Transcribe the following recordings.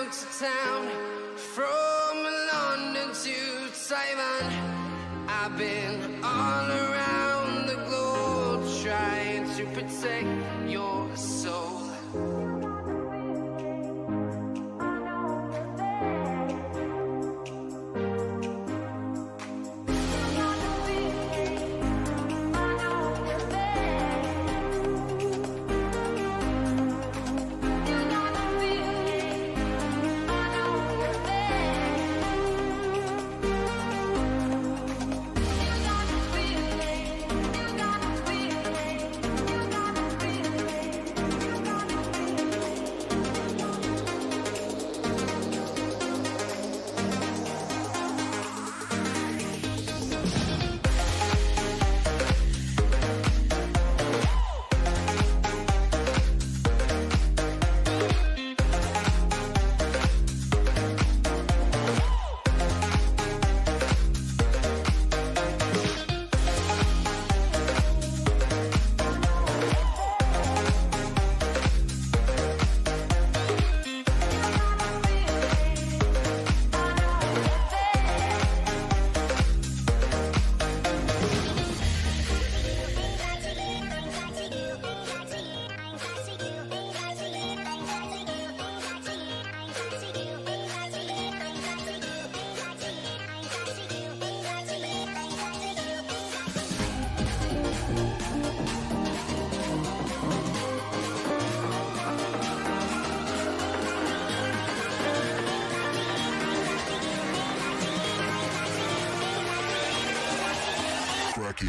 Town to town, from London to Taiwan. I've been all around the globe trying to protect your soul. Crack it.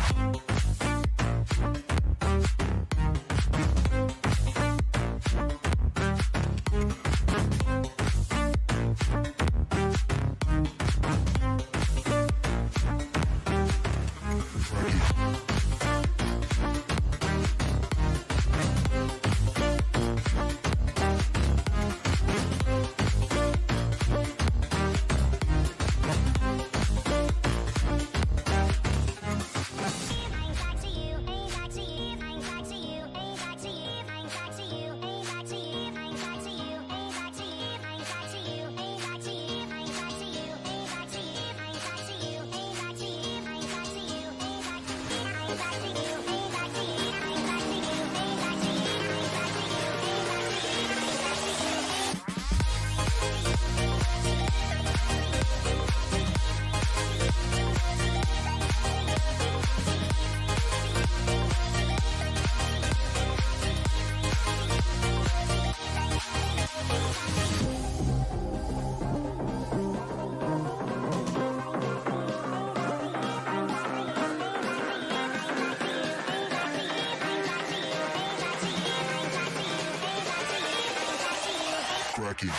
Crack it.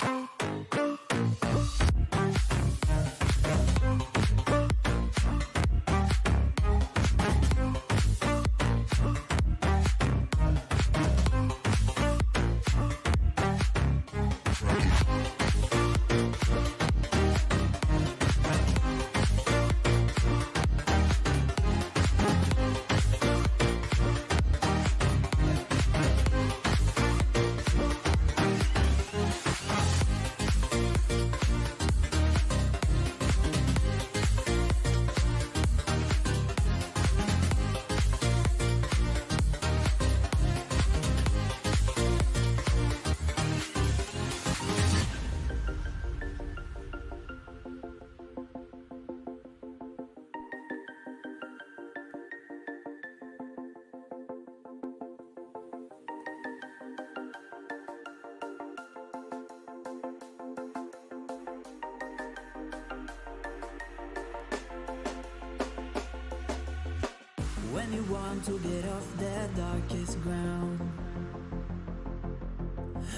When you want to get off the darkest ground,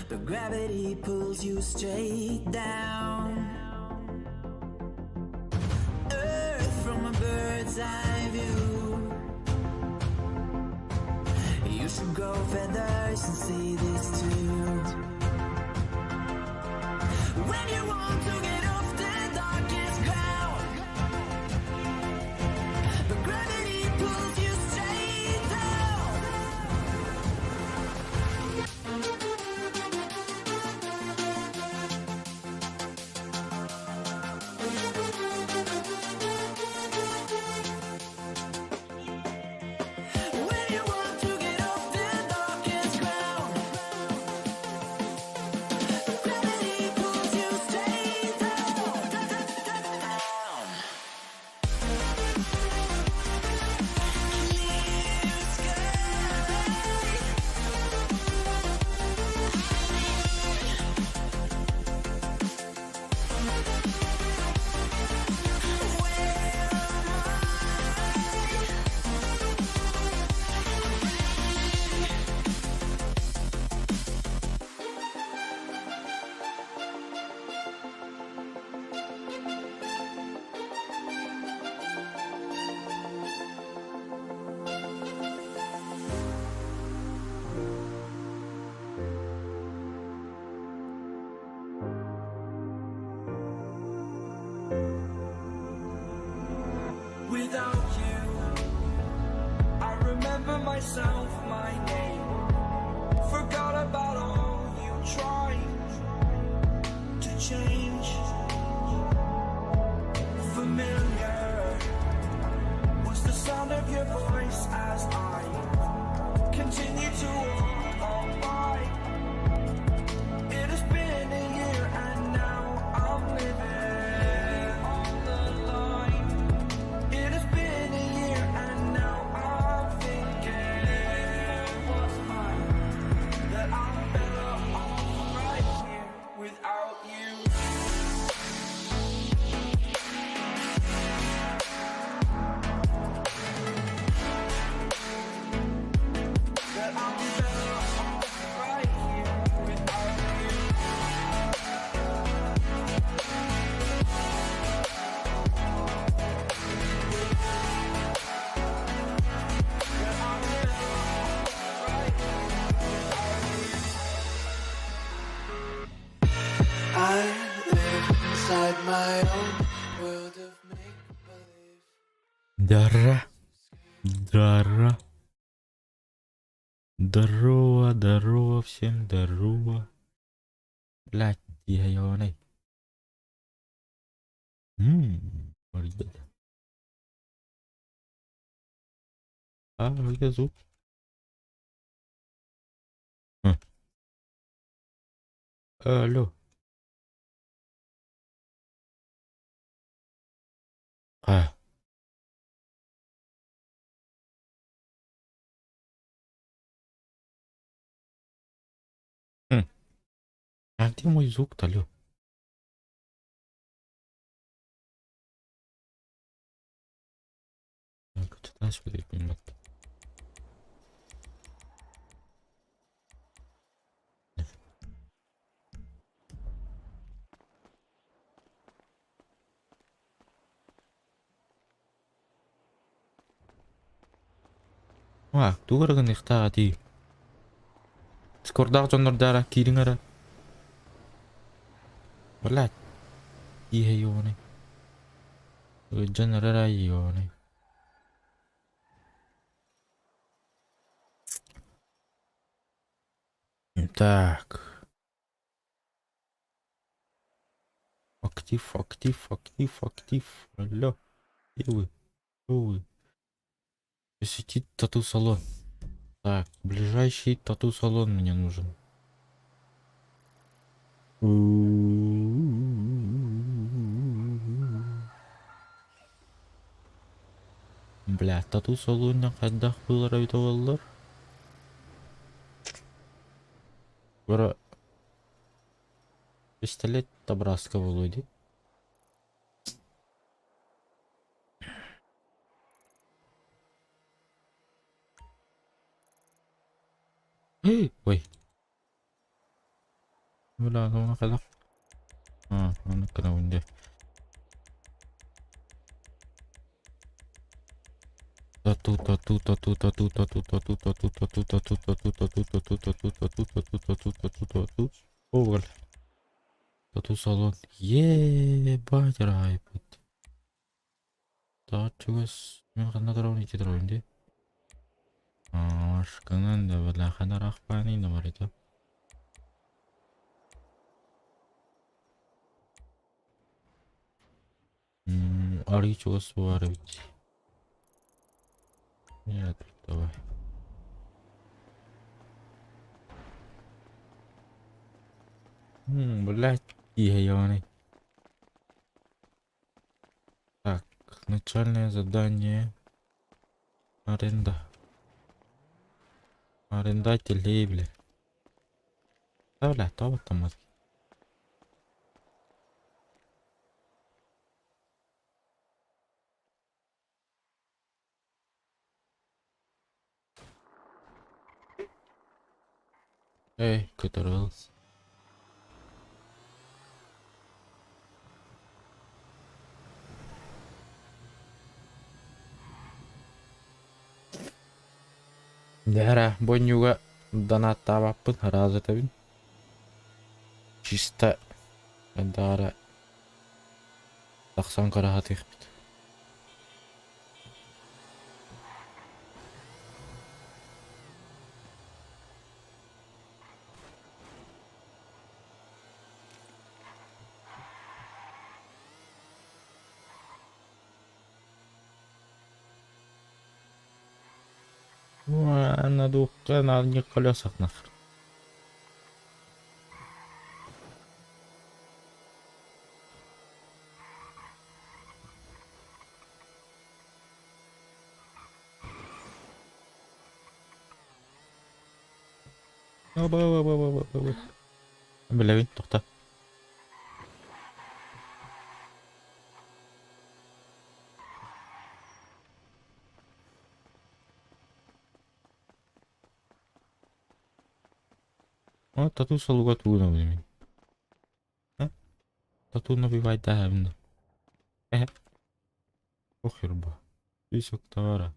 but gravity pulls you straight down. Earth from a bird's eye view. You should grow feathers and see this too. When you want to get off the darkest ground, but gravity pulls you straight down. without you. I remember myself, my name. Forgot about all you tried to change. Familiar was the sound of your voice as I continue to walk on by. It has been a year and now I'm living on the line. It has been a year and now I'm thinking what's mine. That I'm better off right here without you. That I'm better off right here without you. That I'm better off right here without you. I live inside my own world of make-believe. Дара. Дара. Здорово, здорово, всем здорово. Блядь, я ёбаный. Ребята. А, где звук? Хм. Алло. А. Хм. А где мой звук-то, алло? Так, что-то смотреть, понимать. А, тугу гыныахтааҕа дии. Дискордаах дьоннордоох киириҥ эрэ. Блядь. Иһэ ёбаный. Ыалдьан эрэр аай ёбаный. Так. Актив, актив, актив, актив. Алло. Где вы? Кто вы? Посетить тату-салон. Так, ближайший тату-салон мне нужен. Бля, тату-салон хайдах буолар эбитэ буоллар? Бара пистолет табраска буолуо дии. Ой. Бля, ну хайдах? А, оннук гынабын дии. Тату тату тату тату тату тату тату тату тату тату тату тату тату тату тату тату тату тату. О, бля. Тату-салон. Ебать райпыт. Так, чугас. Мин ханна турабын ити турабын дии. Ашкынан да бля ханна рахпани да бар это. Арый чугас баар эбит. Нет, давай. Блядь, ебаный. Так, начальное задание. Аренда. Арендатель, бля. Да, бля, то вот там. Эй, который. Дьэ бонньуга донаттаабаппын араас этэбин. Чисто хайдах эрэ тахсан көрө сатыахпыт. На двух, на одних колесах нахер. Билэбин, тохто. О, тату солуга тугун мин. Тату набивайдаһабын. Э. Похер бу. Список товара.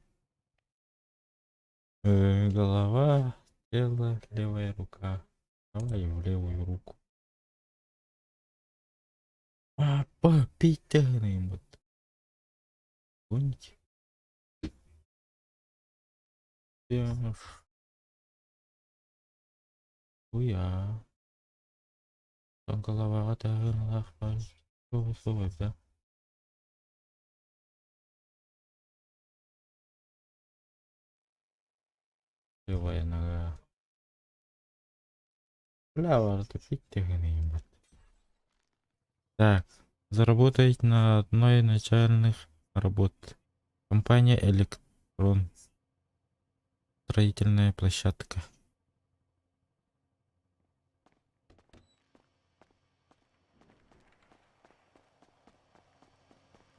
Голова, тело, левая рука. Давай в левую руку. А, попить вот. Гоните. Хуя. Там голова да? Левая нога. Бля, ебать. Так, заработать на одной начальных работ. Компания Электрон. Строительная площадка.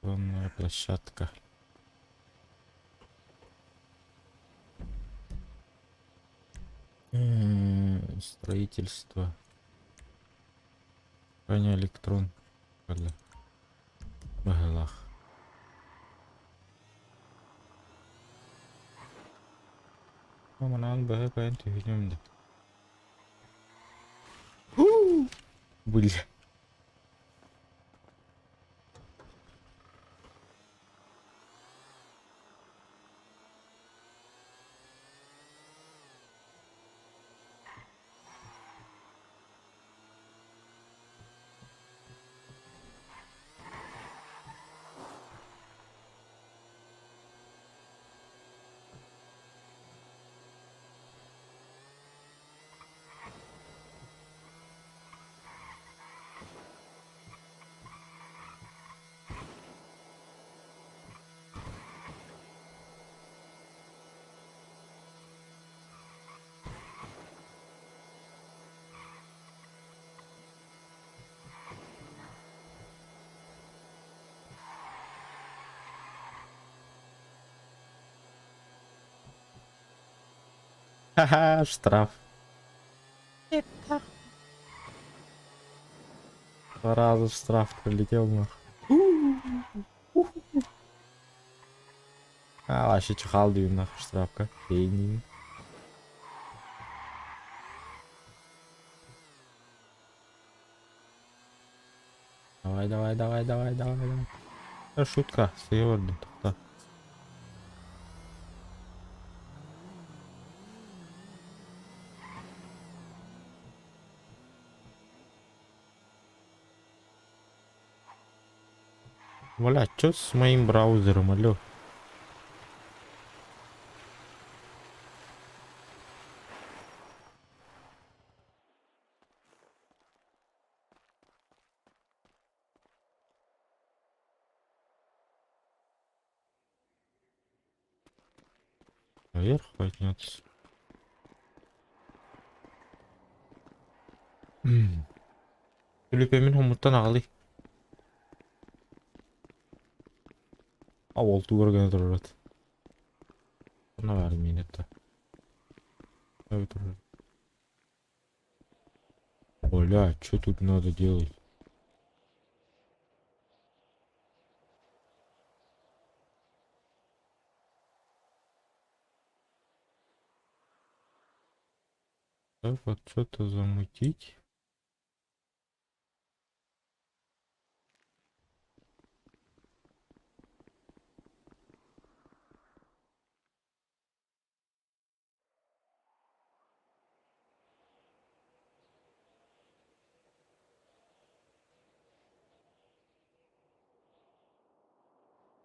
Электронная площадка. Строительство. Компания Электрон. Б. Манан б кайын түһүнүм да. Бля. Ха-ха, штраф. Два раза штраф прилетел нах. А, вообще чехал дию нахуй штрафка. Хейнин. Давай, давай, давай, давай, давай, давай. Это шутка, съебали, да. Бля, чё с моим браузером, алло? Наверх подняться. Түлүпөмүн хомуттан аҕалый. А ол тугар турар. Онно бар минутта. Бля, что тут надо делать? Так вот что-то замутить.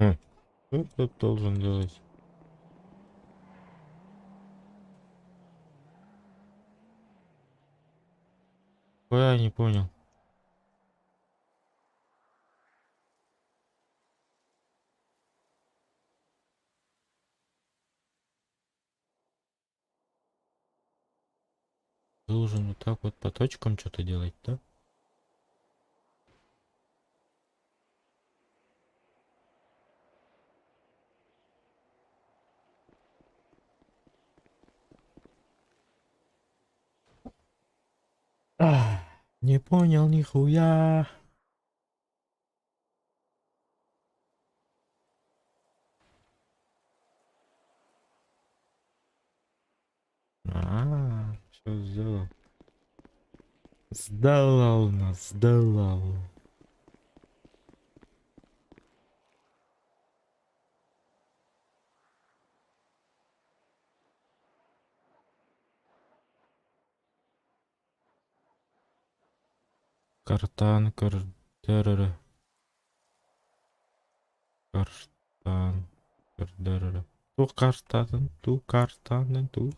Хм, что тут должен делать? Я не понял. Должен вот так вот по точкам что-то делать, да? Ах, не понял нихуя. А, все сделал. Сделал нас, сделал. Картан, кардерere. Картан, кардерere. Ту картанын, ту картанын, ту.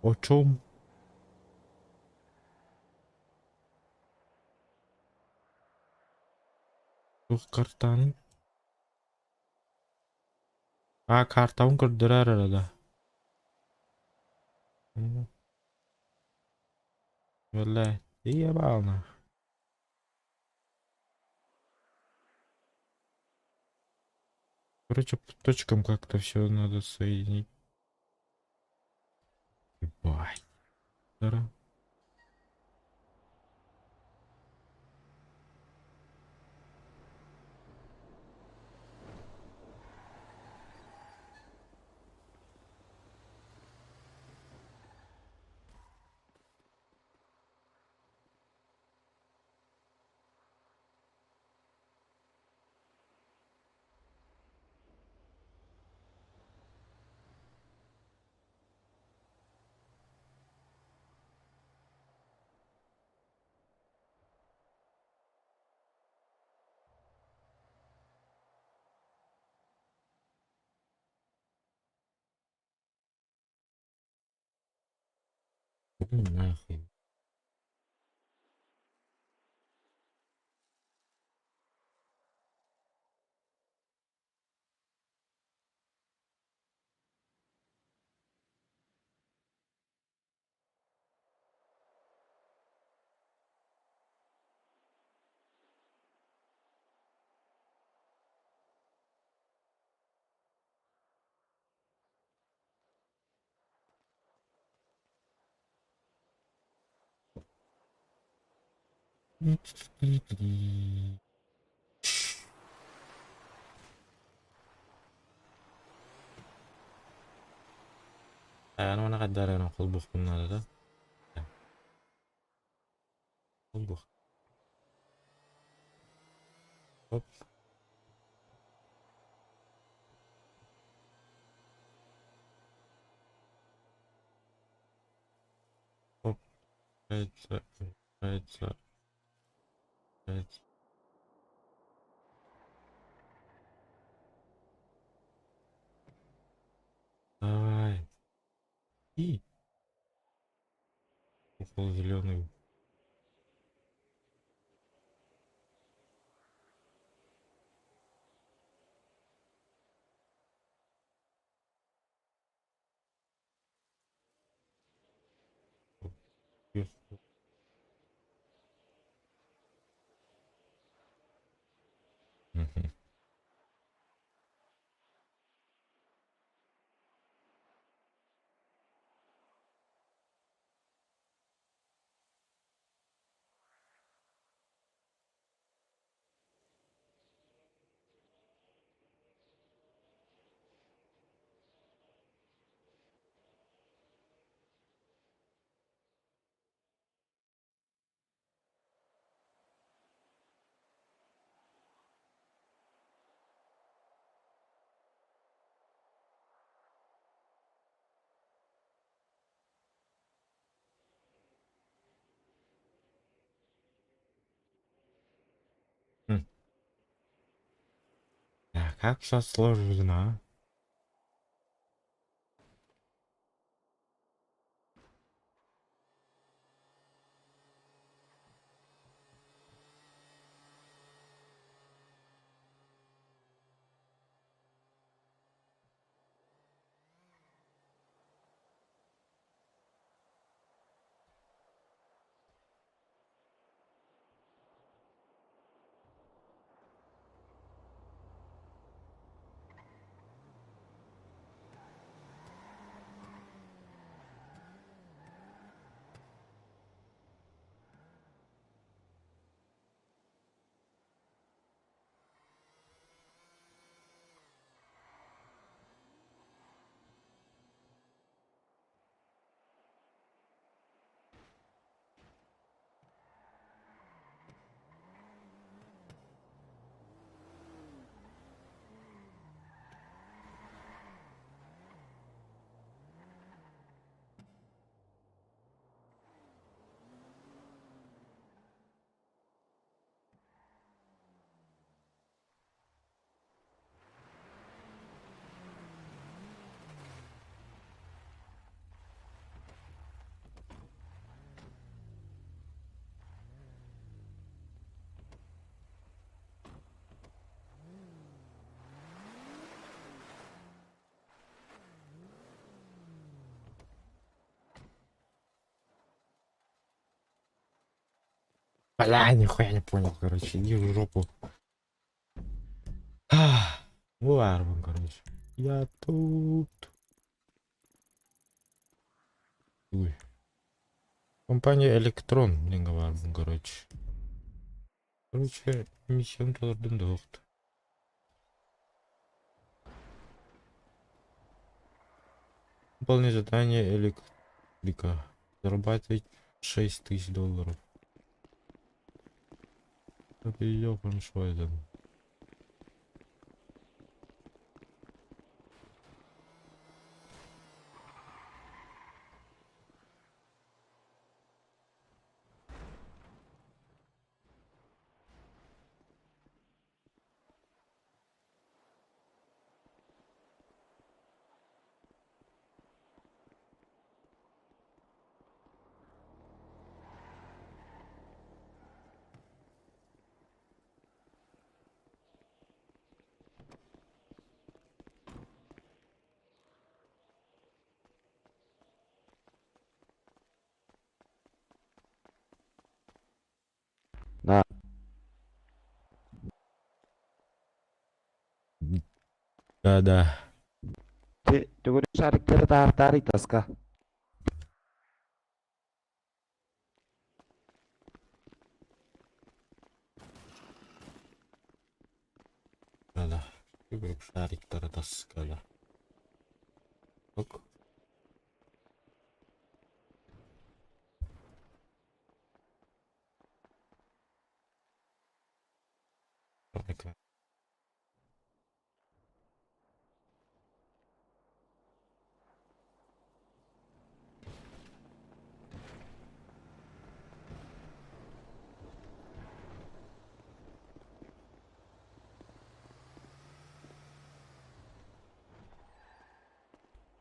О чем? Ту картанын. А, картан көрдөрөр да. Бля, ебал нах. Короче, по точкам как-то все надо соединить. Ебать. Здорово. Ну нахуй. Аны хаддар холбуохпун наада да. Холбуох. Оп. Оп. Это, это, это. Давай. И. Укол зеленый. Мгм. М. Так, как все сложно, а? Бля, нихуя не понял, короче, иди в жопу. Бу баарбын, короче. Я тут. Ой. Компания Электрон диэҥҥэ баарбын, короче. Короче, миссиям толордум да уохта. Выполни задание электрика. Зарабатывать 6000 долларов. Это ёбан швайден. Да. Да-да. Төгүрүк шариктары таартаары таска. Да-да. Төгүрүк шариктары таскала. Ок.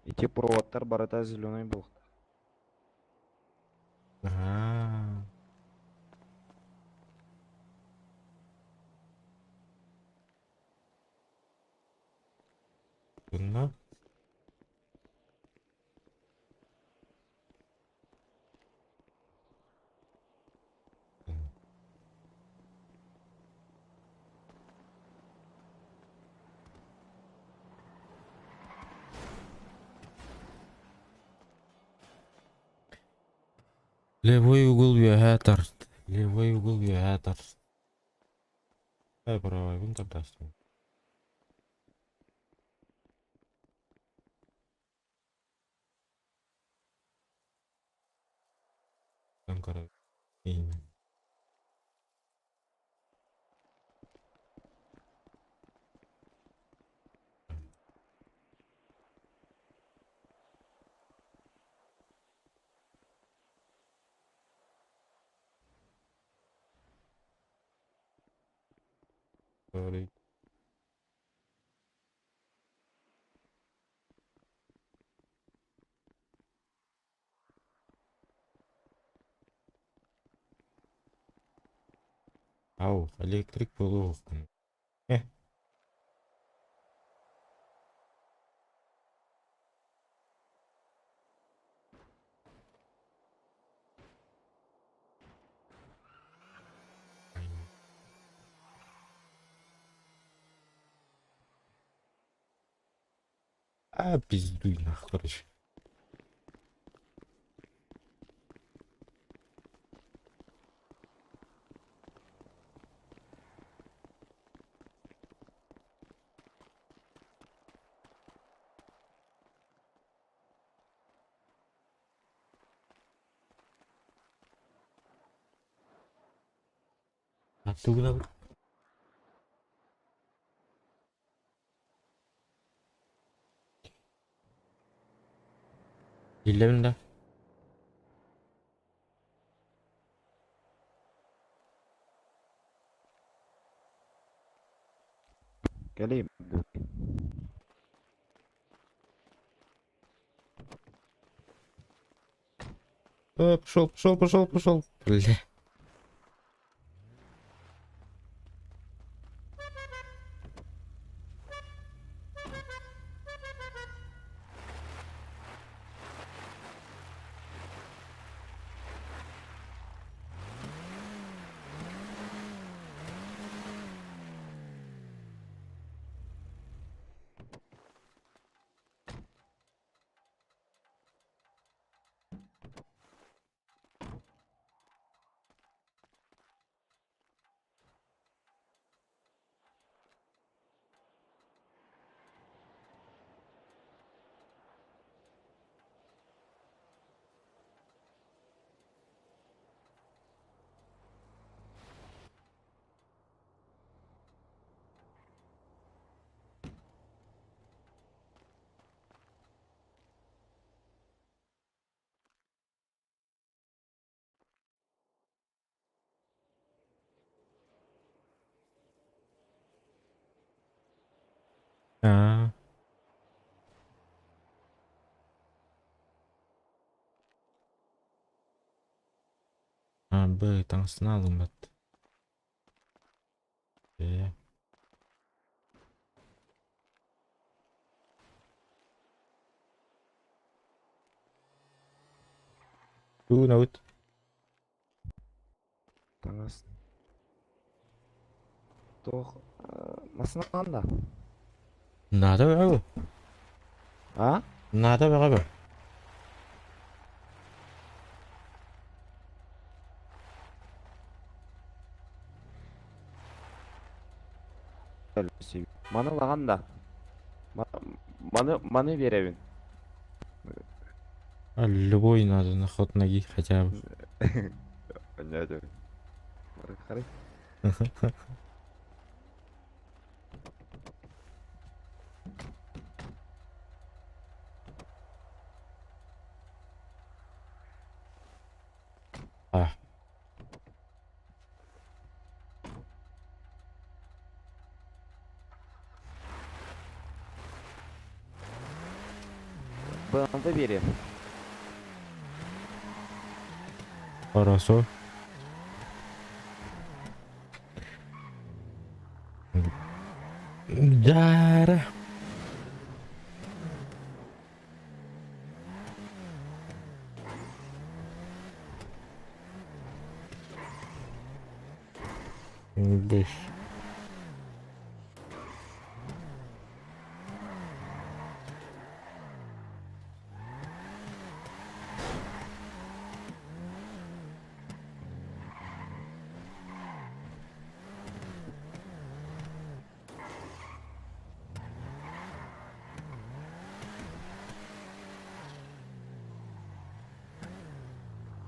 Ити проводтар барыта зеленый буолуохтаах. Аа. Гына. Левый угол үөһээ тарт. Левый угол үөһээ тарт. Э, правайбын тардастым. Sorry. Ау, электрик буолуоххун. Э. А, пиздуй нахуй, короче. А ты гына Биллэбин да? Кэлиим. Пошел, пошел, пошел, пошел. Бля. А, Б, таҥастан алыммат. Э. Тугунабыт? Таҥас. Туох массыына ханна? Наада бөҕө. А? Наада бөҕө. Маны ылаҕын да. Маны, маны биэрэбин. А любой надо на ход ноги хотя бы. Понятно. Харай. А. БМВ бери. Хорошо. Дара. Быш.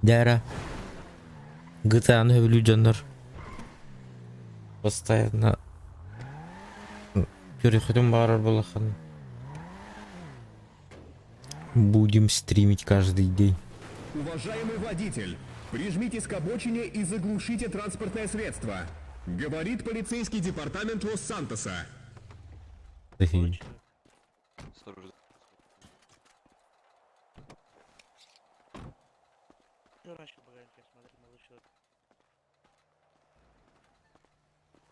Дара. GTA-ны сөбүлүүр дьоннор постоянно көрүөххүтүн баҕарар буоллаххына будем стримить каждый день. Уважаемый водитель, прижмитесь к обочине и заглушите транспортное средство. Говорит полицейский департамент Лос-Сантоса.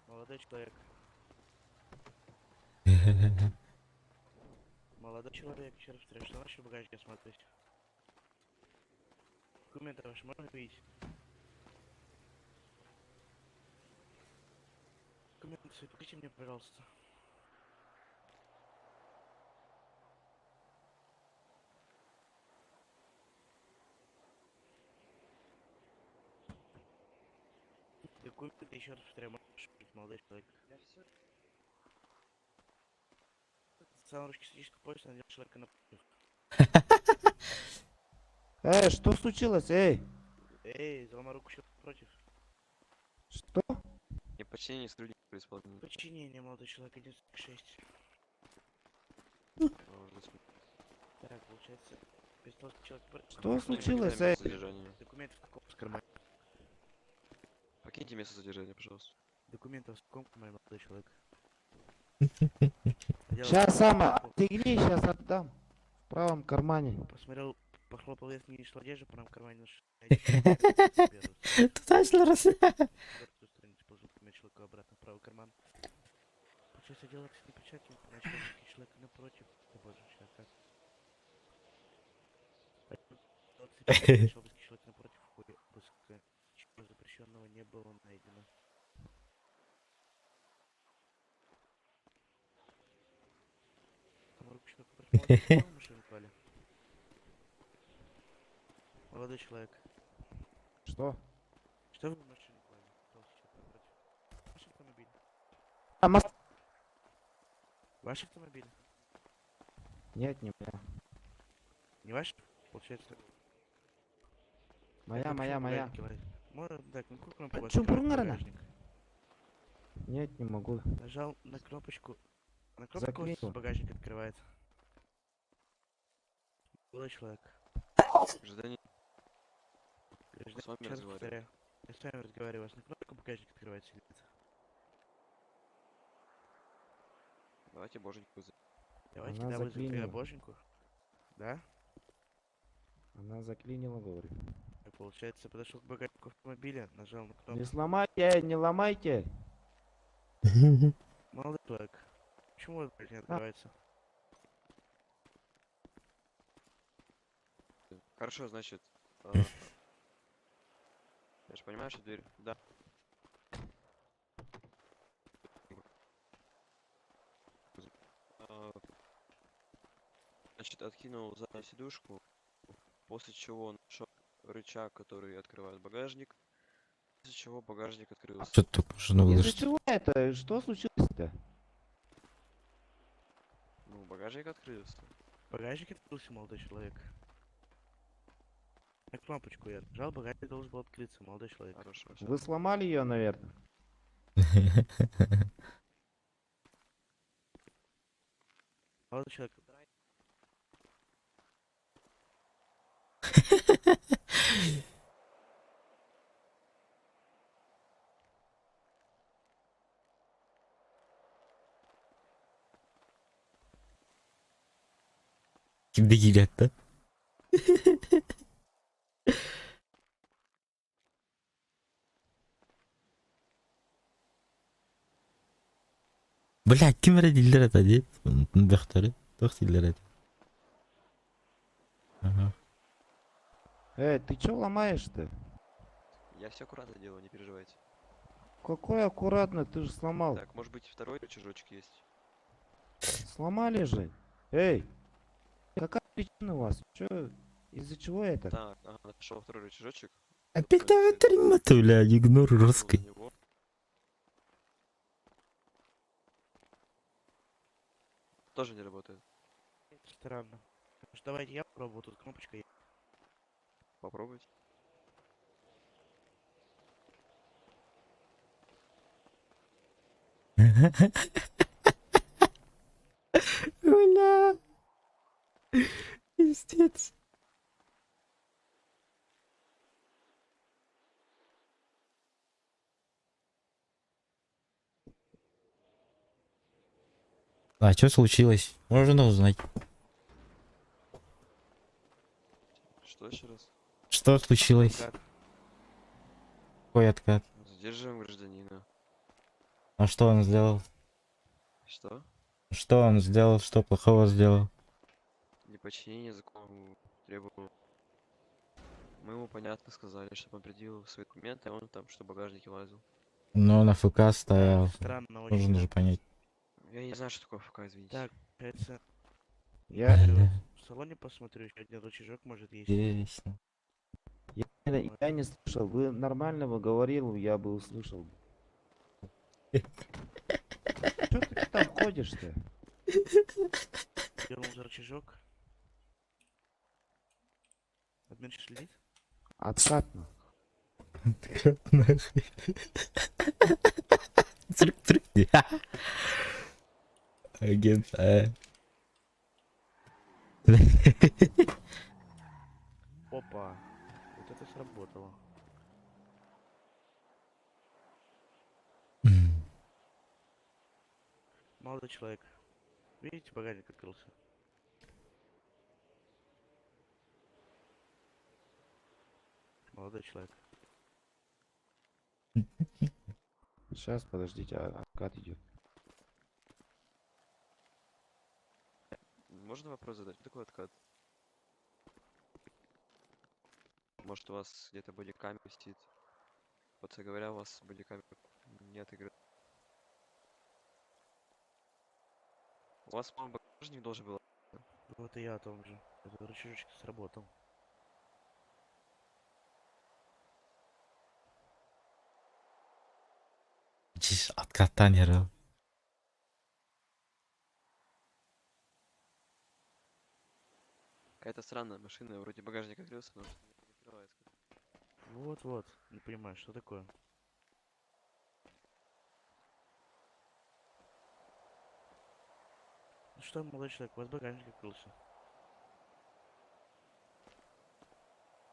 Молодой человек. Молодой человек, еще раз повторяю, что ваши багажники осматривать. Документы ваши можно видеть? Документы свои покажите мне, пожалуйста. Документы, еще раз повторяю, можешь видеть, молодой человек. Сам ручки сидишь пояс, надел человека напротив. Эй, что случилось, эй? Эй, заломай руку человек против. Что? Неподчинение сотруднику при исполнении. Подчинение, молодой человек, 1.6. Так, получается, пистолет человек против. Что случилось, эй? Документы в каком кармане? Покиньте место задержания, пожалуйста. Документы в каком кармане, молодой человек? Сейчас сам отстегни, сейчас отдам. В правом кармане. Посмотрел, похлопал верхний лишь одежду, в правом кармане нашел. Туда раз. Страницу положил документ человеку обратно в правый карман. Получается, дело к печати, начал человека напротив. О боже, сейчас как. Человек напротив в ходе обыска. Ничего запрещенного не было найдено. Там руку человека против машину клали. Молодой человек. Что? Что вы в машину клали? Ваш автомобиль. А, мас... Ваш автомобиль? Нет, не моя. Не ваш? Получается. Моя, моя, моя. Можно, так, ну какую кнопку у вас Почему открывает Пурнарана? багажник? Нет, не могу. Нажал на кнопочку. На кнопку у вас Заклинило. багажник открывает. Молодой человек. Гражданин, Гражданин, с вами еще раз разговариваю. повторяю. Я с вами разговариваю. У вас на кнопку багажник открывается или нет? Давайте боженьку вызовем. Давайте, Она да, вызовем тогда заклинила. боженьку. Да? Она заклинила, говорю. Получается, подошел к багажнику автомобиля, нажал на кнопку. Не сломайте, не ломайте. Молодой человек, почему у вас багажник не открывается? Хорошо, значит. Я же понимаю, что дверь. Да. А, Значит, откинул заднюю сидушку, после чего нашел рычаг, который открывает багажник, после чего багажник открылся. Что тут можно Из-за выложить? чего это? Что случилось-то? Ну, багажник открылся. Багажник открылся, молодой человек. На кнопочку я нажал, багажник должен был открыться, молодой человек. Хорошо. всё. Вы сломали ее, наверное. Молодой человек, Kimde gilatta? Бля, ким эрэ дииллэр этэ дии? Бөхтөрү. Туох дииллэр этэ? Ага. Эй, ты чё ломаешь-то? Я все аккуратно делаю, не переживайте. Какой аккуратно, ты же сломал. Так, может быть, второй рычажочек есть? Сломали же. Эй, какая причина у вас? Чё, из-за чего это? Так, ага, нашел второй рычажочек. Опять там бля, игнор Нажал на русский. него. Тоже не работает. Странно. Может, давайте я попробую, тут кнопочка есть. Попробуйте. Бля. Пиздец. А что случилось? Можно узнать. Что еще раз? Что случилось? Как? Какой откат? Задерживаем гражданина. А что он сделал? Что? Что он сделал? Что плохого сделал? Неподчинение закону требовал. Мы ему понятно сказали, чтобы он предъявил свои документы, а он там, что в багажнике лазил. Ну, он АФК стоял. Странно очень. Нужно же понять. Я не знаю, что такое ФК, извините. Так, получается, Я, Бля, в салоне посмотрю, еще один рычажок может есть. Интересно. я не слышал. Вы нормально бы говорил, я бы услышал. Чё ты там ходишь-то? Дернул за рычажок. Админ следит? Откатно. Нахуй. Цирк, цирк. Агент, а. Опа. Вот это сработало. Молодой человек. Видите, багажник открылся. Молодой человек. Сейчас, подождите, откат идет. Можно вопрос задать? Что такое откат? Может, у вас где-то бодикамера висит? Вот говоря, у вас бодикамера не отыграет. У вас, по-моему, багажник должен был. Вот и я о том же. Этот рычажочек сработал. Чиж, откаттан ярал. Какая-то странная машина, вроде багажник открылся, но что-то не открывается. Вот-вот. Не понимаю, что такое. Ну что, молодой человек, у вас багажник открылся.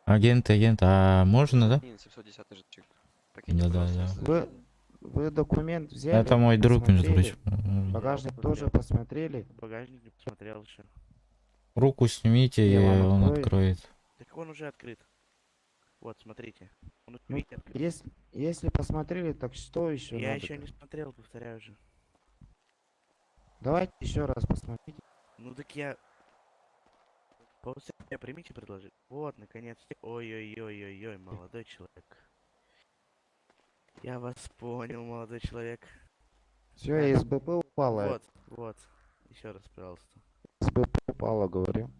Агент, агент, а можно, да? 710 жетчик. Покиньте, Да-да, пожалуйста, да. место Вы, задержания. вы документ взяли? Это мой друг, между посмотрели? прочим. Багажник Я тоже посмотрели? Багажник не посмотрел еще. Руку снимите, Я и вам он открою. откроет. Так он уже открыт. Вот, смотрите. Он Ну, видите, открыт. Если посмотрели, так что еще Я надо? еще не смотрел, повторяю же. Давайте еще раз посмотрите. Ну так я... Повторяю, примите предложение. Вот, наконец. Ой-ой-ой-ой-ой, молодой человек. Я вас понял, молодой человек. Все, СБП упала. Вот, вот. Еще раз, пожалуйста. СБП упала, говорю.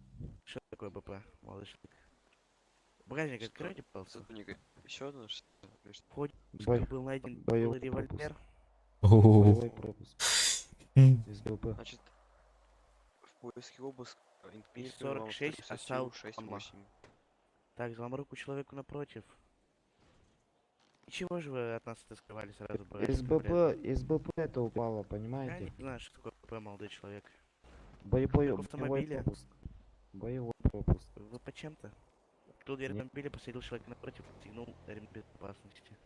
Что такое БП, молодой человек? Багажник Что? откройте, пожалуйста. Сотрудника еще одна что ли? Или что? В ходе Бой- был найден боевой белый револьвер. О, Боевой пропуск. М. СБП. Значит, в поиске обыска инкриминирую вам 46 вторую статью Асал 6.8. Так, взлом руку человеку напротив. И чего же вы от нас это скрывали сразу? багажник СБП, прятали? СБП это упало, Я понимаете? не знаю, что такое БП, молодой человек. Боевой, Как боевой автомобиля. пропуск. Боевой пропуск. Вы по чем-то? Открыл дверь Нет. автомобиля, посадил человека напротив, отстегнул ремень безопасности.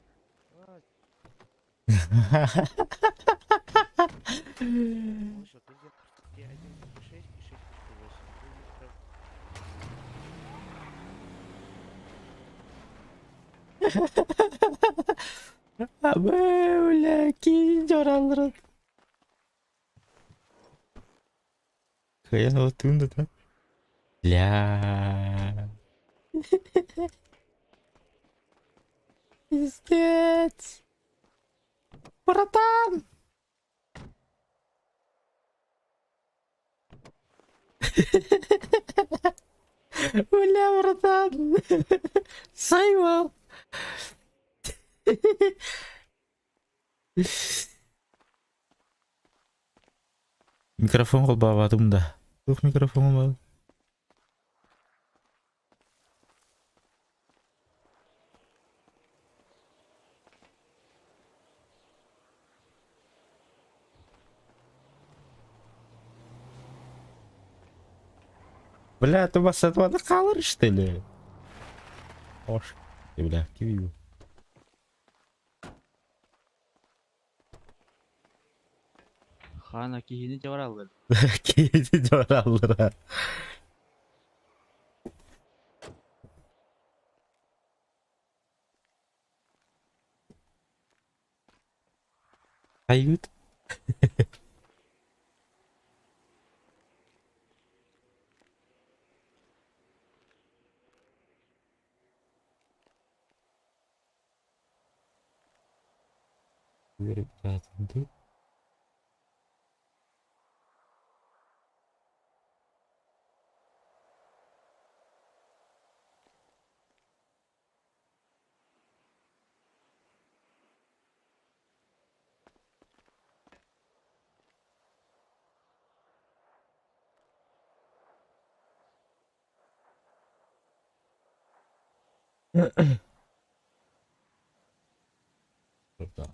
Молодой человек, вы где по статье 1.6 и 6.8. Вы имеете право Бля, кинь Хрен вот тунда, да? Бля. Пиздец. Братан! Бля, братан! Саймон! Микрофон холбаабатым да. Туох микрофон бар. Бля, ты вас этого накалыр, что ли? Ош. Ты, бля, кивью. Хана кихини жабараллар. Киви дораллара. Ают. Ребята, да.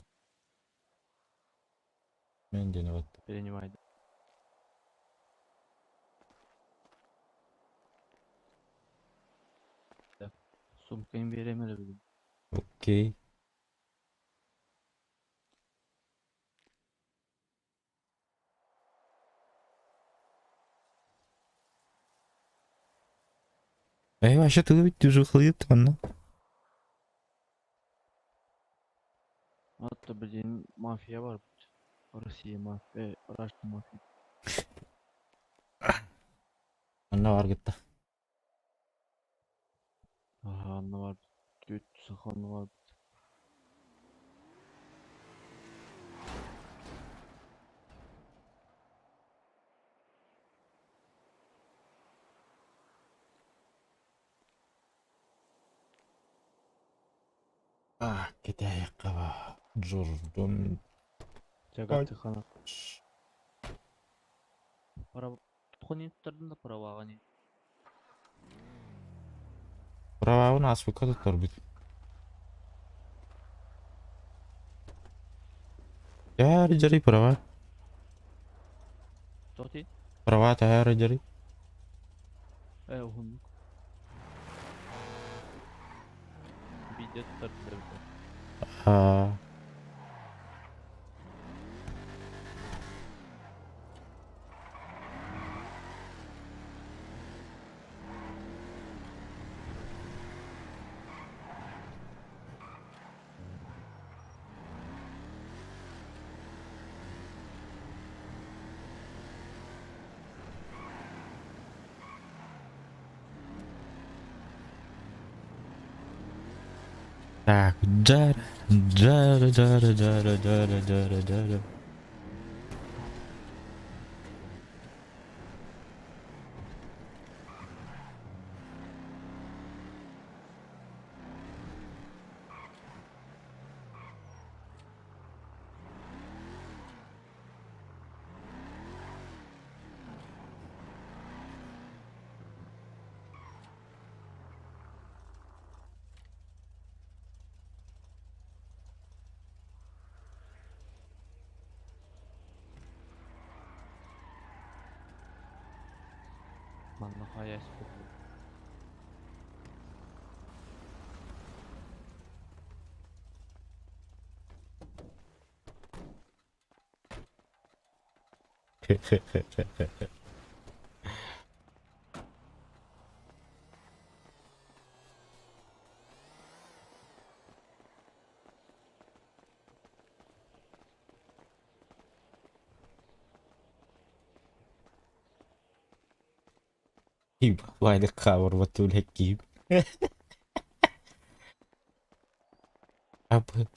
Мен де вот. Перенимай. Да. Сумкайын беремеле бүгүн. Окей. Эй, вообще ты ведь уже хлыт, манна. Hatta bildiğin mafya var. Россия мафия, Russian мафия. Манна бар кетті. Aha, anne var. Düt, sakallı var. А, Китайқаба. Джордан. Жагат хана. Пара тухуни туттардым да права ани. Правауын аспыққа тұттар бүт. Тәрі жари права. Тоти? Права тәрі жари. Э, ухуннук. Видео туттар да. А. Так, дьар, дьар, дьар, дьар, дьар, дьар, дьар. Манна хайа спорт. Вайлык хаалбат үлэккиим. Абы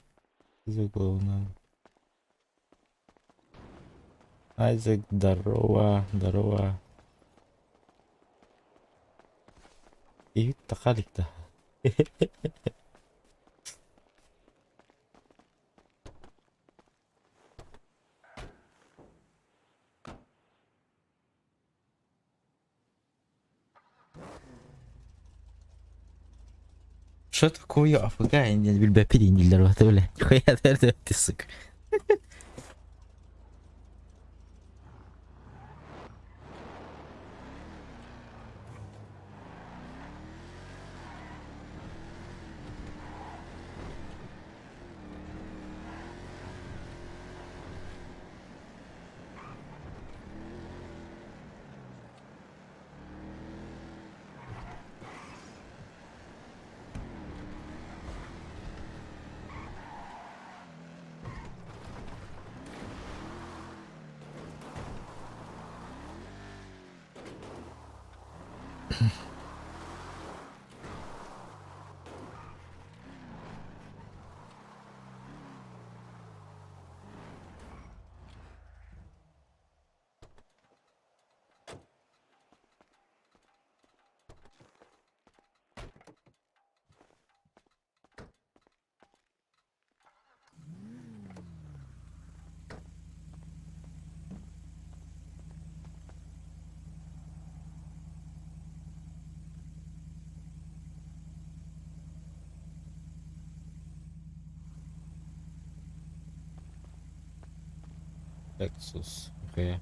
Айзек, здорово, здорово. Иһит тахаликта. Что такое АФК? Диэн билбэппит дииллэр бата бile. Сука. Lexus. Окей.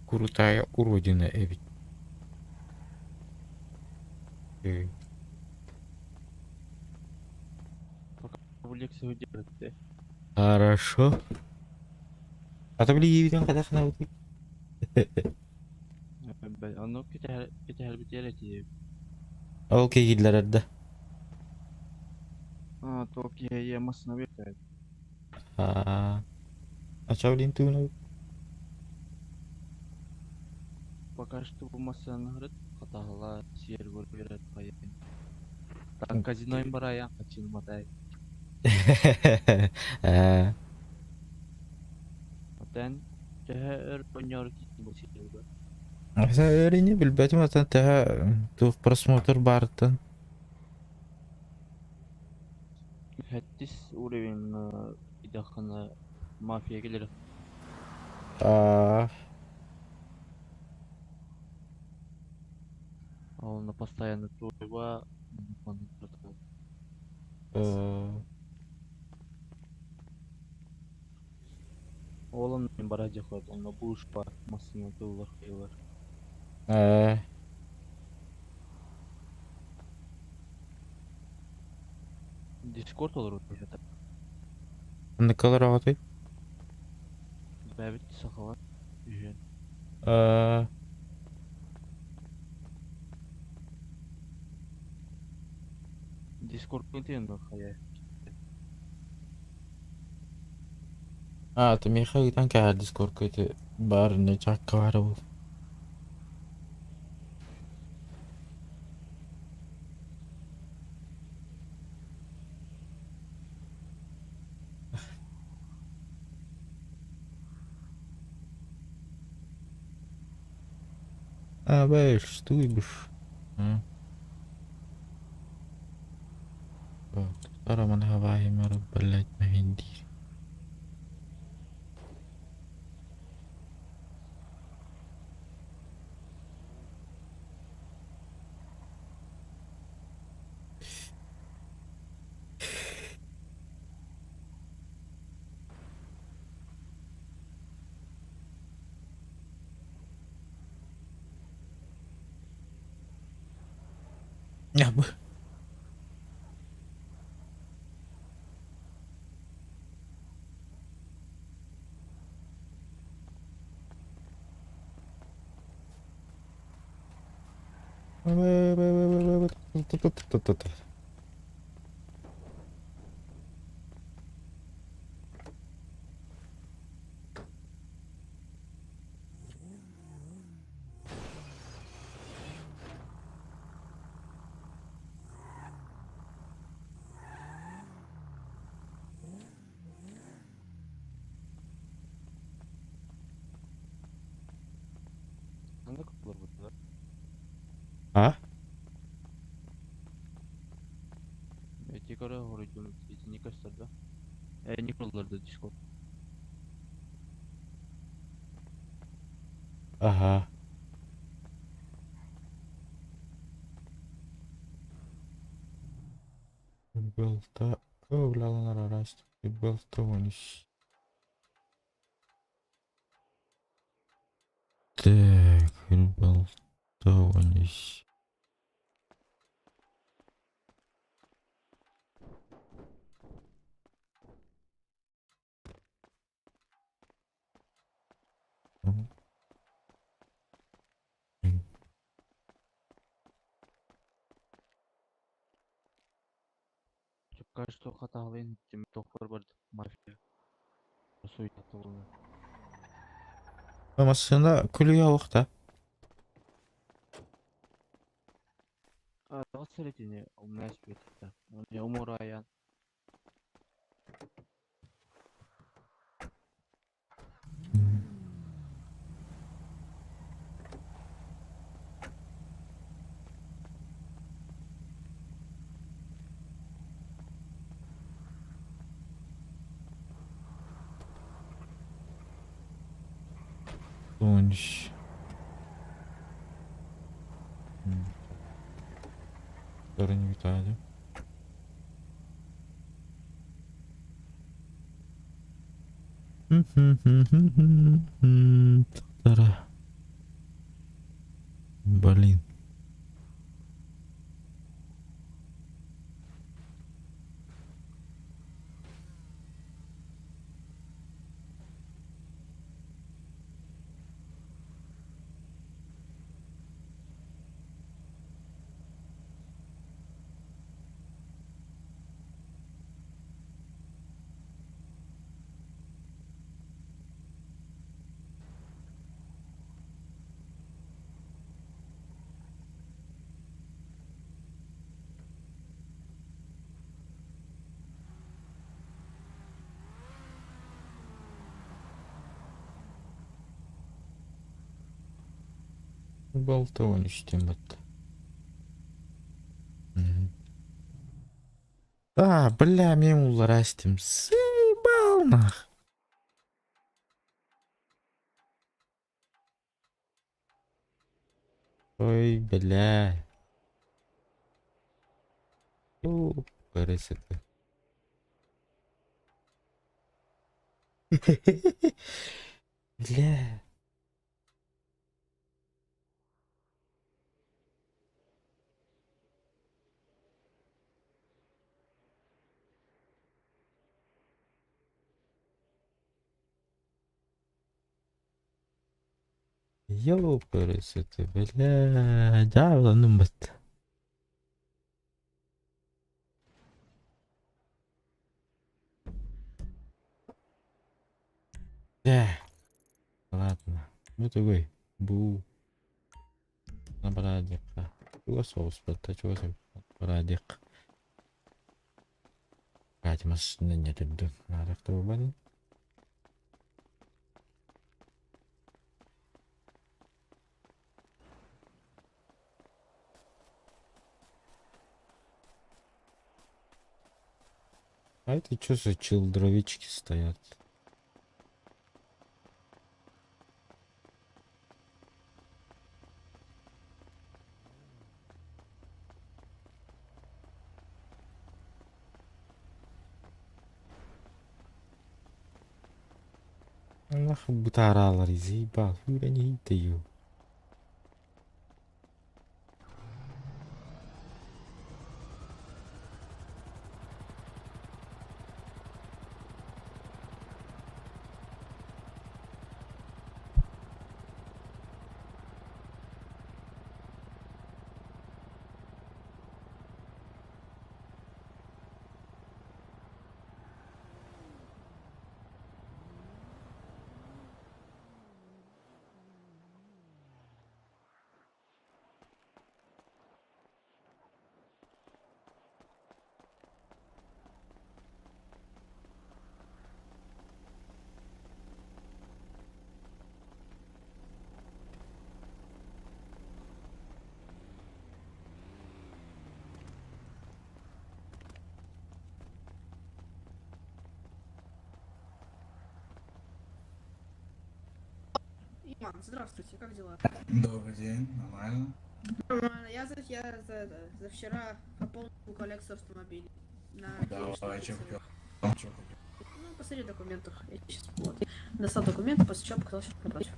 Крутая уродина эбит. Окей. Бу Лексуһу держите. Хорошо. А то били хайдах Ону кэтэһэрбит эрэ тиийэбит. Ол киһилэр эрдэ. А, то киһи массыына биэрдэ. А, а блин тууну? Пока что бу массыынаны хырыт хатаһала сиэр көрөр хайын. Так казино барая хачын матай. Э, Отен төһө өр онньор бу сиэргэ. Өрини билбэтим атын тэһэ туох просмотр баартан. Хэттис уровень идахана мафия келер. А, Он на постоянно туйва. Олон мен бара жахат, онно буш бар, массыына тыллар кыйлар. Э, Дискорд olur это. Ныкалар аҕатай. Бэбит сахалар. Үһүн. Э, Дискорд тен хая. А, ты Михаил ыытан кэһэр Дискордка ити баар не чакка баар буол. Абэш, туйбуш. Тара маны хабаһимара, блядь, мэһиндиир. Бу. Ханнык олорбуттар? А? Эти көрө хоруйдум итини көстөрдө. Э, Николларды Discord. Ага. Белта. Белта. Так, Белта. Пока что хатаалын тим тохпор бар мафия. Суйта толуна. Массыына күлүгэ олохта. А, середине у меня спит. Я умурая. Тонч. Не вітаю. Тара. Блин. Болтовын үстен бітті. А, бля, мен улар астым. Сыбал нах. Ой, бля. О, красота. Бля. Ёпрст, бля, дьаабыланым бат. Да. Ладно. Бу тугуй? Бу. Набараадиэххэ. Чугас соҕус батта чугас бараадиэх. Катя массыына ньэтирдим. Наадах буолбатын. А это что за челдровички стоят? Нахуй бытааралар, заебал, хуй даю. Иван, здравствуйте, как дела? Добрый день, нормально. Нормально, я за, я за, это, за вчера пополнил коллекцию автомобилей. На Давай, 9,4 что целых. купил? Чё купил? Ну, посмотри в документах. Я сейчас вот. Достал документы, после чего показал, что напротив.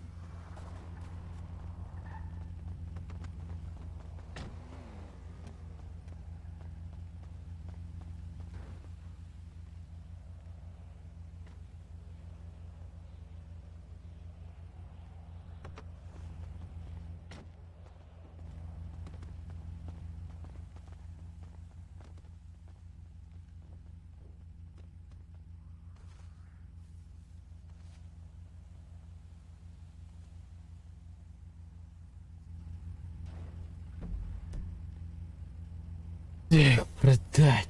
Эх, продать.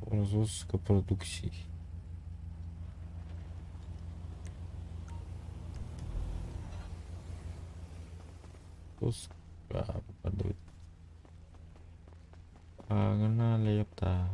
Производство продукции. Тоска продукт. Погнали, ёпта.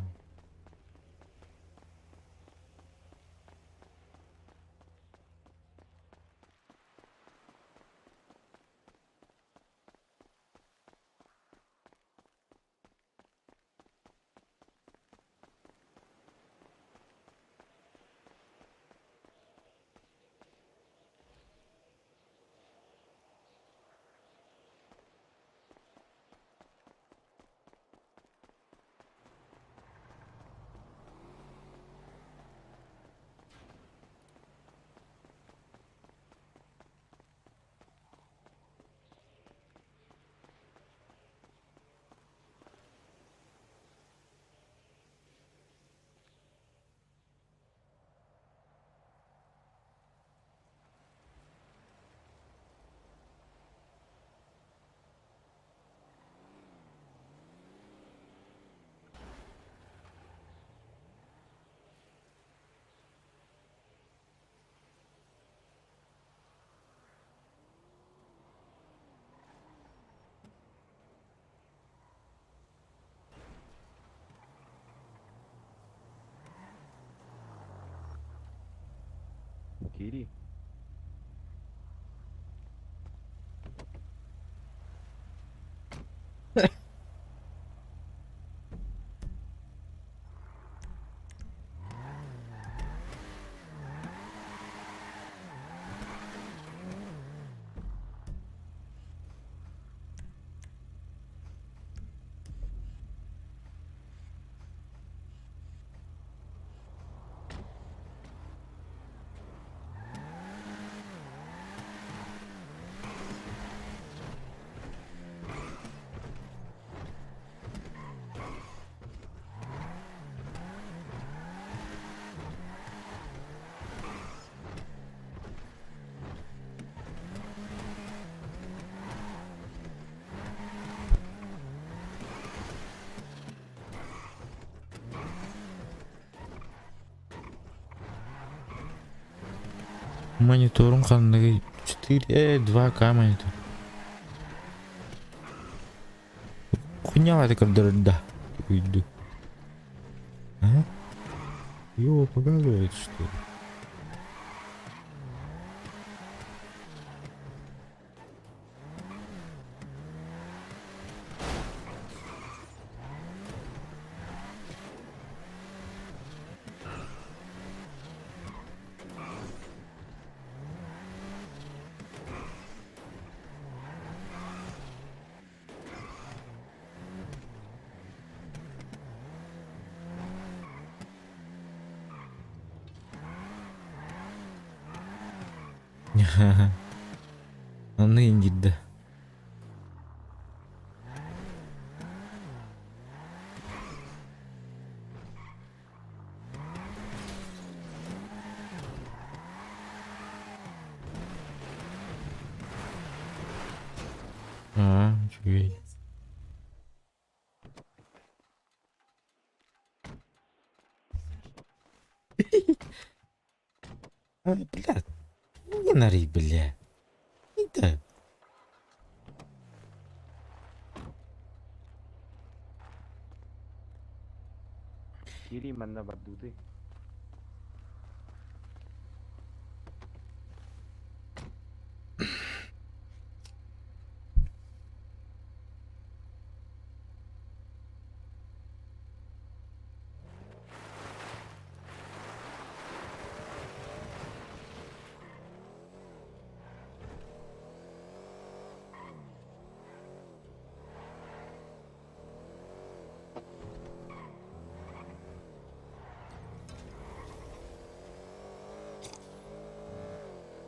Кири. Мониторум ханныгый. Четыре, два камня тут. Хуйня это да. Уйду. А? Его показывает, что ли? Аны индирде. Аа, үчүгэй. А, бля, не нари, бля. Это. Кири манна бардуты.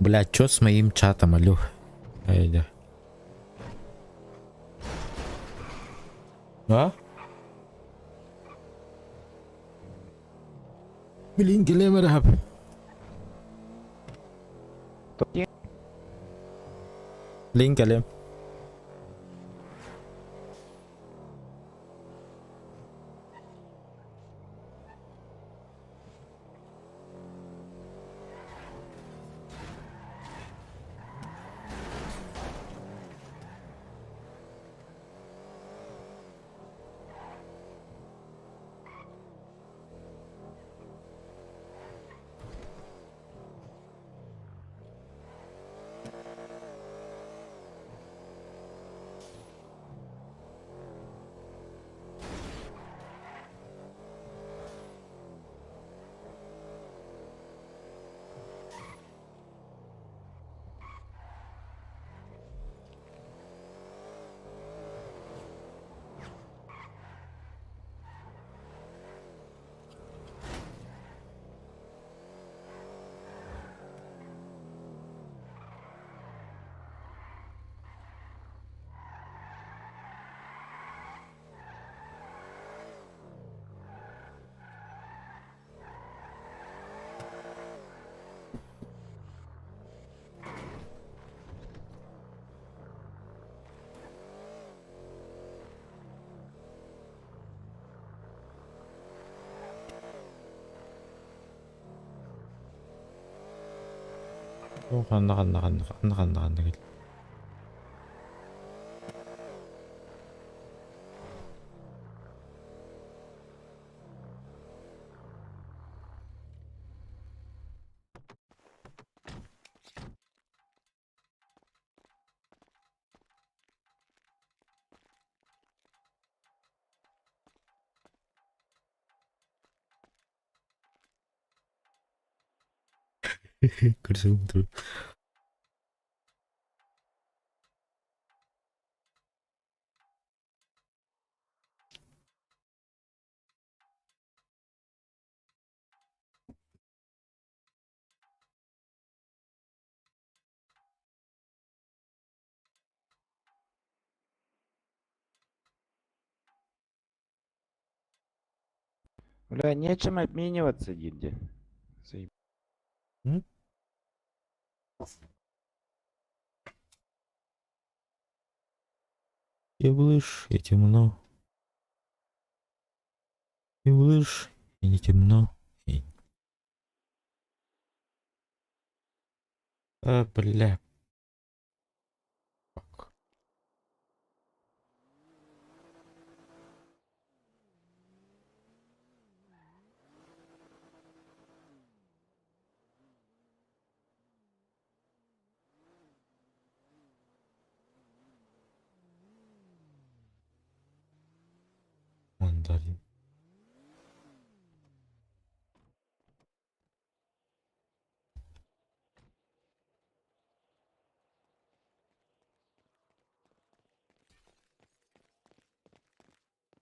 Бля, чё с моим чатом, алё? Эй, да. А? Блин, кэлиэм эрэ. Блин, кэлиэм. Ханна ханна ханна ханна ханна ханна кэл. Көрсөм тур. Бля, нечем обмениваться, Гильди. Заеб... М? Я блыш, и темно. И блыш, и не темно. И... А, бля. Мандарин.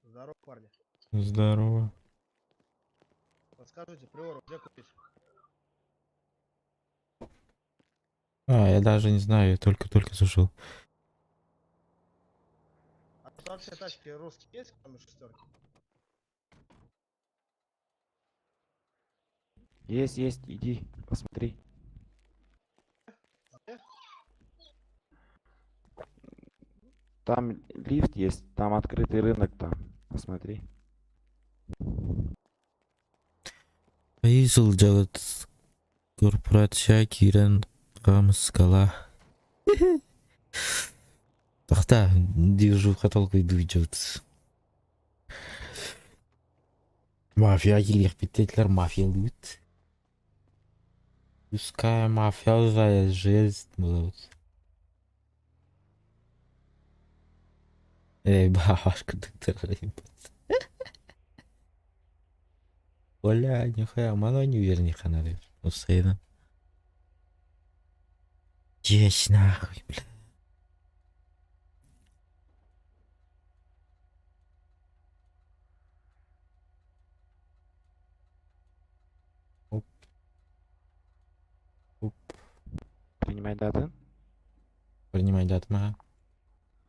Здорово, парни. Здорово. Подскажите, приору где купить? А, я даже не знаю, я только-только зашел. А тут вообще тачки русские есть, кроме шестерки? Есть, есть, иди, посмотри. Там лифт есть, там открытый рынок там. Посмотри. Сылдьабыт корпорация киирэн хаамыскала. Тахта, движуха толкуйдуу дьабыт. Мафия киириэхпит мафиялыыбыт. Пускай мафия жесть буолабыт. Эй, башка ебать. Бля, нихуя, мало не уверен, надо. Усейна. Есть нахуй, бля. Оп. Оп. Принимай даты. Принимай дату, ага.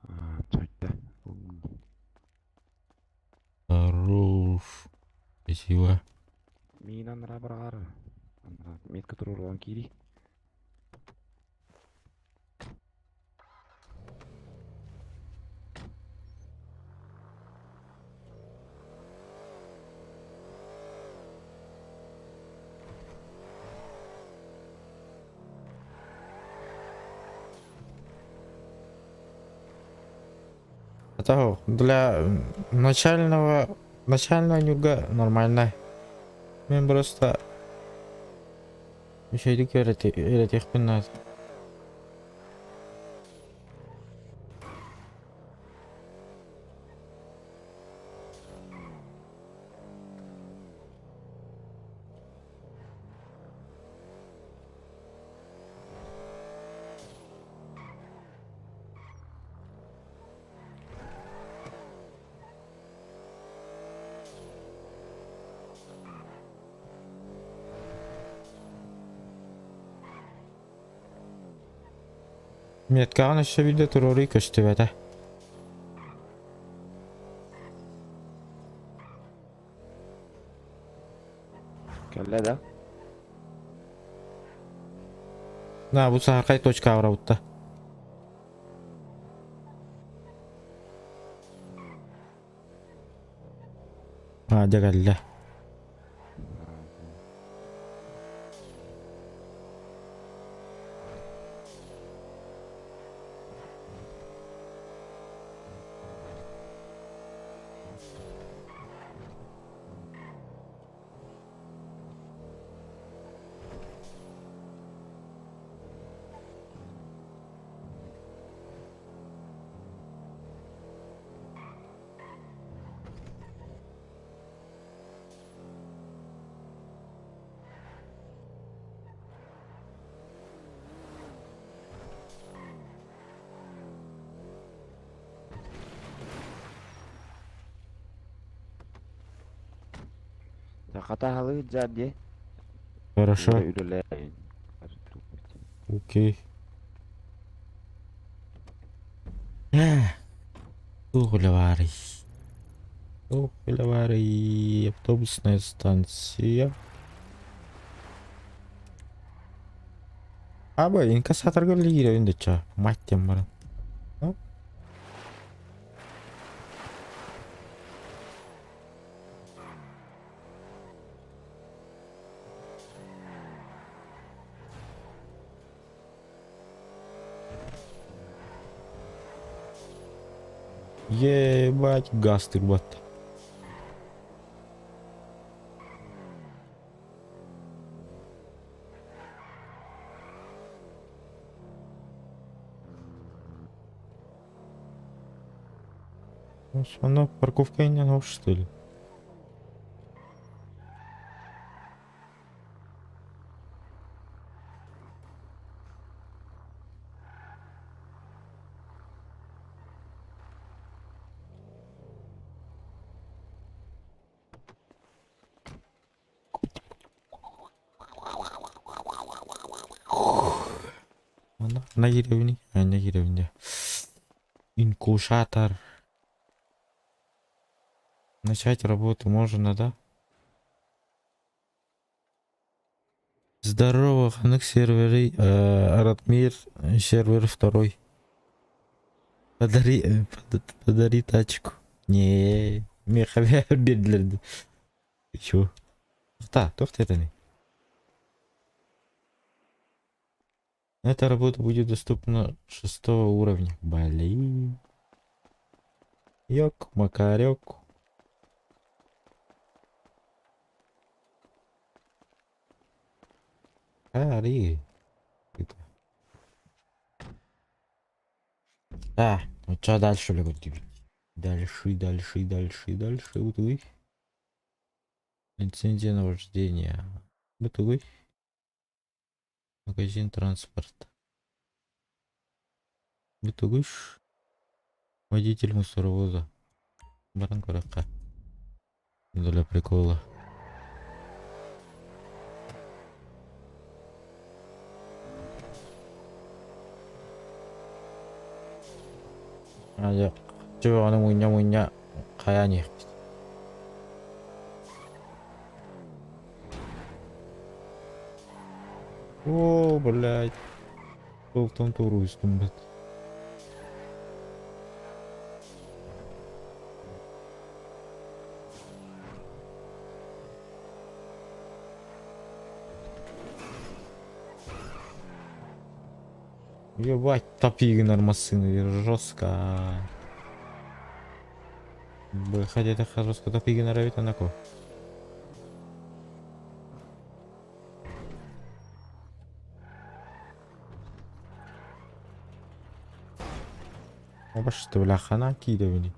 А, да. Хорош. Спасибо. Мин анара барар. Метка турурган кири. Того, для начального нюга нормально. Мен просто еще иди надо. Меткаҕын өссө биирдэ туруоруу көстүбэтэ. Кэллэ да? На, бу саһархай точка абырабытта. А, дьэ кэллэ. Хата жадде. Хорошо. Окей. Тугулеварый. Тугулеварый. Автобусная станция. Аба, инкассаторга лигире ча. Мать тем баран. Ебать, газ турбат. Онно парковка иннин ош что ли? Манна ханна киирэбиний? Манна киирэбин дьэ. Инкушатор. Начать работу можно, да? Здорово, ханнык сервери, Ратмир, сервер второй. Подари, подари тачку. Не, миэхэ биэрдилэр. Чего? Да, туох диэтэний? Эта работа будет доступна шестого уровня. Блин. Ёк, макарек. Ари. Да, ну что дальше, блядь? Дальше, дальше, дальше, дальше. Вот вы. Лицензия на вождение. Бытовый. Магазин транспорта. Бытовый. Водитель мусоровоза. Баран көрөххө. Для прикола. А, Чего мунья мунья хайаан иһэхпит. О, блядь. Туохтан туруйстум бит. Ебать, топи массыны, жестко. Хотя это жестко топи генеровит, анако. Обашты бляхана кидэбини.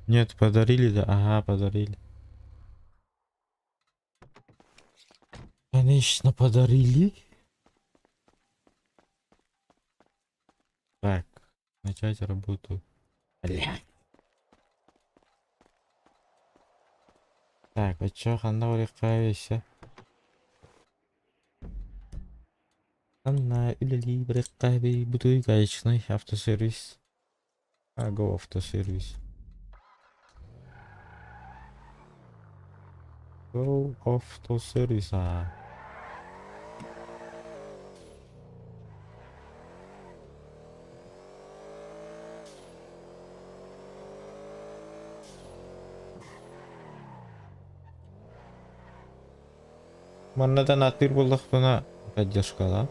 Нет, подарили, да. Ага, подарили. Конечно, подарили. Так, начать работу. Бля. Так, а чё, ханна барыахха Ханна үлэлии барыахха бутуй гаечный автосервис. А, го автосервис. Go автосервиса. Манна да атыыр буоллахпына поддержкалаа.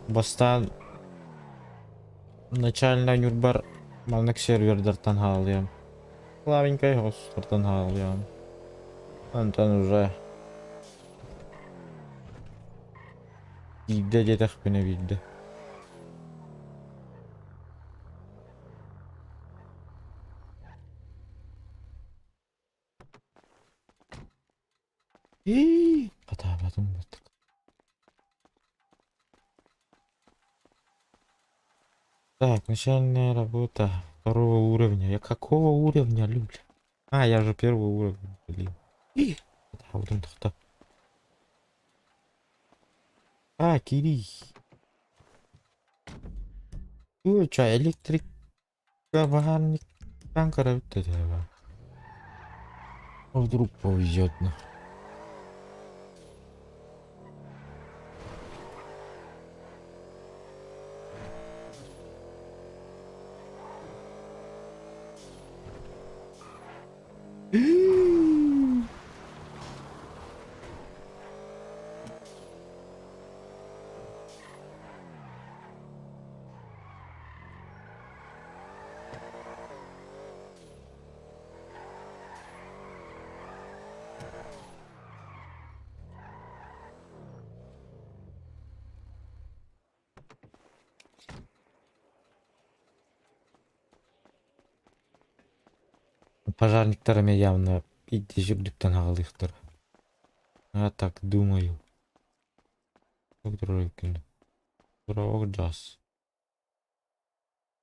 Бастаан начальнай Ньурбар маннык сервердартан хаалыам. Слабенькай хостортан хаалыам. Онтон уже биирдэ диэтэхпинэ биирдэ. Ии, хатаабатым баттык. Так, начальная работа второго уровня. Я какого уровня люблю? А, я же первый уровень, блин. И, хатаабатым тохто. А, кири. Чё, электрик баһаарник көрөбүт да Вдруг повезет, на. Пожарниктар эмиэ явно икки үрдүктэн аҕалыахтара. Я так думаю.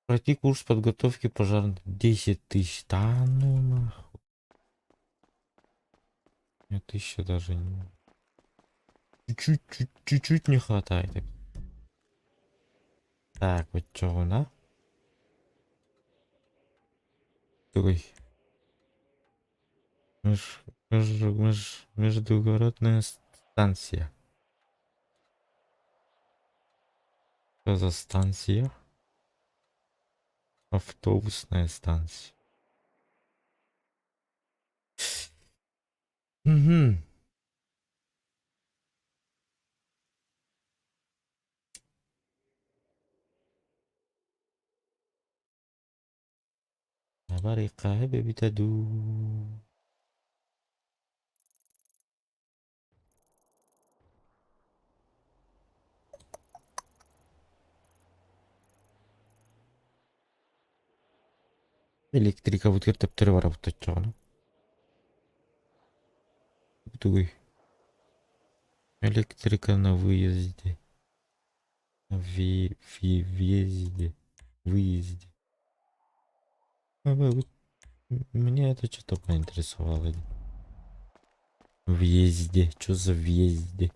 Пройти курс подготовки пожарных 10 тысяч. Да ну нахуй. Мне тысяча даже не... Чуть-чуть, чуть-чуть не хватает. Так, вот чоҕуна. Тугуй. Меж, меж, меж, междугородная станция. Что за станция? Автобусная станция. Угу. Барыахха эбитэ дуу. Электрикабытыгар төптөрү барабыт оччоҕуна. Тугуй? Электрика на выезде. Въезде. Выезде. Меня это что-то поинтересовало. Въезде. Что за въезде?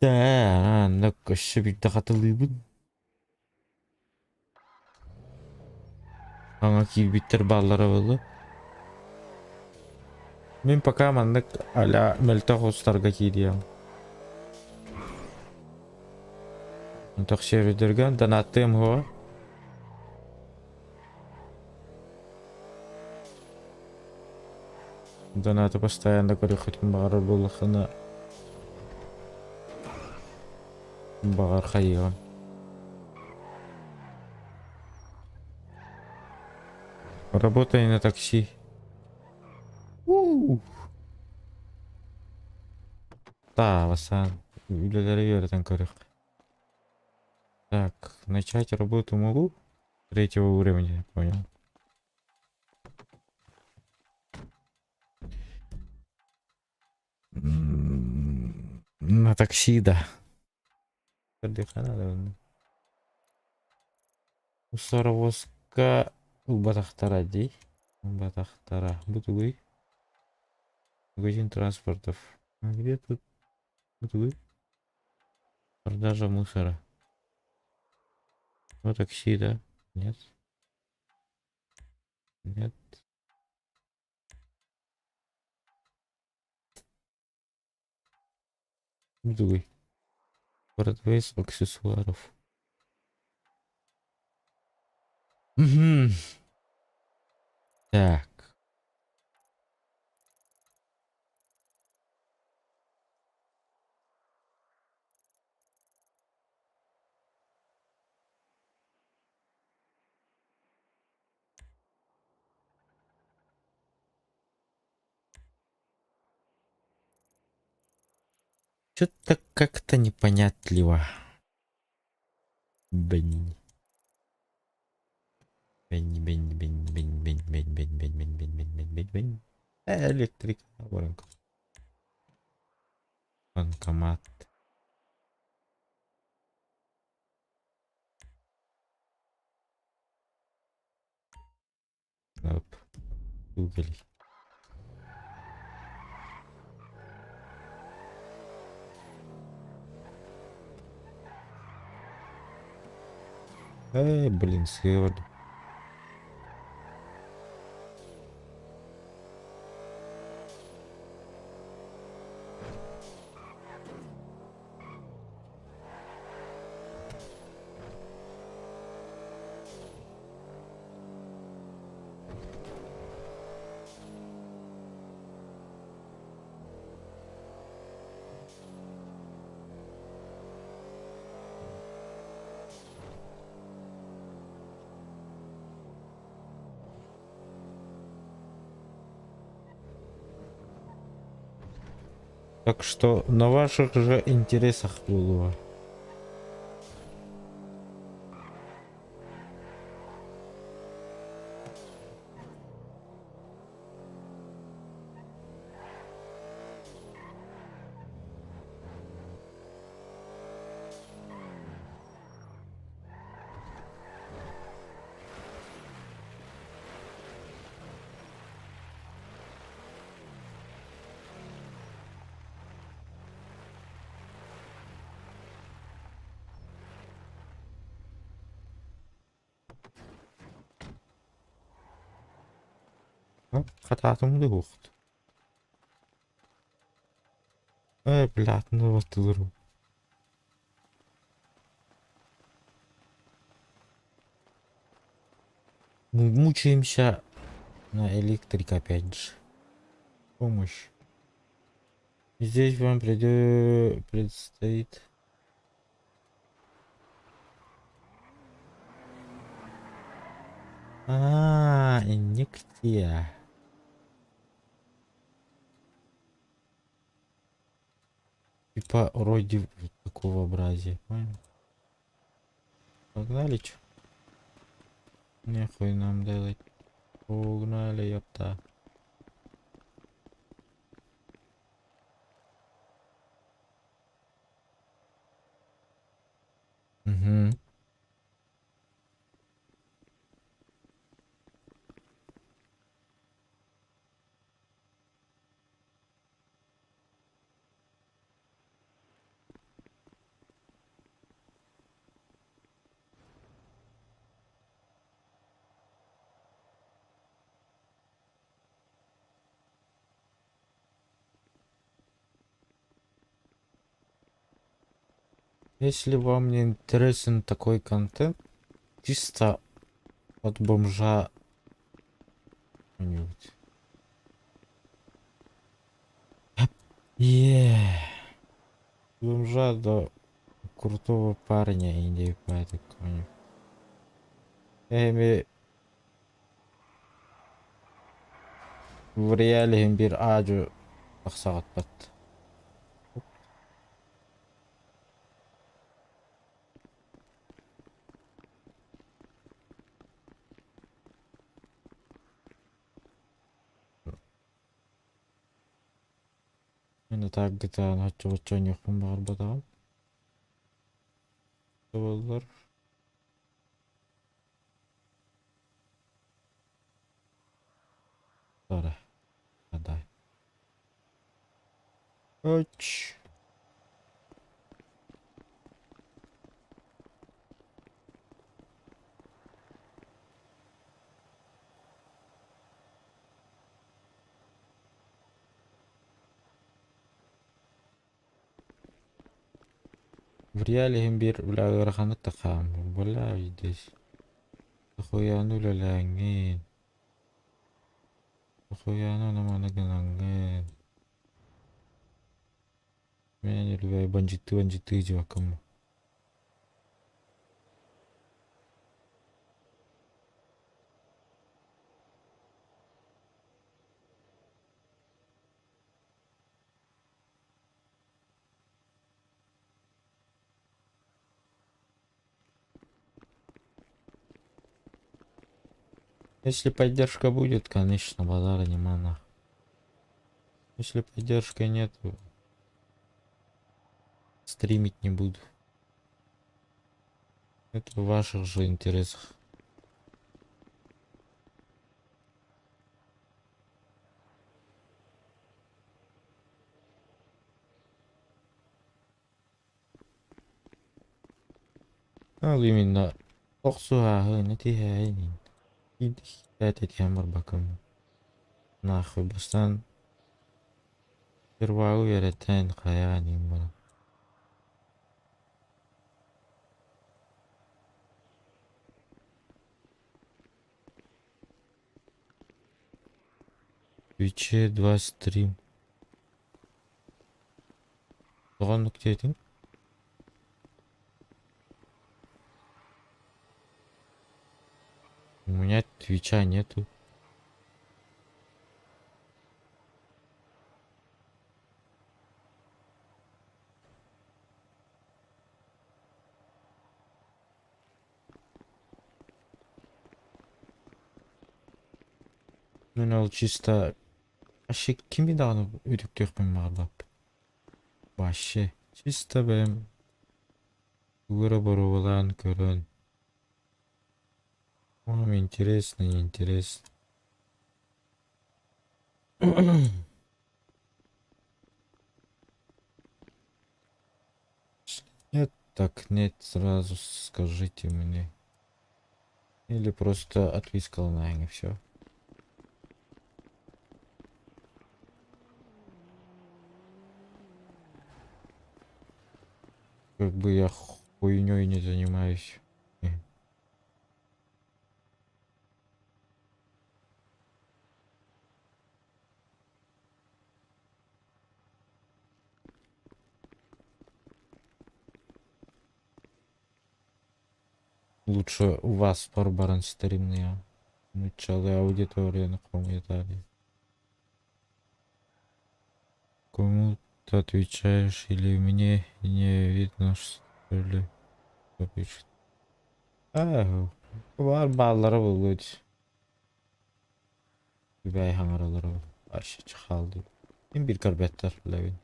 Да, ну-ка, өссө биирдэ хатылыыбын. Аңа киирбиттэр бааллара буолуо. Мин пока маннык а-ля мөлтөх устарга киириэм. Мөлтөх сервердэргэ донаттыам уһуо. Донаты постоянно көрүөххүтүн баҕарар буоллаххына баҕар хайыаҕым. Работай на такси. У Да, Васан, үлэлэри үөрэтэн көрүөх. Так, начать работу могу? Третьего уровня, понял. На такси, да. Мусоровозка убатахтара дии. Убатахтара. Бу тугуй? Магазин транспортов. А где тут? Бу тугуй? Продажа мусора. Ну такси, да? Нет. Нет. Бу тугуй? Продавец аксессуаров. Угу. Так. Что-то как-то непонятливо. Бень. Бень, бень, бень, бень, бень, бень, бень, бень, бень, бень, бень, бень, бень, бень. Электрик. Банкомат. Оп. Уголь. Эй, блин, сыр. Так что на ваших же интересах буолуо. Хатаатым да уохт. Э, блядь, ну вот Мы мучаемся на электрик опять же. Помощь. Здесь вам придет предстоит А, инъекция. Типа вроде такого образия, понял? Погнали чё? Нехуй нам делать. Погнали, ёпта. Угу. Если вам не интересен такой контент, чисто от бомжа нибудь. Е. Бомжа до крутого парня индей какого-нибудь. Эми в реале биир аадьу тахсаҕыппат. Мин так гытаан оччо оонньуохпун баҕарбатаҕым. Буоллар Тора. Адай. Оч. В реале биир бля ыараханнык да хааммын. Бля здесь. Дохуяны үлэлээҥҥин. Дохуяны ону маны гынаҥҥын. Мен үлүбэй бандьыттыы бандьыттыы дьыбаккын. Если поддержка будет, конечно, базара нема нах. Если поддержки нет, стримить не буду. Это в ваших же интересах. Ал именно охсуһааһын этиһээһин этиһэн барбаккын нахуй бастаан первагы үөрэтэн хайаан иҥ баран. Твиче 2 стрим. Тоҕо оннук диэтиҥ? У меня твича нету. Мин ол чисто вообще кими даҕаны үтүктүөхпүн баҕарбаппын. Вообще чисто бэйэм тугу эрэ боруобалаан көрөн вам интересно, не интересно. Нет, так нет, сразу скажите мне. Или просто отписка онлайн и все. Как бы я хуйней не занимаюсь. Лучше у вас барбаран стримные. Нуччалыы аудиторияны хомуйатаары. Кому ты отвечаешь или мне не видно, что ли, кто пишет? А, баар бааллара буолуо дии. Үбээй хаҥаралара вообще чахаал дии. Мин биир көрбөттөр билэбин.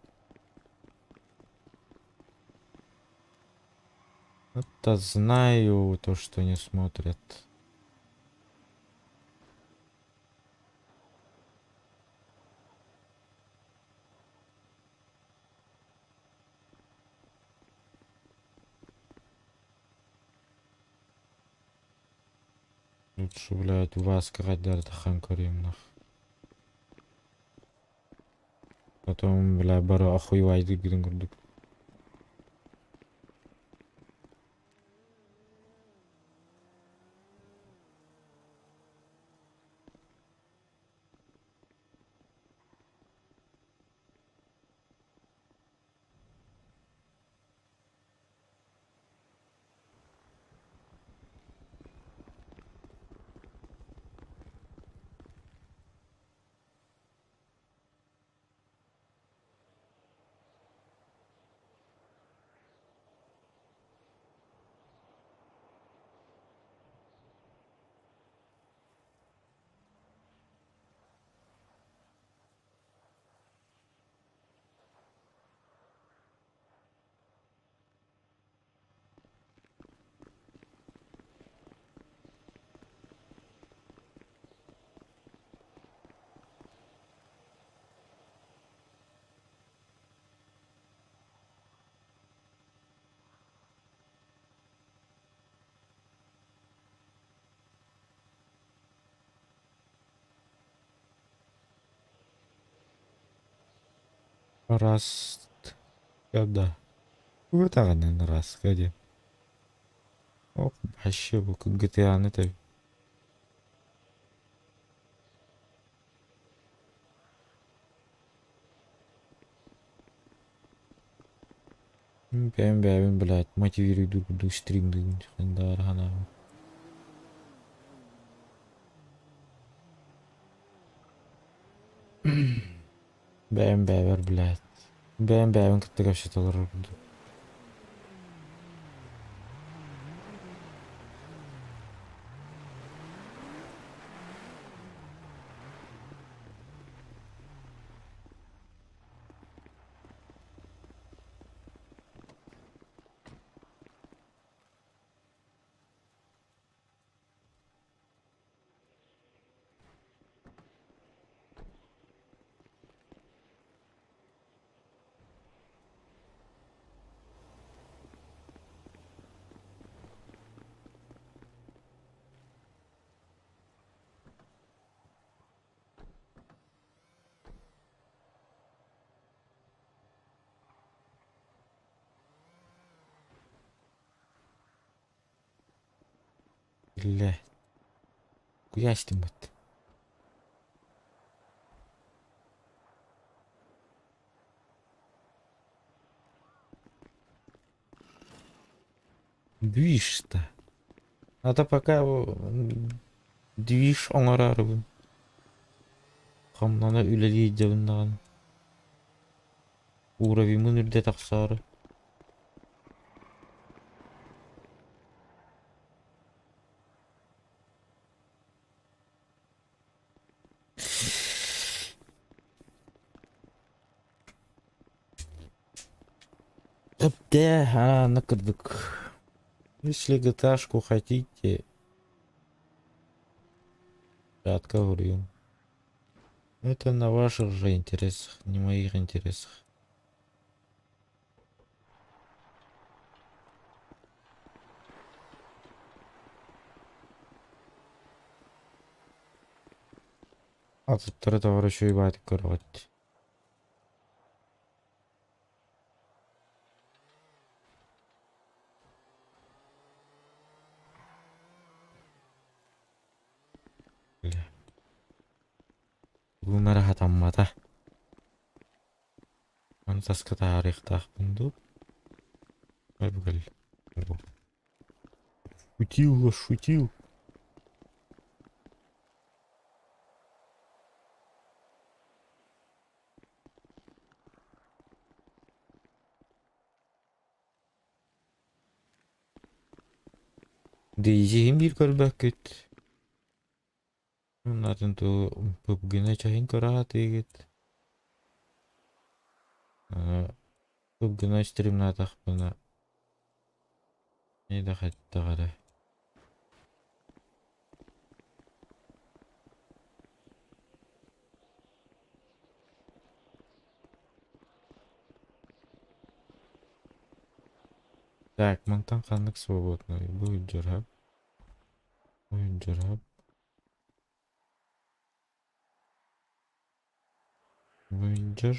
Это знаю то, что не смотрят. Лучше, блядь, вас хайдах көрүөм нах. Потом, бля, бары охуевайдык курдук. Раз. Когда? Ытаҕынан раска диэн. Ох, вообще бу GTA-ны тэб. Бэйэм бэйэбин, блядь, мотивируйдуур курдук стримдыыбын хандаары ханаабын. Бэйэм бэйэбэр, блядь. Бэйэм бэйэбин кытта кэпсэтэ олорор курдук. Бля. Куйаастыммыт. Движ-то. Надо пока движ оҥорорбун. Хамнана үлэлии илдьэбин даҕаны. Уровеньмын үрдэ тахсаары. Эптэ, аана кырдык. Если ГТАшку хотите, кратко говорю. Это на ваших же интересах, не моих интересах. Атыттары товар үчүгэй баайдык көрөҕүт. Бля. Бүгүн эрэ хатаммата. Маны таска таһаарыахтаахпын дуу? Ой, бу кэллэ. Шутил, шутил. Диизиһин биир көрбөккүт. Атын туу PUBG-ны чаһын көрө сатыыгыт. PUBG-ны стримнаатахпына не да хайдах эрэ. Так, мантан ханнык свободный? Бу дьарап. Бу дьарап. Вейнджер.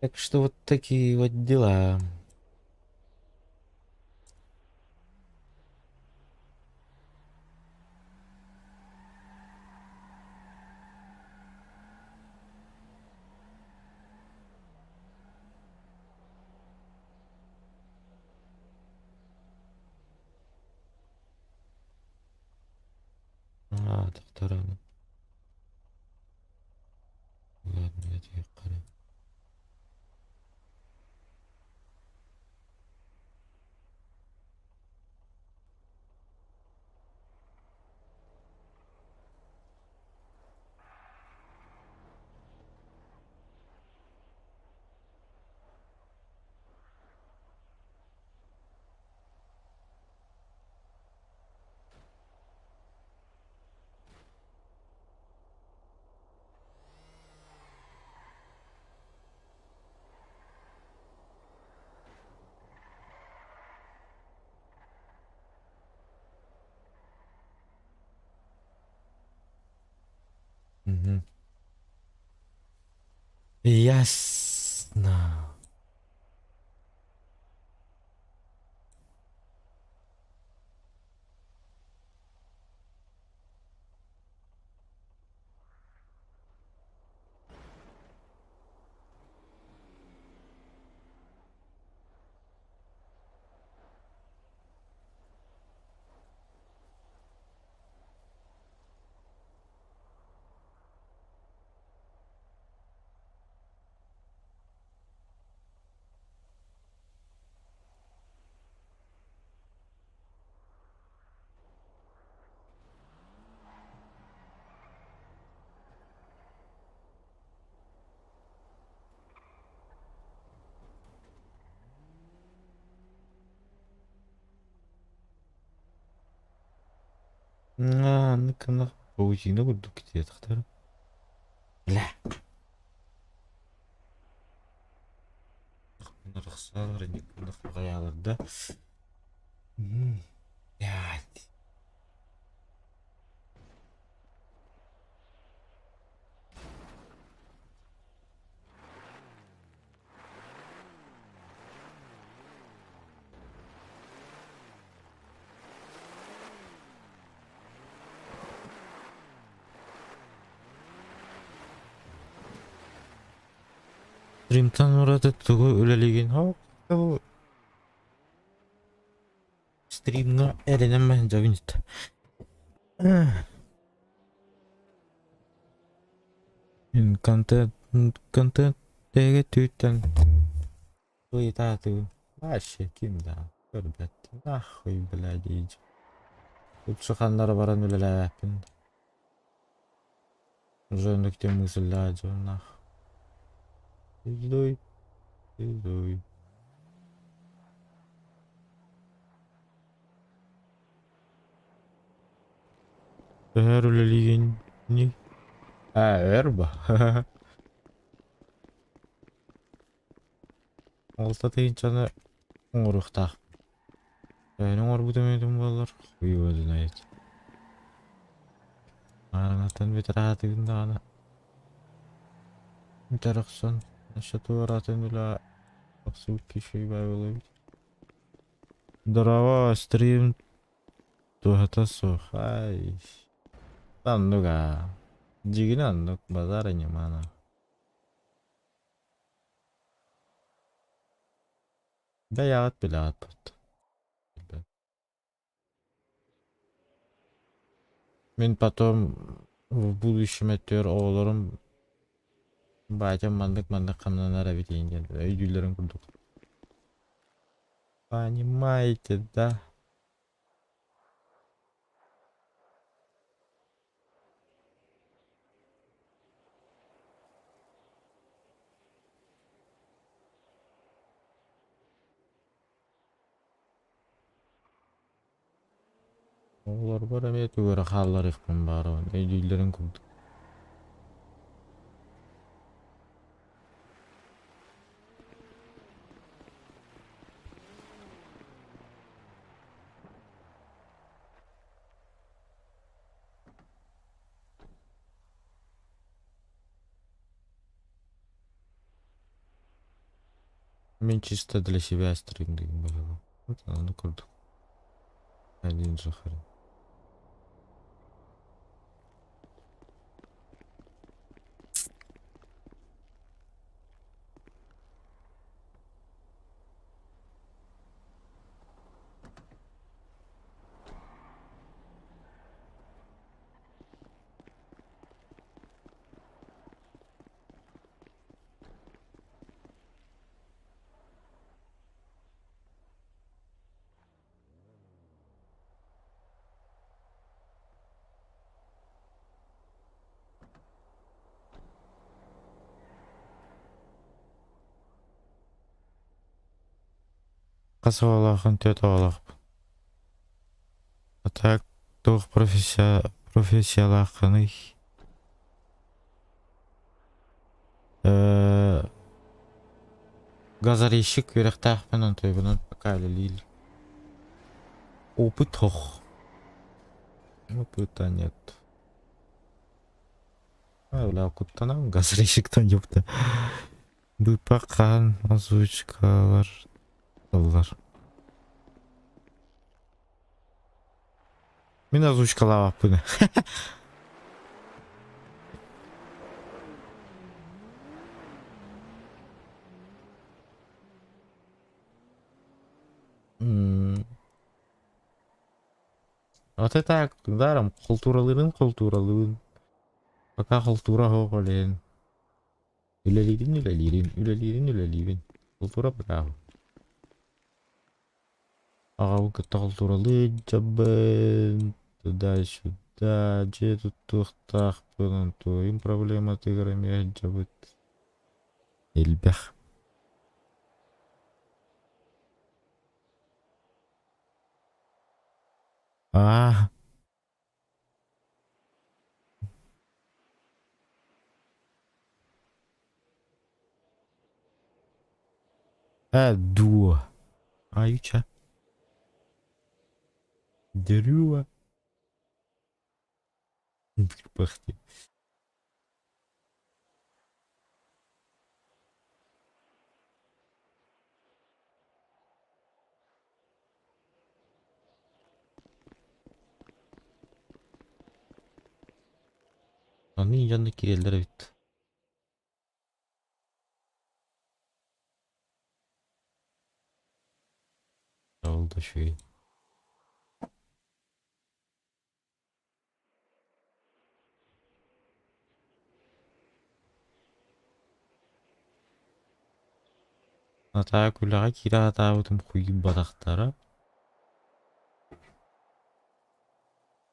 Так что вот такие вот дела. А, тохтораны. Ладно, я тебе Мгм. Ясно. Аа, ну-ка, паутина курдук диэтэхтэрэ. Бля. да? Блядь. Стримтан ураты тугу үлэлиигин? Ол стримҥа эрэнэн сылдьабын Контент контент эгэ түүттэн ыйытаатыгын вообще ким да көрбөт нахуй блядь иди лучше ханнара баран үлэлээбэппин уже оннук мысльлаа дьон нах пиздуй пиздуй Төһөр үлэлиигин Аа өр ба Алта тыһыынчаны оҥоруохтаах. Төһөнү оҥорбутум эбитим буоллар, хуй его знает. Аараҥаттан бүтэр аатыгын даҕаны бүтэр охсон, өссө туораатын үлэ охсубут киһи буолуо эбит. Здорово, стрим туһата суох. Ай, оннук аа. Дьигинэ оннук, базара ньыма Бэйэҕит билэҕит буолта. Мин потом в будущем өттүгэр оҕолорум батям маннык-маннык хамнанар эбит диэн өйдүүллэрин курдук. Понимаете, да? Оҕолорбор эмиэ тугу эрэ хаалларыахпын баҕарабын, өйдүүллэрин курдук. Мин чисто для себя стримдыгым быһыылаах. Вот ону курдук. Один же хрен. Хас оҕолооххун түөрт оҕолоохпун. А так туох профессия профессиялааххыный? Э газорезчик үөрэхтээхпин онтуйбунан пока үлэлиир. Опыт ох. Опыта нет. А, бля, куттанабын газорезчиктан ёпта. Быыппах хаһан озвучкалар тыллар. Мин озвучкалаабаппын. Вот это даром култууралыырын култууралыыбын. Пока култуура суох олehen. Үлэлиирин үлэлиирин, үлэлиирин үлэлиибин. Култуура бырааба. Аҕабын кытта култууралыы дьабын, туда-сюда, дьиэ туттуохтаахпын, онтуойум проблематыгар эмиэ сылдьабыт. Элбэх. Аа Ээ дуо? Айыча. Дерюва. Пахти. Аны дьонно киирэллэр эбит. Ол да үчүгэй. Натаа күлэҕэ киирэ сатаабытым хуйбатахтара.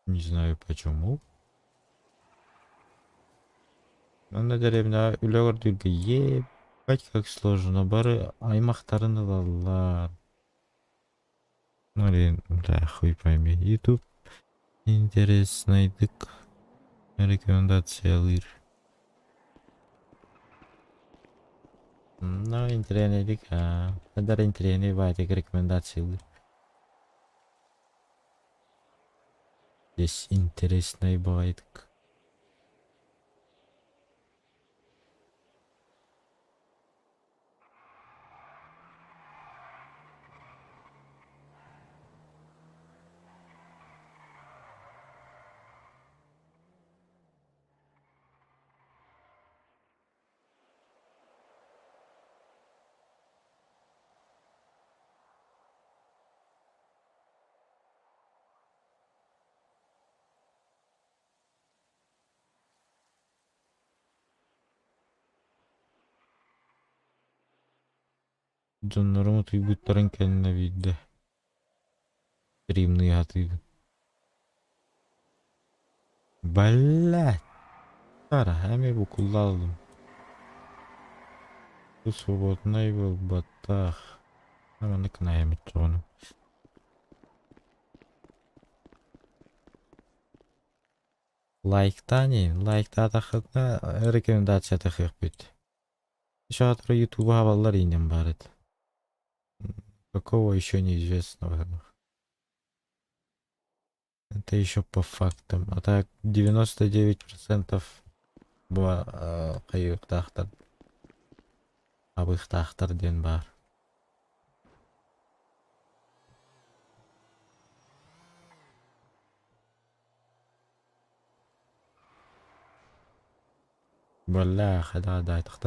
Не знаю почему. Манна дэриэбинэҕэ үлэ көрдүүргэ ебать как сложно бары аймахтарын ылаллар. Ну или да хуй пойми. Ютуб интереснайдык рекомендациялыыр. Ну интэриэһинэйдик аа эдэр интэриэһинэй баайдык рекомендациялыыр. Здесь интереснай баҕайытык. Дьоннорум утуйбуттарын кэннэ биирдэ стримныы сатыыбын. Блядь! Эмиэ букуллаалым. Бу свободнай буолбатах. Маннык гына чоҕону. Лайктаан иһин, лайктаатаххытына рекомендация тахыахпыт. Еще ютуба хабаллар иинэн баар этэ. Какого еще неизвестного. Это еще по фактам. А так 99% бу хайыахтаахтар абыахтаахтар диэн баар. Бэлээ хайдах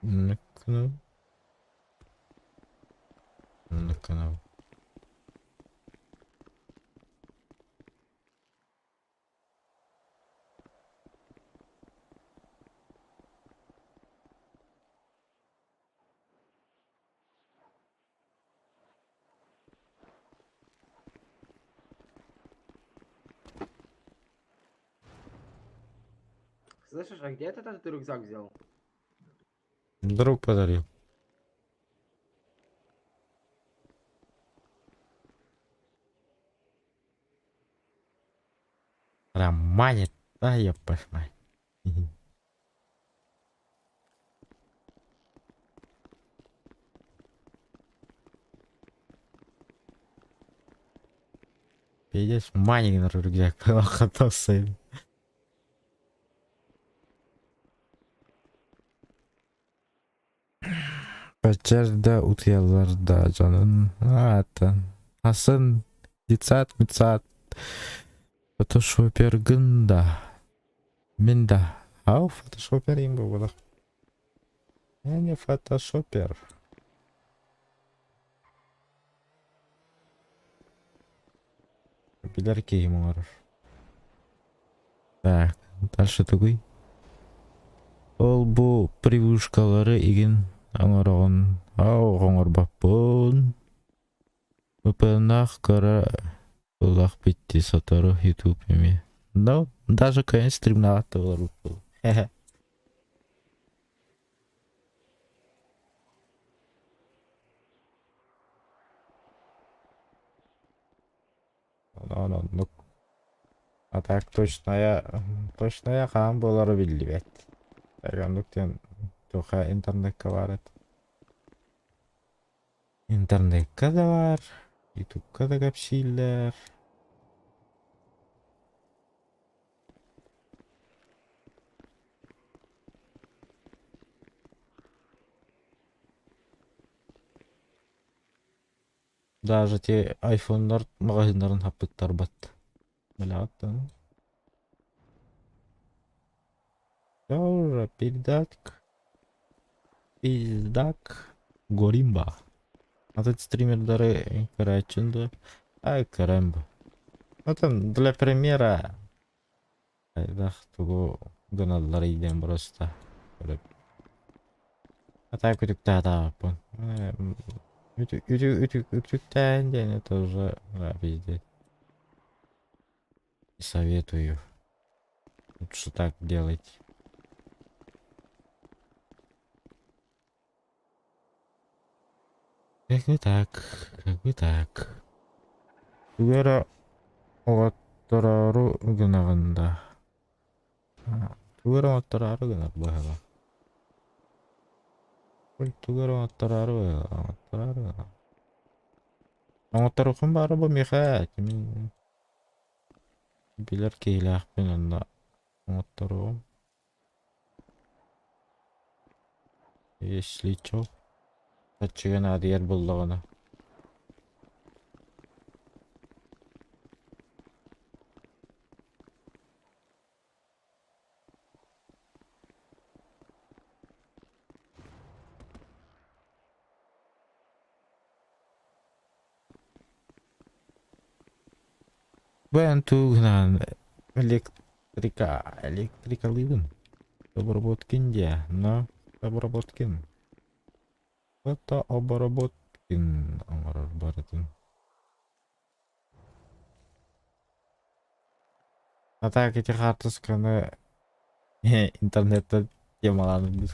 Ныккынабын Ныккынабын Слышишь, а где этот ты рюкзак взял? Друг подарил. Романит, да ёб вашу мать. Пиздец, маник на рюкзак катался. Бачарда утуйаллар да дьонун аата Атын детсад мецад фотошопергын да мин да ау фотошопер им буолах я не фотошопер билэр киһим оҥорор Так, дальше тугуй? Ол бу прививкалары игин оҥороҕун ау оҥорбоппун. ВПН-наах кыра ылах битти сотору YouTube эмиэ. Ну, даже кыайан стримнаабат да буолар Хе-хе. Онон оннук. А так точная, точная хаан буолара биллибэт. Так оннук диэн. Туха интернекка баар этэ. Интернекка да баар, ютубка да кэпсииллэр. Даже те айфоннар маҕаһыыннарын хаппыттарбат. Бляха, Тоже передатка. Пиздак. Горимба. Этот стримердары көрөөччүн Ай, көрөм бу. Это для примера. Хайдах тугу гыналлар диэн просто көрөп. А так үтүктаатаабыппын. Үтүктээһин диэн это уже да, пиздец. Не советую. Лучше так делать. Как бы так, как бы так. Тугу эрэ оҕоттороору гынаҕын да. Тугу эрэ оҥоттороору гынар быһыылаах. Ой, тугу эрэ оҥоттороору оҥоттороору гынар. Оҥотторуоххун баара бу миэхэ мин билэр киһилээхпин онно оҥотторуом. Если чё, хаччыга наадыйар буоллаҕына. Бэйэн тугунан электрика электрикалыыбын. Обработкин диэ, но обработкин. Это обработкин оҥорор барытын. А так эти хаартысканы интернеттен темалаан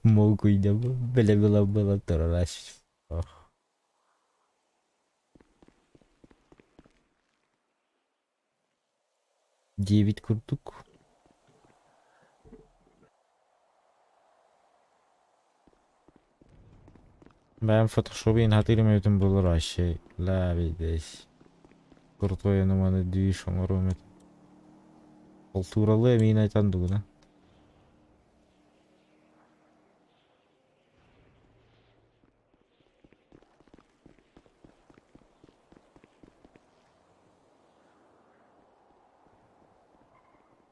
Могуйда бэлэ было турар. Диэбит курдук. Бэйэм фотошобин хатыырым эбитин булар вообще ла видесь. Крутой маны движ оҥоруом этэ. Култууралыы эмиин айтан дугуна.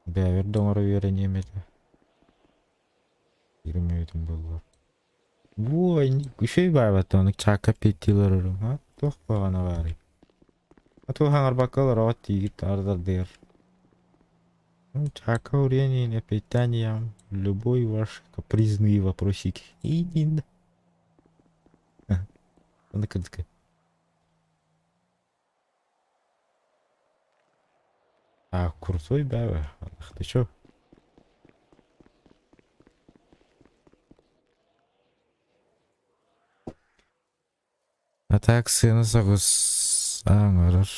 Бэйэбэр да оҥоро үөрэниэм этэ. Ирим эбитим буоллар. Буой, үчүгэй баайбат ону чаакка пиэттиилэр а туох куһаҕана баарый? А туох хаҥарбакка олороҕут тиигит ардардыгар. Чаака урение питанием любой ваш капризные вопросики. И Аны кырдьык. А, крутой бэбэ. Ах ты чё? А так сыана соҕус аҥарар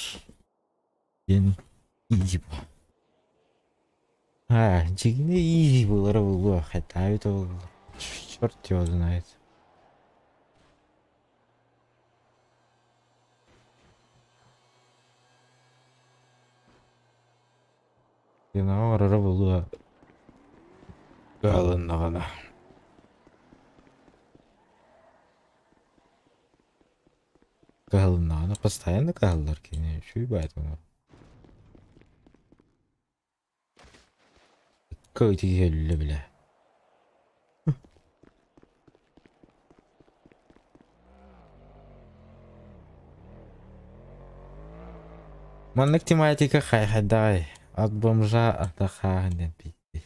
диэн изи А, дьиҥинэ изи буолара буолуо, хайтаабыт ол черт его знает. Сыанаҕа оҥороро буолуо кыалыннаҕына. Кыһалыннаҕына постоянно кыһаллар кини үчүгэй баайыт оҥор. Кыайтыы өллө билэ. Маннык тематика хайдаҕай? От бомжа ата хааһын диэн пиитти.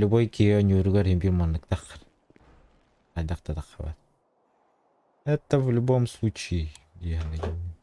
Любой киһи оонньууругар иһин биир маннык таххар. Хайдах да таххабат. Это в любом случае диэхин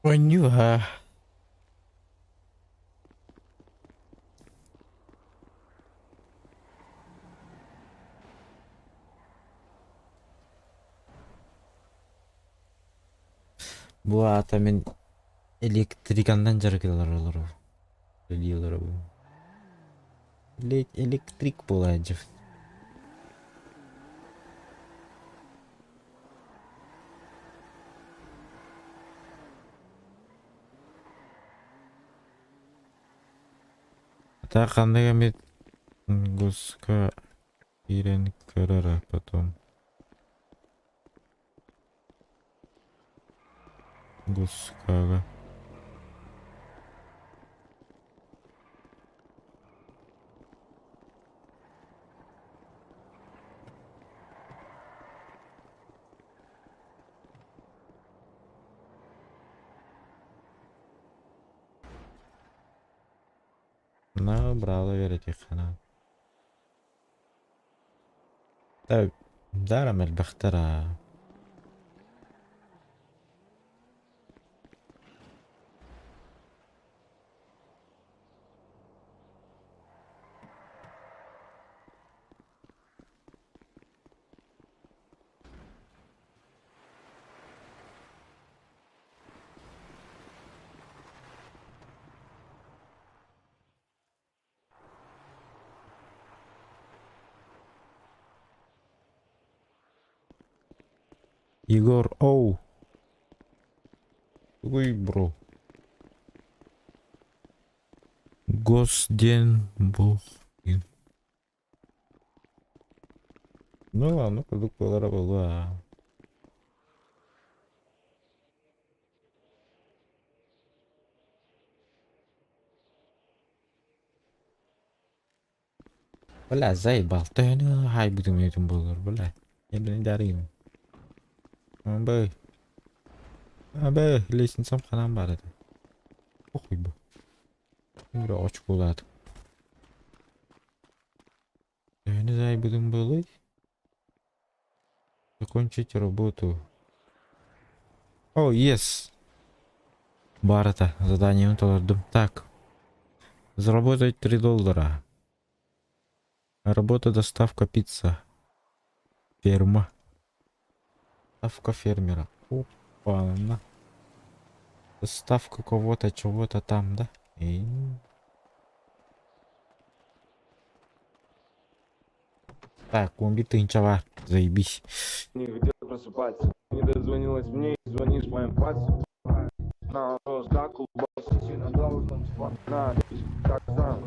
Оонньуу Бу аата мин электриканнан дьарыгырар олоробун. Үлэлии олоробун. Электрик буолааччы. Так ханнык эмит гуска киирэн көрөр потом. Гускага. На, брала үөрэтиэххэ Так, даром элбэхтэр аа. Егор, оу. Тугуй, бро? Госден бог. Ну ладно, курдук буолара буолуо аа. Бля, заебал. Төһөнү хаайбытым этим буолар, бля. Я блин дарыйым. Бэй. Бэй, лестницам ханан бар этэ. Похуй бу. Бля, очколаатым. Төһөнү заайбытым буолуй? Закончить работу. О, yes. Барыта. Заданием толордум. Так. Заработать 3 доллара. Работа доставка пицца. Ферма. Доставка фермера. Опа, на. Доставка кого-то, чего-то там, да? И... Так, комби тыһыынча заебись. Не хотел просыпаться. Не дозвонилась мне и звонишь моим пальцем. На да, На, как сам,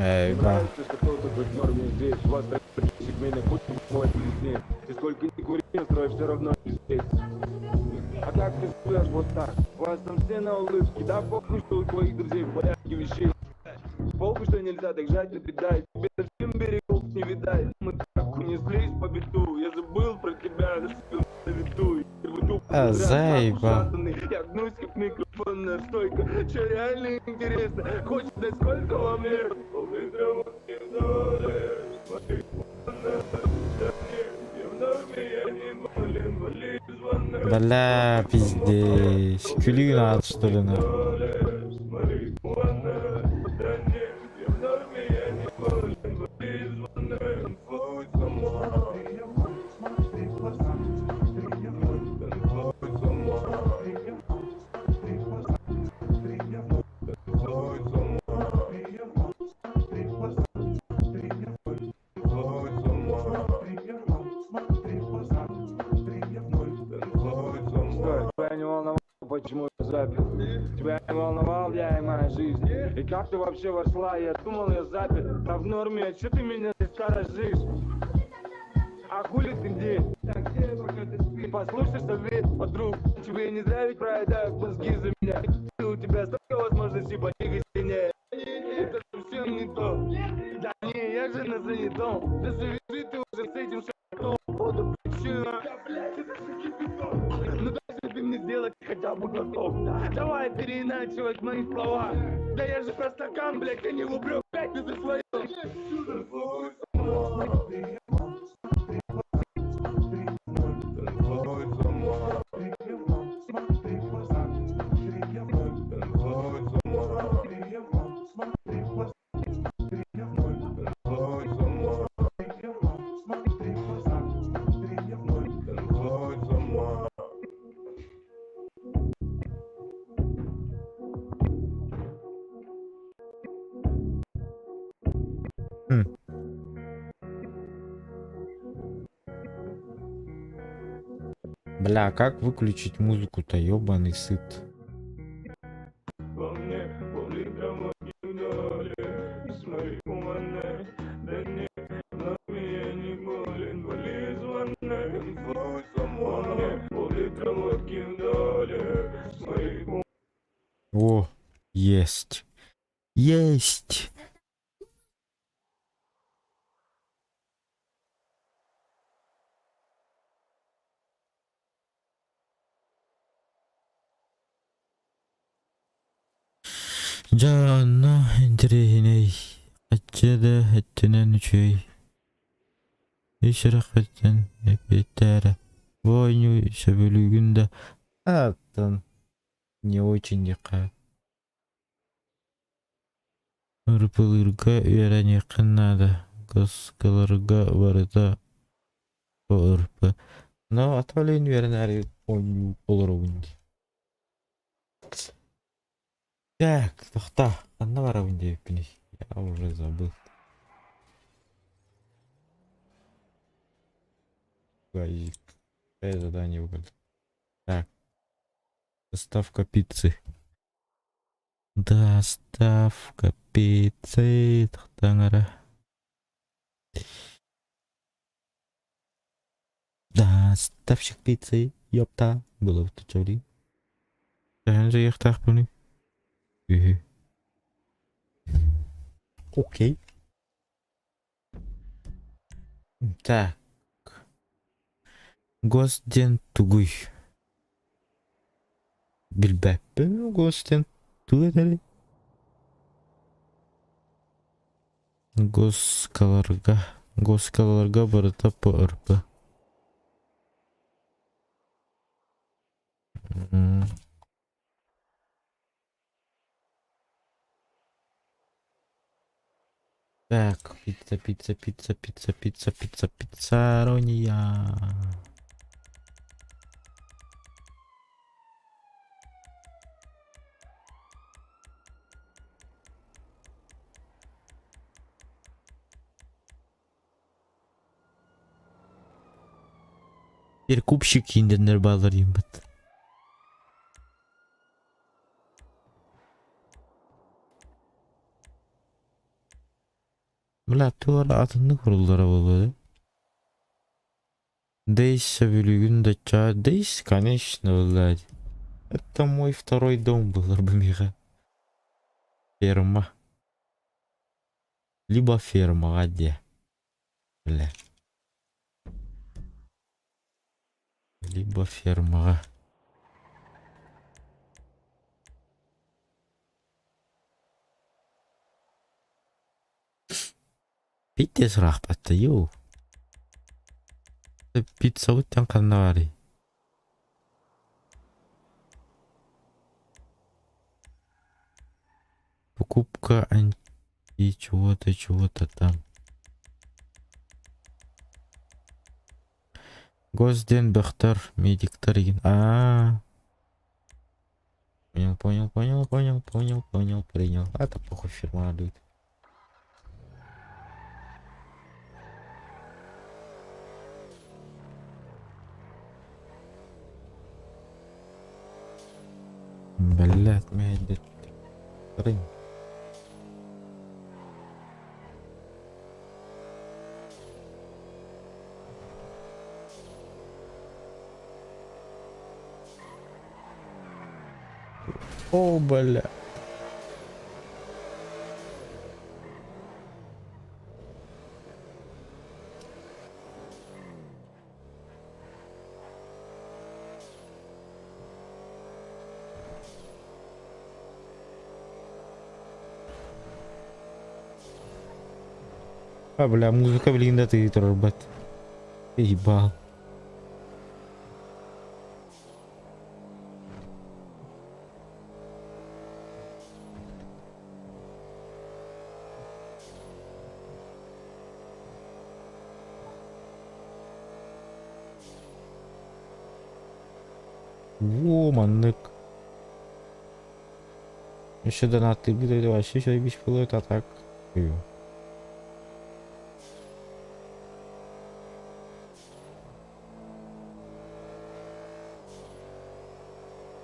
Эй, Мне да. нравится, что кто-то в норме здесь. У вас сегментный путь, мой здесь. Ты сколько ни кури, настрой все равно здесь. А как ты живешь вот так? У вас там все на улыбке, да похуй, что у твоих друзей в порядке вещей. Похуй, что нельзя так жать, не беда. Тебе совсем берегов не видать. Мы так унеслись по биту. Я забыл про тебя, на виду. А, заебал. Я гнусь, как микрофонная стойка. Че реально интересно? Хочешь знать, сколько вам лет? Бля, пиздец. Күлүү надо, что ли, на? Стой, тебя не волновало, почему я запил? Тебя не волновал я и моя жизнь. И как ты вообще вошла? Я думал, я запит. А в норме, а че ты меня здесь сторожишь? А хули ты здесь? Послушай совет, подруг. Тебе не зря ведь проедают мозги за меня. Ты, у тебя столько возможностей, подвигай сильнее. Это совсем не то. Да не, я же на занятом. Да завяжи ты уже с этим шатом. Вот причина. Да, блядь, это же кипяток. Ну дай же ты мне сделать хотя бы глоток. Давай переиначивать мои слова. Да я же про стакан, блядь, а не в упрек, блядь, ты за свое. Хм. Бля, а как выключить музыку-то, ёбаный сыт? О, есть. Есть! Дьэ онно интэриэһинэй, ачча да өттүнэн үчүгэй. Ис сүрэхпиттэн эппиэттээрэ, бу оонньуу сөбүлүүгүн да ааттан не очень диэххэ Ырыпылыырга үөрэниэххин наада, кыскыларга барыта ырпы. Но а то лень үөрэнээри оонньуу олоробун дии. Так, тохтоо, ханна барабын диэбиппиний? Я уже забыл. Газик. Задание выполнить. Так. Доставка пиццы. Доставка пиццы. Тахтаҥара. Доставщик пиццы, ёпта. Было бы чөри. Төһөн дьайыахтаахпыный? Үһү. Окей. Так. Гос диэн тугуй? Билбэппин гос диэн тугу этэрий? Госкаларга, госкаларга барыта ПРП. Так, пицца, пицца, пицца, пицца, пицца, пицца, пиццарония. Перекупщик инденнер баалар диэн Бля, туора атыннык уруллара буолуо да. Дейс сөбүлүүгүн да чаа Дейс, конечно, блядь. Это мой второй дом был, Арбамиха. Ферма. Либо фермаҕа диэ. Бля. Либо фермаҕа. Пиздец ыраахпатта, йоу. Пиццабыттан ханна баарый? Покупка анти чего-то, чего-то там. Госден бөхтөр, медиктар игин. А, Понял, понял, понял, понял, понял, понял, принял. А это похуй фирма радует. Блядь, меня Рын. О, бля. А, бля, музыка, блин, да ты турбат. Ебал. Во, маннык. Еще донаты будет вообще еще бич а так.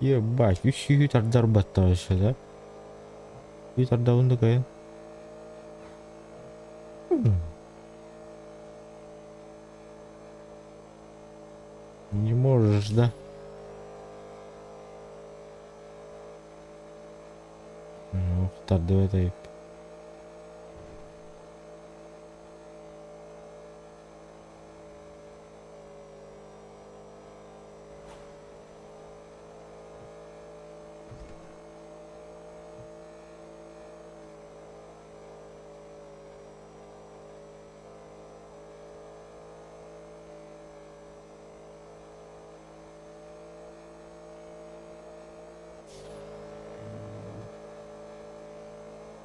Ебать, үс сүүһү тардар батта өссө да. Ү тардабын да кыайан. Не можешь, да? Ох, тардыбат эбит.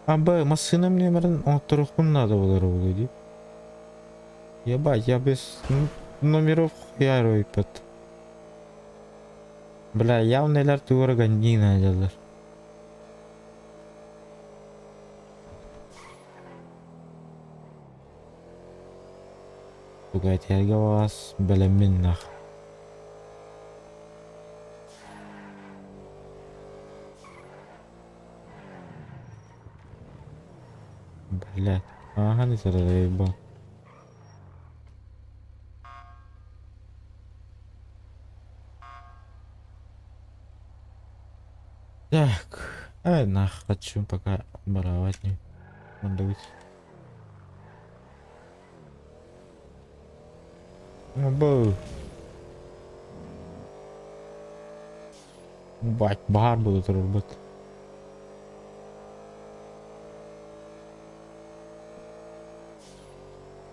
Аба, массыынам нүөмэрин оҥотторуохпун наада буолара буолуо дии. Ебать, я без номеров хуярыйпыт. Бля, явно элэр тугу гандина дьаллар. Тугайтыга баҕас бэлэммин нах. Блядь, ага, не заебал. Так, ай нах, хочу пока воровать не. Надо Бу. Бать, баар буола турарбыт.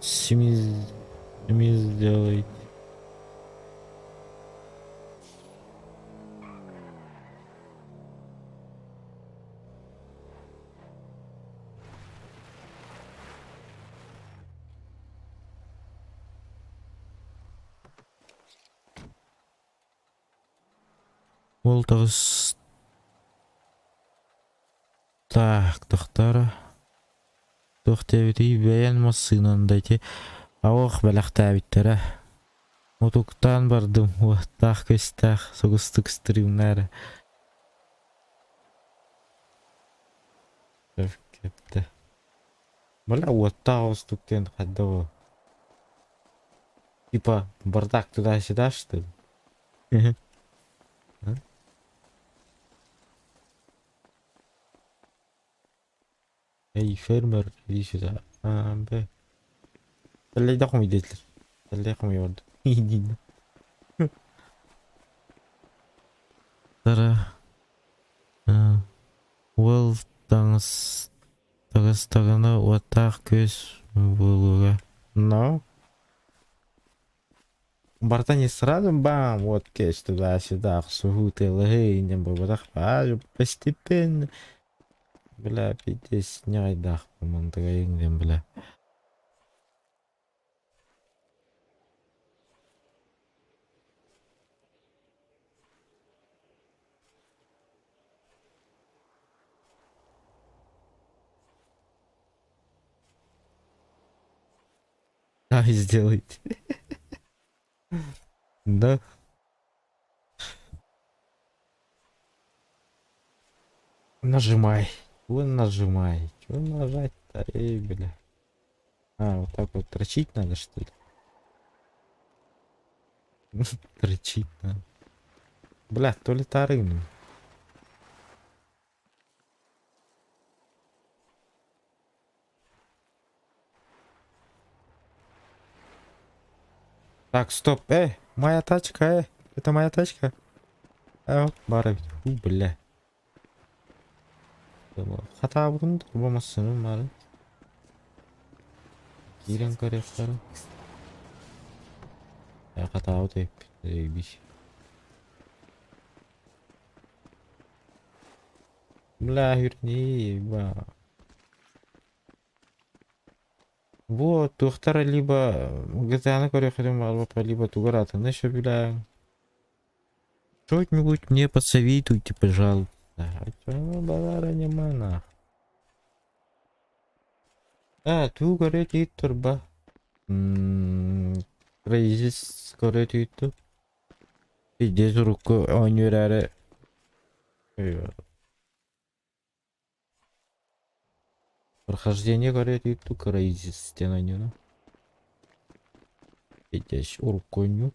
Сими, сими сделайте. Ол таҕыс Так, тохтор. Туох диэбитий бэйэн массыынан да ити ауох бэлэхтээбиттэрэ. Мутуктаан бардым, уоттаах-күстээх соҕустук стримнэр. Кэптэ. Бля, уоттаах оҕустук диэн хайдах ол? Типа бардак туда-сюда, что ли? А? Эй, фермер, иди сюда. А, Б. Тэллэйдэ хомуй диэтилэр. Тэллэй хомуйа бардым. Иди. Тара. Уол таҥас таҕыстаҕына уоттаах күөс буолуоҕа. Но барыта не сразу бам, вот кэш туда-сюда, охсуһуу тыалаһыы иннин буолбатах постепенно. Бля, пиздец, ньаҕайдаах мантыгайыҥ диэн бля. А, сделайте. Да. Нажимай. Вон нажимай. Чего нажать-то? Эй, бля. А, вот так вот дрочить надо, что ли? Дрочить надо. Бля, то ли тарым. Так, стоп. Моя тачка, Это моя тачка. Э, баар эбит. Фу, бля. Хатаабытын турбамассыным баарын. Киирэн көрүөхтэрин. Э, хатаабыт эбиппит. Заебись. Бля, хүрнии, ба. Вот, туохтара либо GTA-ны көрүөххүтүн баҕарбаппар, либо тугу эрэ атыны сөбүлээҥ. Что-нибудь мне посоветуйте, пожалуйста. Балара нема нах. А, тугу көрө тиит турба. Кризис көрө тиит Пиздец урукку оонньуу эрээри. Прохождение говорит YouTube Крейзи стена. Петясь урукконньу.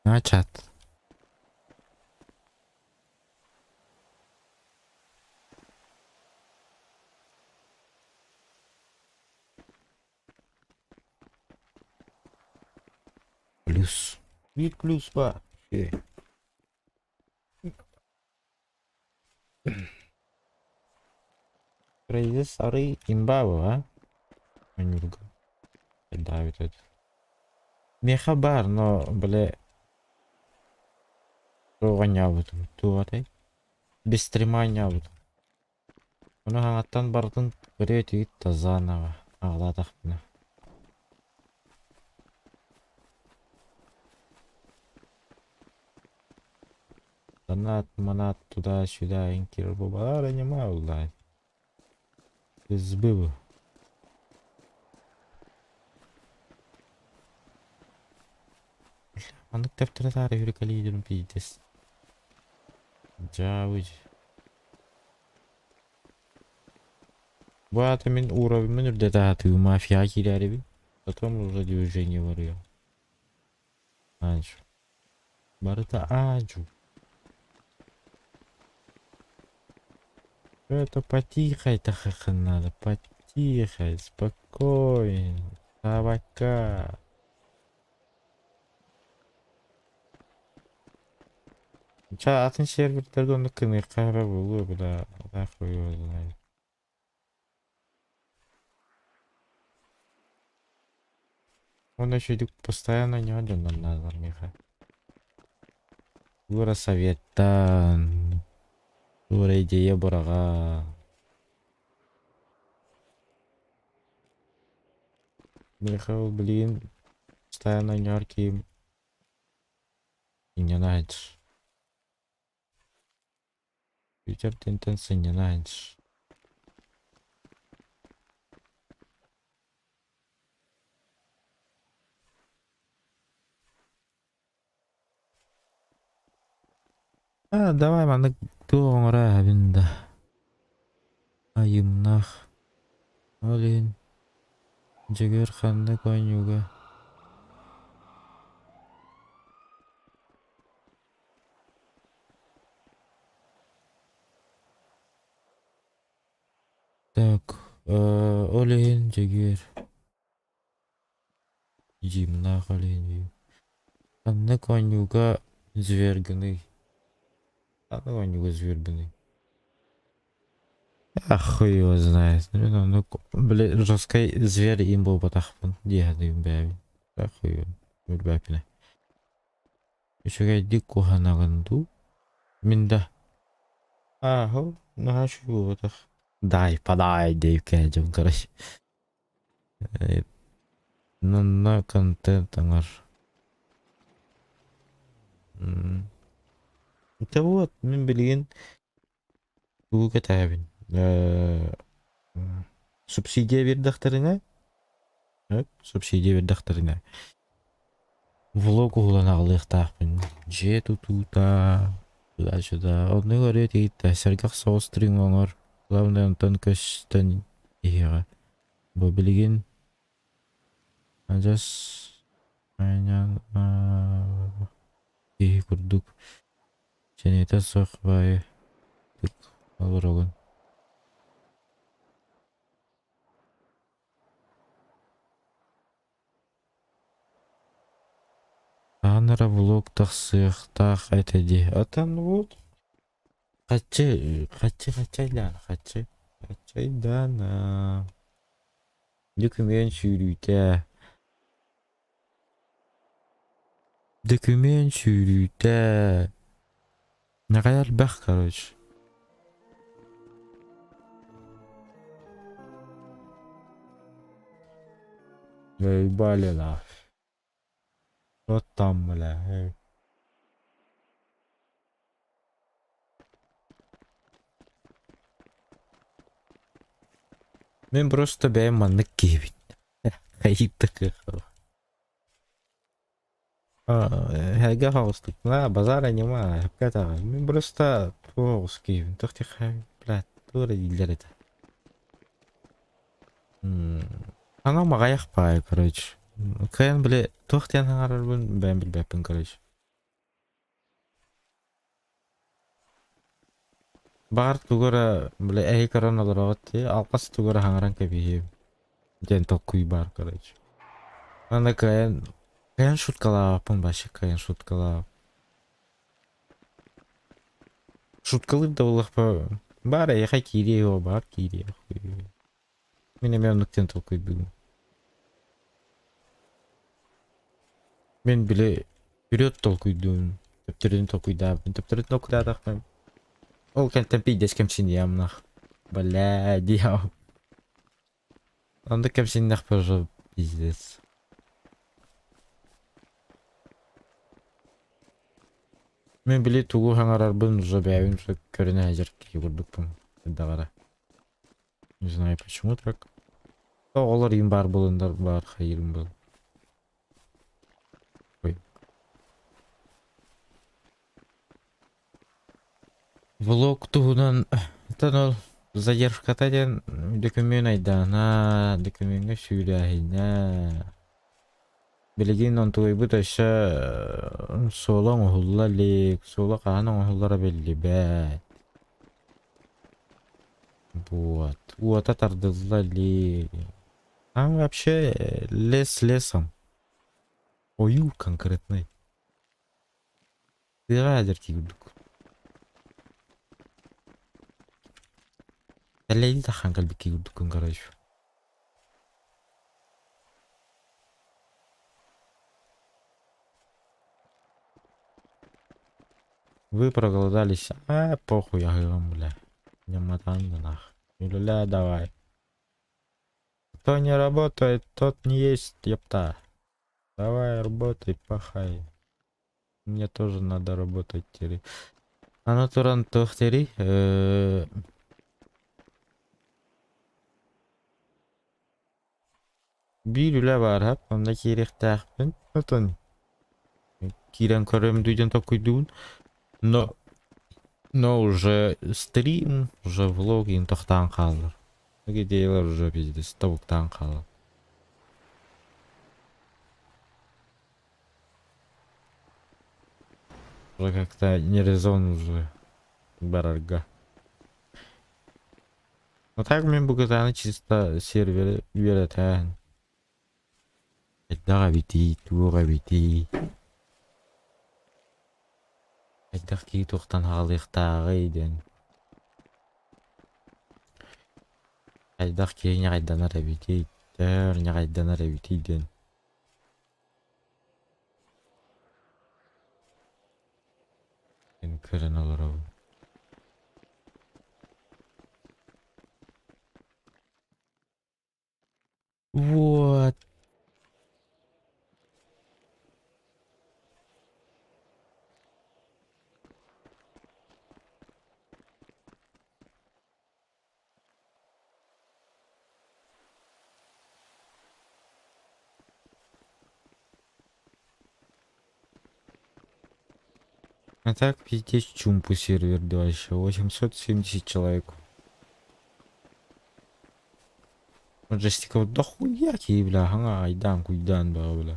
Начат. Плюс. Вид плюс ба. Крейзис арый имба а? Анюрга. Давит это. Меха бар, но, бля... Туоҕанньаабытым, туох этэй? Без стриманньаабытым. Ону хаҥаттан барытын көрүө этигит да заново аҕалаатахпына. Донат, манат, туда-сюда, инкир бубалара нема улай. Сбыл. Маннык тэптэрэ таары үрүкэлиидирин пиздец. Дьаабыч. Бу аата мин уровеньмын үрдэтэ сатыы мафияҕа киирээрибин. Потом уже движение барыа. Анчу. Барыта аадьу. Это потихо это надо, потихо, спокойно. Табака. Ча атын сервердерге оннук кыныахха эрэ буолуо бля, нахуй его знает. Он еще постоянно не дьоннор наадалар миэхэ. Туора советтаан, туора идея быраҕа. Миэхэ ол билигин постоянно оонньоор киһим сынньана сылдьар. Питер диэнтэн сынньана сылдьар. А, давай маннык туох оҥоро эһэбин да. Айымнах. Ол иһин Дьөгүөр ханнык оонньууга Так, ол иһин Дьөгүөр Дьиимнаах ол иһин дии. Ханнык оонньууга звергыный? Ханнык оонньууга звербыный? Ах, хуй его знает. Ну, ну, бля, жесткай зверь им буолбатахпын дии саныыбын бэйэбин. Да хуй его, билбэппинэ. Үчүгэйдик куһанаҕын дуу? Мин да. Ааһыл, наһаа үчүгэй буолбатах. Дай, подай диэбиккэ дьон короче. Манна контент аҥар. Это вот, мин билигин тугу кэтээбин. Субсидия биэрдэхтэринэ, субсидия биэрдэхтэринэ влог уһулан аҕалыахтаахпын. Дьиэ тутуута, туда-сюда. Оннук өрүү тиийдэ. Сэргэх соҕус стрим оҥор. Главное онтон көстөн иһиэҕэ. Бу билигин адьас айанньаан киһи курдук сэниэтэ суох баайы олороҕун. Хаһан эрэ влог тахсыахтаах этэ дии. Атан вот. Хаччы, хаччы, хаччайдаана, хаччы, хаччайдаана. Дөкүмүөн сүүрүүтэ. Дөкүмүөн сүүрүүтэ. Наҕай элбэх, короче. Заебали нах. Вот там, бля. Эй. Мин просто бэйэм маннык киһибин. Хайыттык. Эһэгэ хаҕыстык. На, базара нема, сөпкө этэҕин. Мин просто туох оҕус киһибин. Туох диэххэ, блядь, туох эрэ дииллэр этэ. Аҥам аҕыйах баайы, короче. Кыайан били туох диэн саҥарарбын бэйэм билбэппин, короче. Баҕар тугу эрэ били эһи көрөн олороҕут дии, алҕас тугу эрэ саҥаран кэбиһиэм диэн толкуй баар короче. Аны кыайан кыайан шуткалаабаппын вообще кыайан шуткалаабаппын. Шуткалыыр да буоллахпа баар эйиэхэ киириэ үһү баар киириэ Мин эмиэ оннук диэн толкуйдуубун. Мин били вперед толкуйдуум, төптөрүтүн толкуйдаабын, төптөрүтүн толкуйдаатахпына ол кэнтэн пиздец кэмсиниэм нах. Бля, диэм. Оннук кэмсиннэхпэ уже пиздец. Мин били тугу саҥарарбын уже бэйэбин уже көрүнэ сылдьар киһи курдукпун эрдэҕэрэ. Не знаю почему так. Оҕолор им баар буоланнар баар хайыырым буол. Ой. Влог туһунан оттон ол задержката диэн дөкүмүөн айдаана, дөкүмүөҥҥэ сүүрээһинэ. Билигин онтугуйбут өссө суола оҥоһулла илик, суола хаһан оҥоһуллара биллибэт. Вот. Уота тардылла илик. Там вообще лес лесом. Ойуур конкретный. Тыаҕа эдэр курдук. Тэллэйди таххан кэлбикки курдуккун короче. Вы проголодались. А, похуй, аһыам, бля. Няматан да нах. Үлэлээ давай. Кто не работает, тот не есть, ёпта. Давай, работай, пахай. Мне тоже надо работать теперь. Аны туран туох диэрий? Биир үлэ баар һап, онно киириэхтээхпин. Отон киирэн көрөм дуу диэн толкуйдуубун. Но но уже стрим, уже влог иин тохтоон хаалар. Идеялар уже пиздец тобуктаан хаалар. Уже как-то не резон уже барарга. А так мин бу кытааны чисто сервери үөрэтэн. Хайдах эбитий, туох эбитий? Хайдах киһи туохтан хаалыахтааҕый диэн. Хайдах киһи ньаҕайданар эбитий, төһө өр ньаҕайданар эбитий диэн. Көрөн олоробун. Вот. А так пиздец чумпу сервер дальше. 870 человек. Джестиков дохуя ки, бля, ага, айдан, куйдан, бля,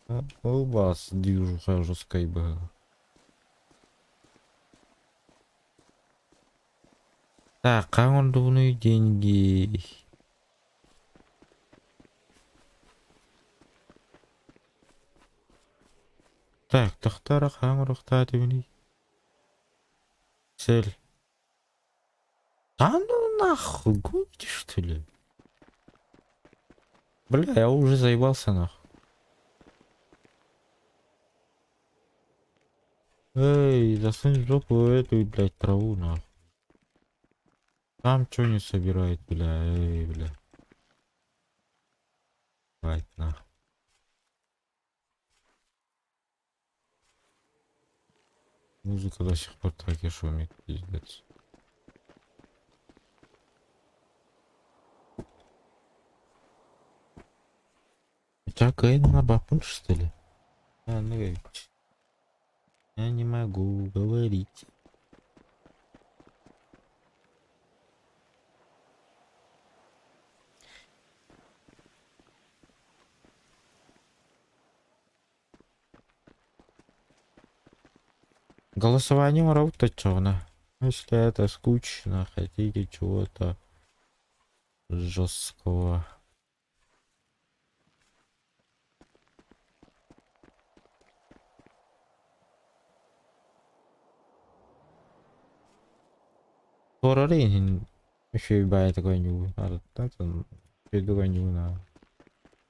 бля. У вас движуха жесткая была. Так, как он деньги? Так, тохтоо хаҥ урукта түбүнүй? Цель. Да ну нахуй, гоните что ли? Бля, я уже заебался нахуй. Эй, засунь в жопу эту, блядь, траву нахуй. Там что не собирает, бля, эй, бля. Блядь, нахуй. Музыка до сих пор так и шумит, пиздец. Так, на бабун, что ли? А, ну, я не могу говорить. Голосование работает. Если это скучно, хотите чего-то жесткого. Хоррор еще и бай такой не надо. Такой не надо.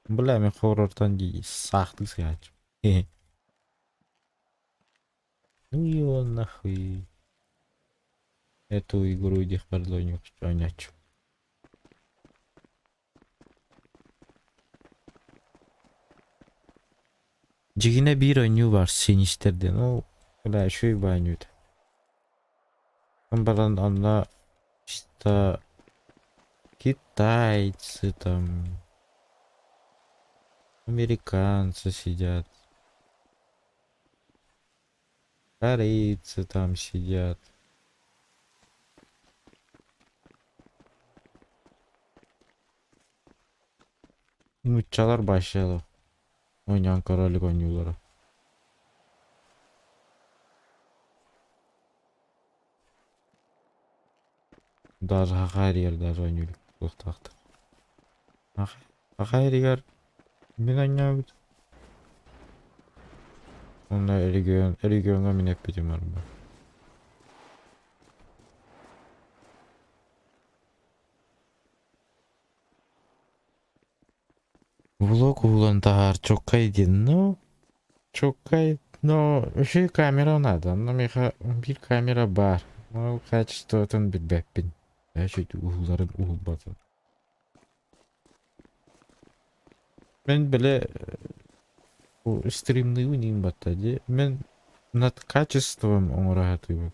Бля, мен хоррортан сахты сыгач. Ну его нахуй. Эту игру их подлоню что Дьиҥинэ биир оонньуу баар Sinister диэн ол бля үчүгэй баанньуу этэ. Баран онно чисто китайцы там, американцы сидят, корейцы там сидят. Нууччалар баһыйалар оонньоон көрө илик оонньуулара. Даже Саха эригэр даже оонньуу илик буолуохтаахтар. Саха эригэр мин оонньообут. Онно регион региоҥҥа мин эппитим арба. Влог уһулан таһаар чоккай диэн, ну чоккай, но үчүгэй камера надо, онно миэхэ биир камера баар, ол качествотын билбэппин, үчүгэй уһуларын уһулбатын. Мин били стримныыбын иин батта дии, мин над качеством оҥоро сатыыбын.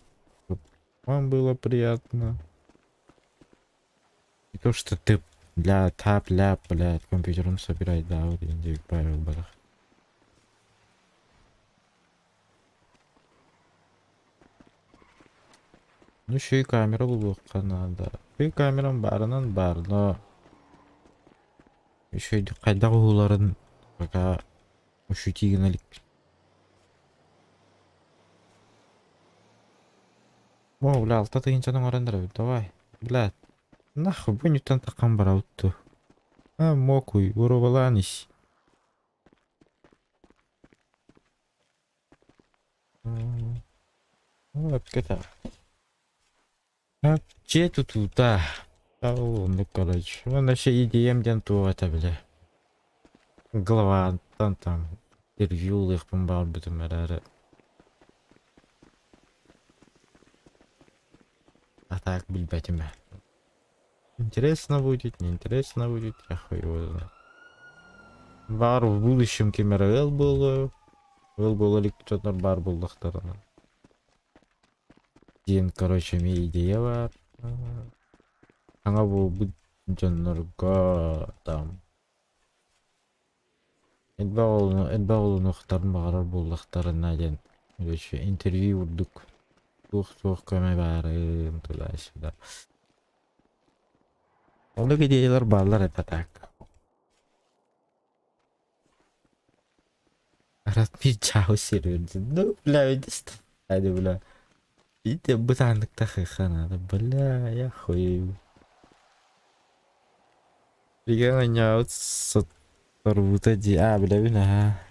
Вам было приятно. Не то, что ты, бля, тап, ляп, блядь, компьютером собирай, да, вот индик Павел Барах. Ну еще и камера булуохха наада. И камерам баарынан баар, но еще хайдах уһуларын пока ощути гына илик. О, бля, алта тыһыынчаны оҥорон эрэбит, давай. Бля, нахуй бу инниттэн таххан барабыт дуо? А, мокуй, уруобалаан ис. Дьиэ тутуута. Оннук короче. Уонна вообще идеям диэн туох этэ бile. Главаттан там интервью ылыахпын баҕарбытым эрээри. А так билбэтим ээ. Интересно будет, не интересно будет, я хуй его знает. Баар в будущем ким эрэ ыал буолуо, ыал буола илик дьоннор баар буоллахтарына. Диэн короче эмиэ идея баар. Саҥа буолбут дьоннорго там элбэх оҕолону элбэх оҕолонуохтарын баҕарар буоллахтарына диэн короче интервью курдук туох-туох көмө баарын туда-сюда. Оннук идеялар бааллар это так. Ратмичау серьезно. Ну, бля, иди бля. Иди бытааннык тахыха надо, бля, я хуею. Билигин оонньообут сотторбута дии, аа, билэбин аһаа.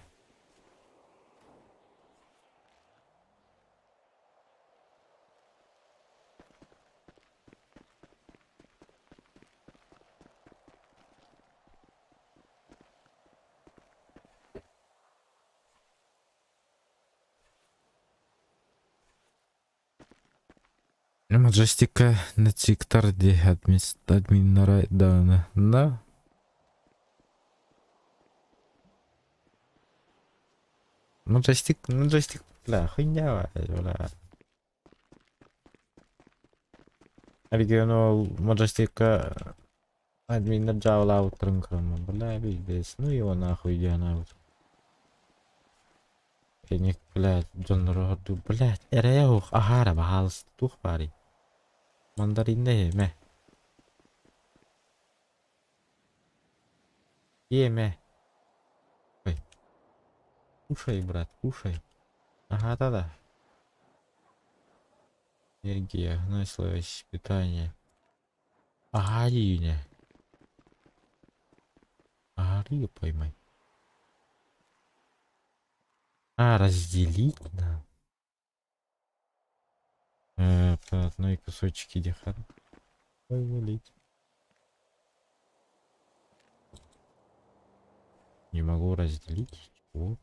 Маджестикка нациктар дии админнара даҕаны да Маджестик, Маджестик, бля, хуйня, бля. Регионал Маджестикка админнар дьаабылаабыттарын көрөммүн, бля, пиздец, ну его нахуй диэн аабыт. Кини, блядь, дьоннору ордуу, блядь, эрэйэ суох, аһаара, баһаалыста, туох баарый? Мандаринна иһимэ. Иэмэ. Ой. Кушай, брат, кушай. Ага, да-да. Энергия, выносливость, питание. Ага, июня. Ага, поймай. А, разделить на. По одной кусочки дихан. Валить. Не могу разделить. Чего?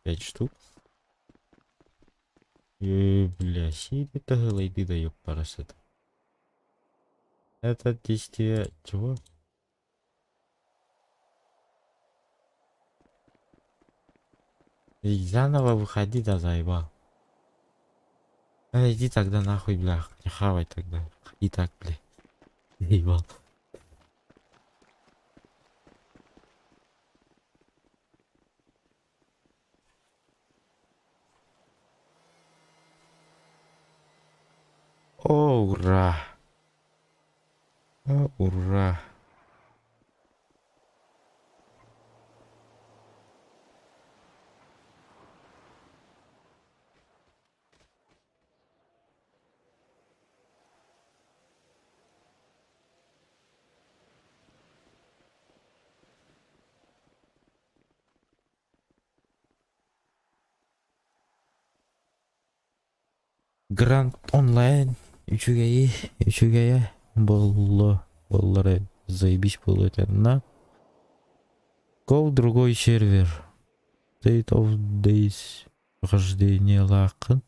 Пять штук. Э, бля, сиди ты да ёпарасет. Это действие чего? И заново выходи, да заебал. А иди тогда нахуй, бля, не хавай тогда. И так, бля. Заебал. О, ура! О, ура! Гранд онлайн үчүгэйи үчүгэйэ буолла буоллар заебись буолуо этэ на Go другой сервер State of Days прохождениелааххын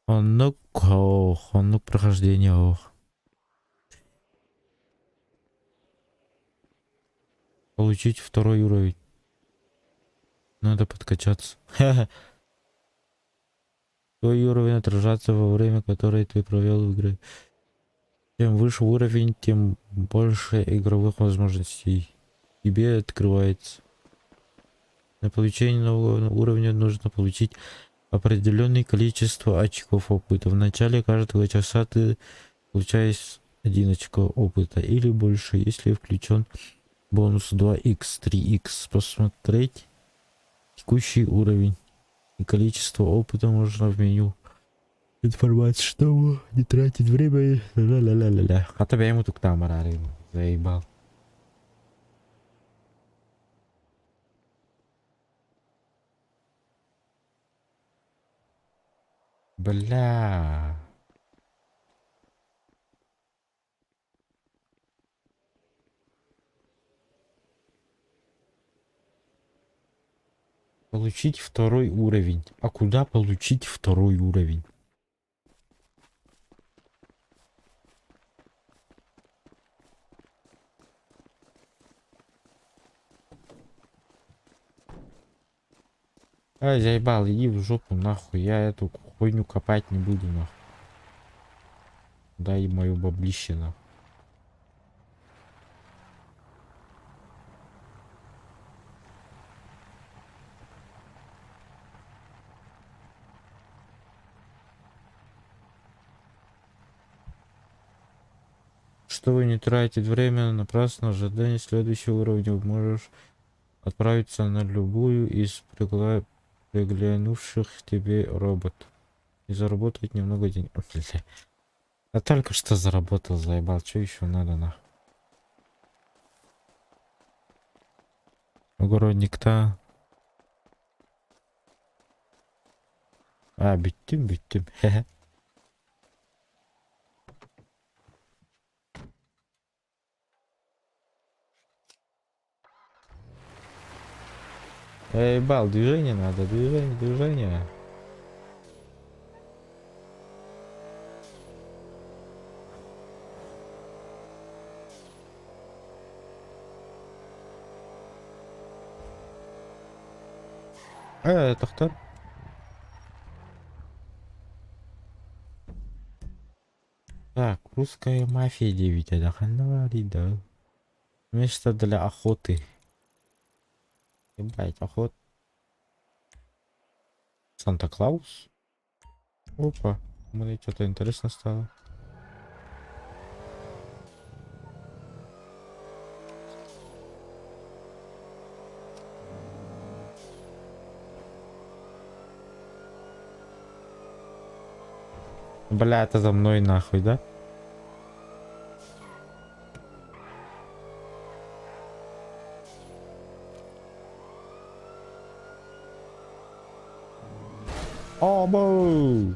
оннук ох оннук прохождение ох Получить второй уровень. Надо подкачаться. Твой уровень отражается во время, которое ты провел в игре. Чем выше уровень, тем больше игровых возможностей тебе открывается. На получение нового уровня нужно получить определенное количество очков опыта. В начале каждого часа ты получаешь 1 очко опыта или больше, если включен бонус 2х, 3х. Посмотреть текущий уровень и количество опыта можно в меню. Информация, чтобы не тратить время. Ля-ля-ля-ля-ля. Хата бэйэм утуктаан бараарыым. Заебал. Бля. Получить второй уровень. А куда получить второй уровень? Ай, заебал, иди в жопу нахуй. Я эту хуйню копать не буду нахуй. Дай мою баблище нахуй. Чтобы не тратить время на напрасное ожидание следующего уровня, можешь отправиться на любую из пригла... приглянувших тебе робот и заработать немного денег. Бля. А только что заработал, заебал. Что еще надо нахуй? Огородник-то. А, бүттүм, бүттүм. Хе-хе. Эй, бал, движение надо, движение, движение. Э, тохтор. Так, русская мафия диэбитэ да ханна баарый да? Место для охоты. Ебать, охот. Санта-Клаус? Опа, мне что-то интересно стало. Бля, это за мной нахуй, да? Обу!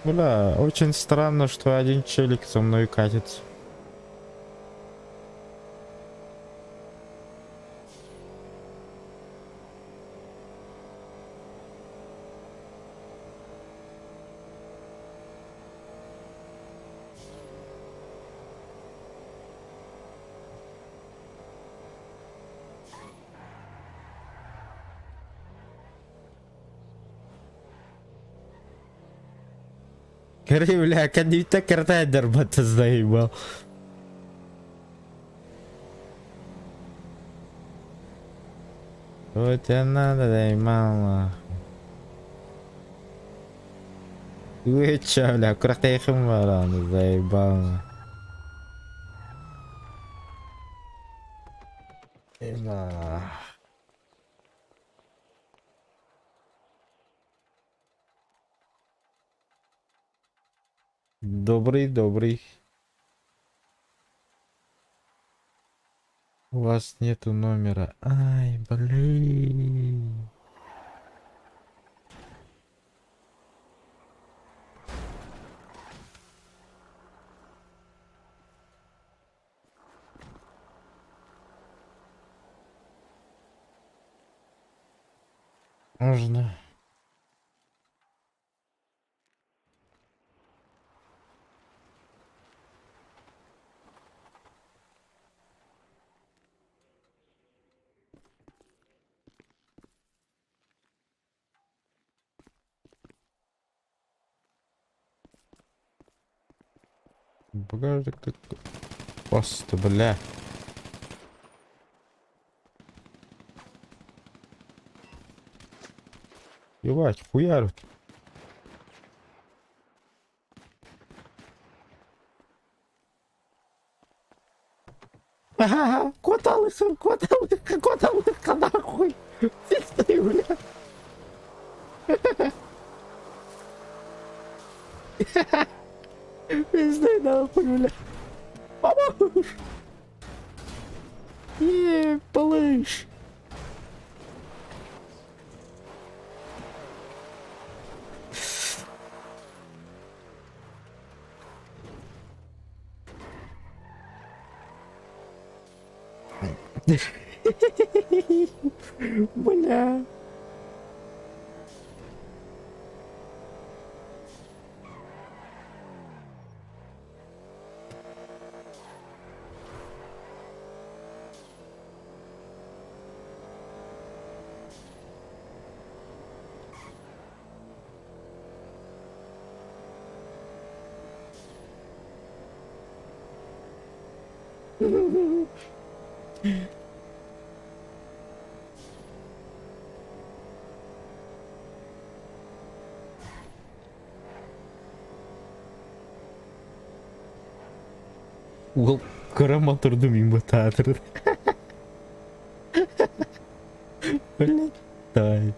Бля, очень странно, что один челик со мной катится. Кэрри, бля, кэнниттэн кэртээдэр заебал. Вот тебе надо, дай мама. Вы чё, бля, күрэхтэйхим баран, заебал. Ема. Добрый, добрый. У вас нету номера. Ай, блин. Можно. Багажник так... Просто, бля. Ебать, хуярят. Ага, кота лыха, кота лыха, кота лыха, нахуй. Пизды, бля. Пизды, нахуй, бля. Помощь. Е, малыш. Бля. Уол кыра моторду мин бытаатыр. Блядь, тай.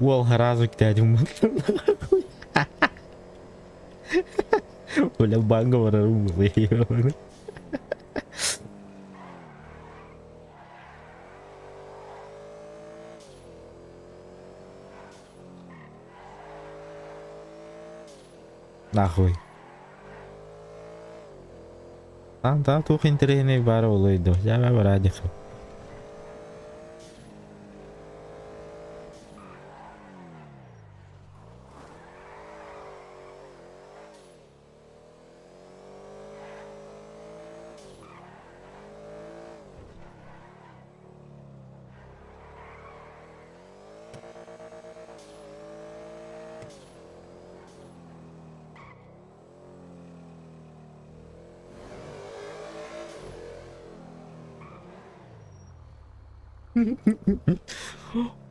Уол сразу дядю нахуй. Бля, банга барарым буолуо. Нахуй. Там, там туох интэриэһинэй баара буолуой дуо? Дьэ, бараа диэххэ.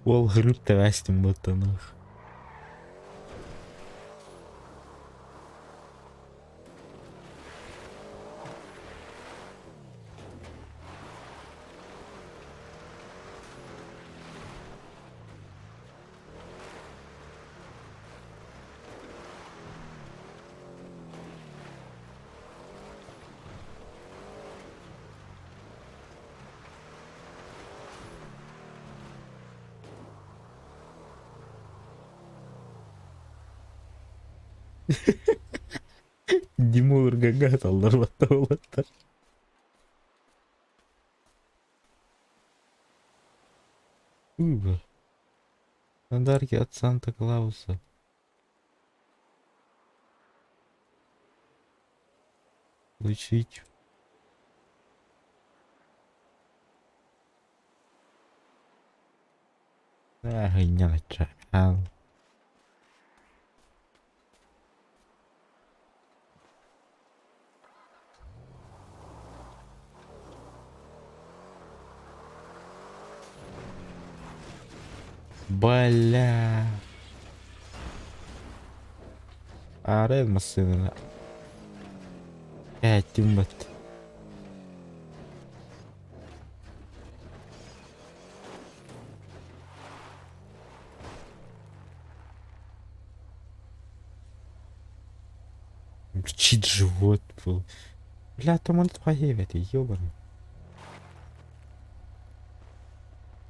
Уол хырып тэбээстим буоттанаах. Дима Урганга салларбатта уолаттар. Уйба. Подарки от Санта-Клауса. Получить. Аа, Бля. Арай массыынаны Кээттим бат. Урчит живот был. Бля, там он это ёбаный.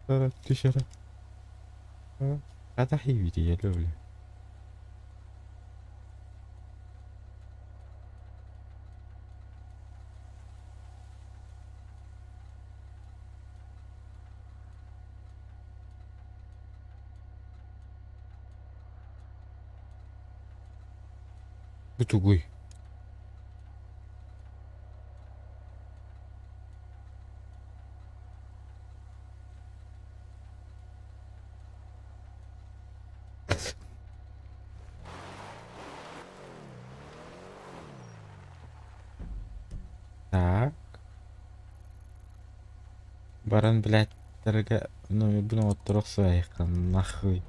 Түшәрэ. Хата хийбити бля. Бу тугуй? Так. Баран, блядь, дорога, ну, буну отторох суайхан, нахуй.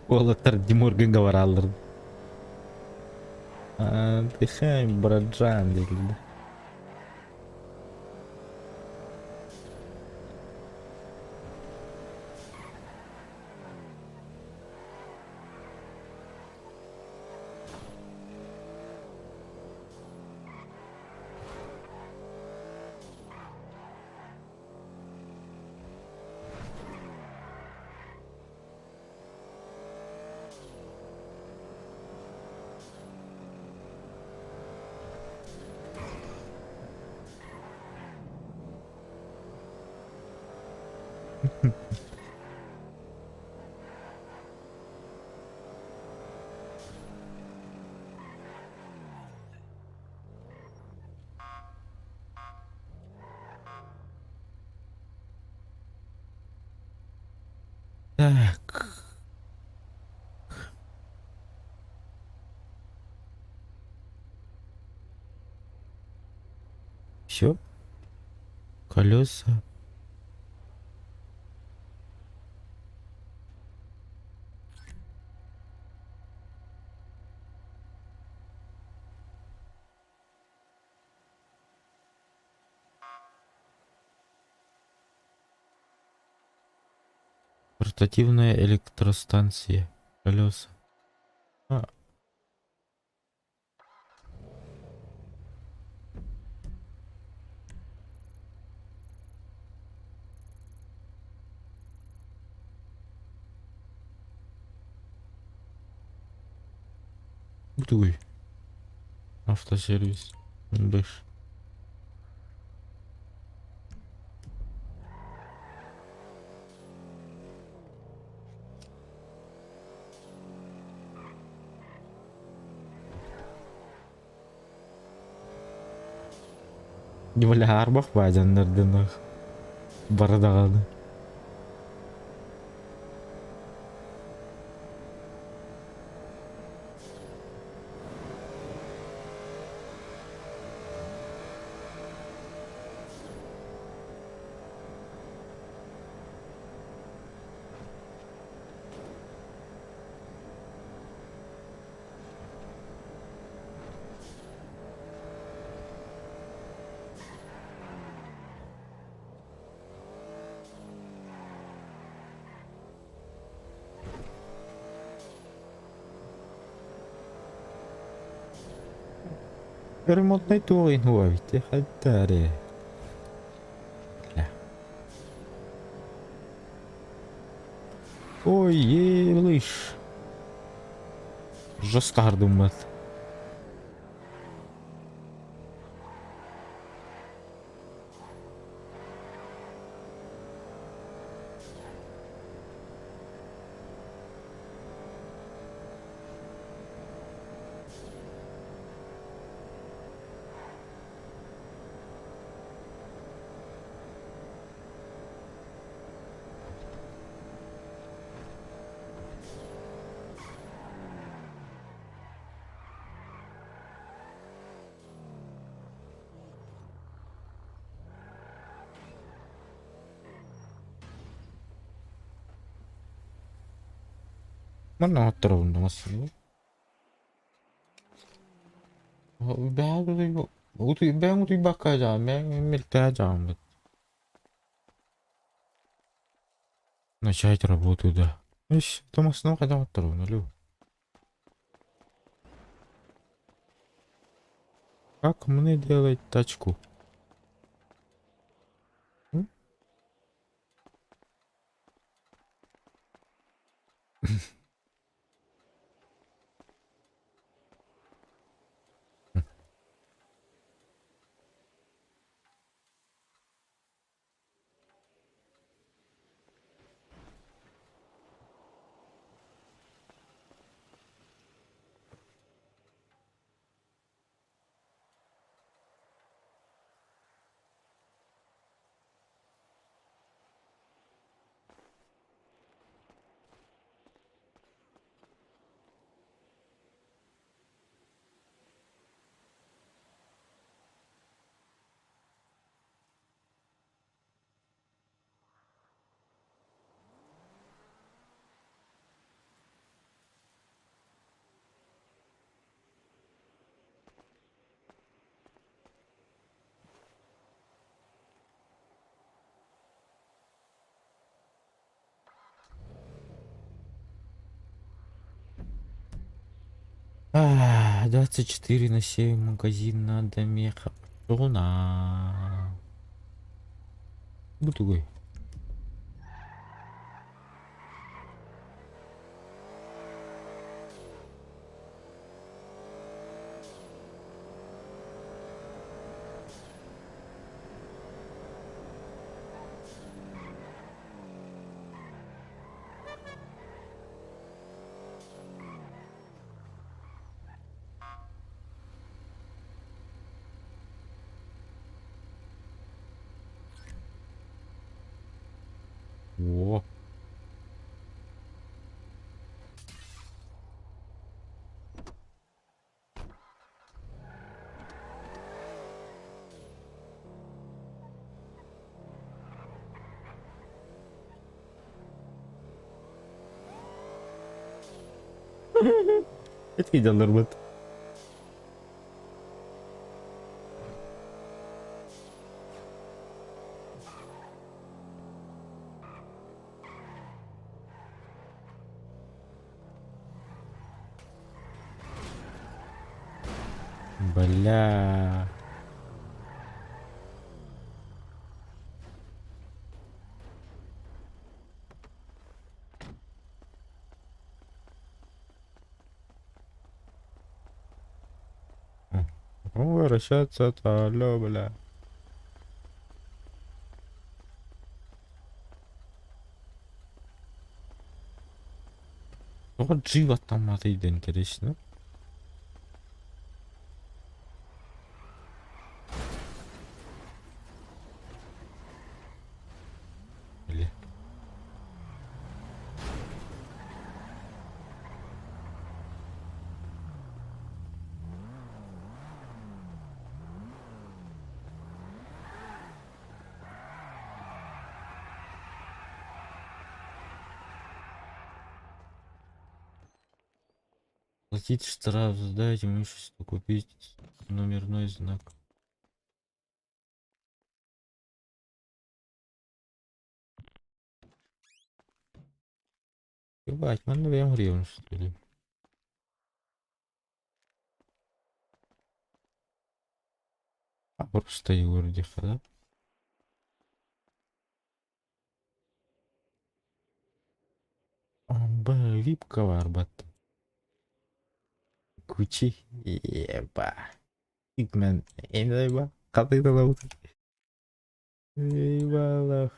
Уолаттар Димургынга бараллар. Отдыхаем, браджан, дииллэр. Так. Все. Колеса. Портативная электростанция. Колеса. А. Тугуй. Автосервис. Бэш. Бля, арбах баадьаннардынах. Бары даҕаны. Ремонтнай туох иһин эбит хайда эрэ. Ой, елыш. Жестко хардыммат. Манна оҥотторобун да массыына. Бэйэҥ утуйбакка дьаам, бэйэҥ мөлтөһө дьааммыт. Начать работу, да. Эс, томасноо хайдах оҥотторобун, алло. Как мне делать тачку? М? 24 на 7 магазин надо меха. Жена. Бу тугуй? О. Этки дьоннорбут. Бля. Возвращаться-то, алло, бля. Тоҕо джип аттамматый да интересно. Бля. Платить штраф, сдать имущество, купить номерной знак. Ебать, манна бэйэм гривен что ли? А просто Егор диэххэ да? Б випка барбат. Гуччи еба. Икмен эйба хатыйталабыт. Ебалах.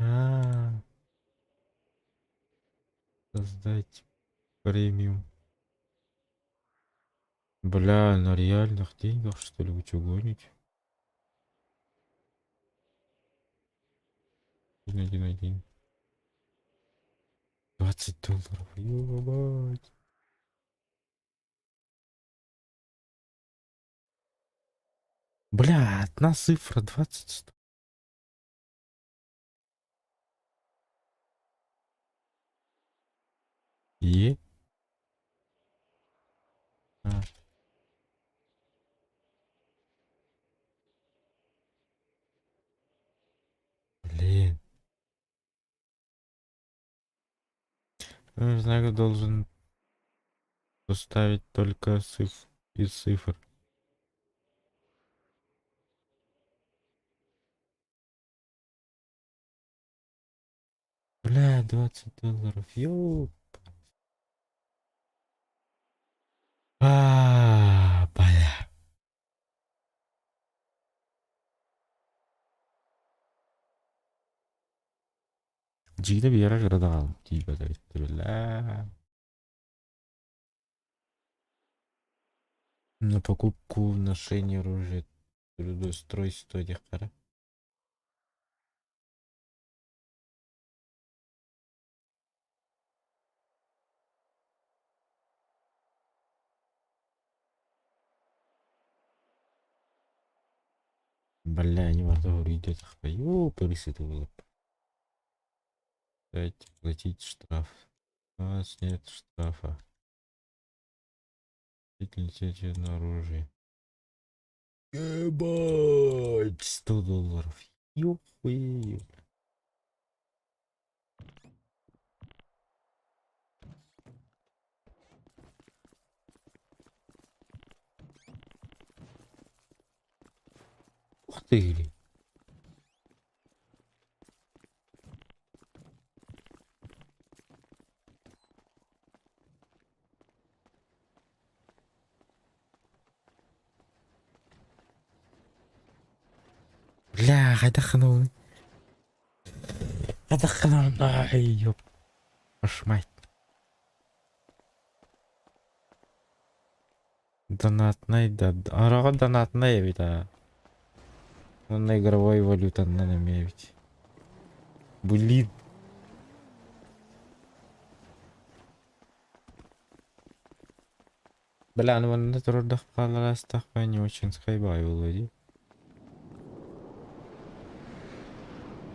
А, создать премиум. Бля, на реальных деньгах, что ли, вы чё гоните? Один, один, один. $20, ебать. Бля, одна цифра 20 сто. Е? А. Блин. Ну, знак должен поставить только циф из цифр. Бля, $20. Ёп. А, бля. Дьиҥэ биэрэ кыра тиийбэт эбит бля. На покупку, ношение оружия, трудоустройство диэххэ. Бля, не могу идет. Ёпрст было. Дайте платить штраф. У нас нет штрафа. Лицензию на оружие. Ебать! $100. Ёхуй. Ух ты, Бля, хайдах гынабыный? Хайдах гынабын? Ай, ёп. Вашу мать. Донатнай да, араҕа донатнай эбит аа. Уонна игровой валютаннан эмиэ эбит. Блин. Бля, аны манна турардахха аллараастахха не очень скайбай буолуо дии.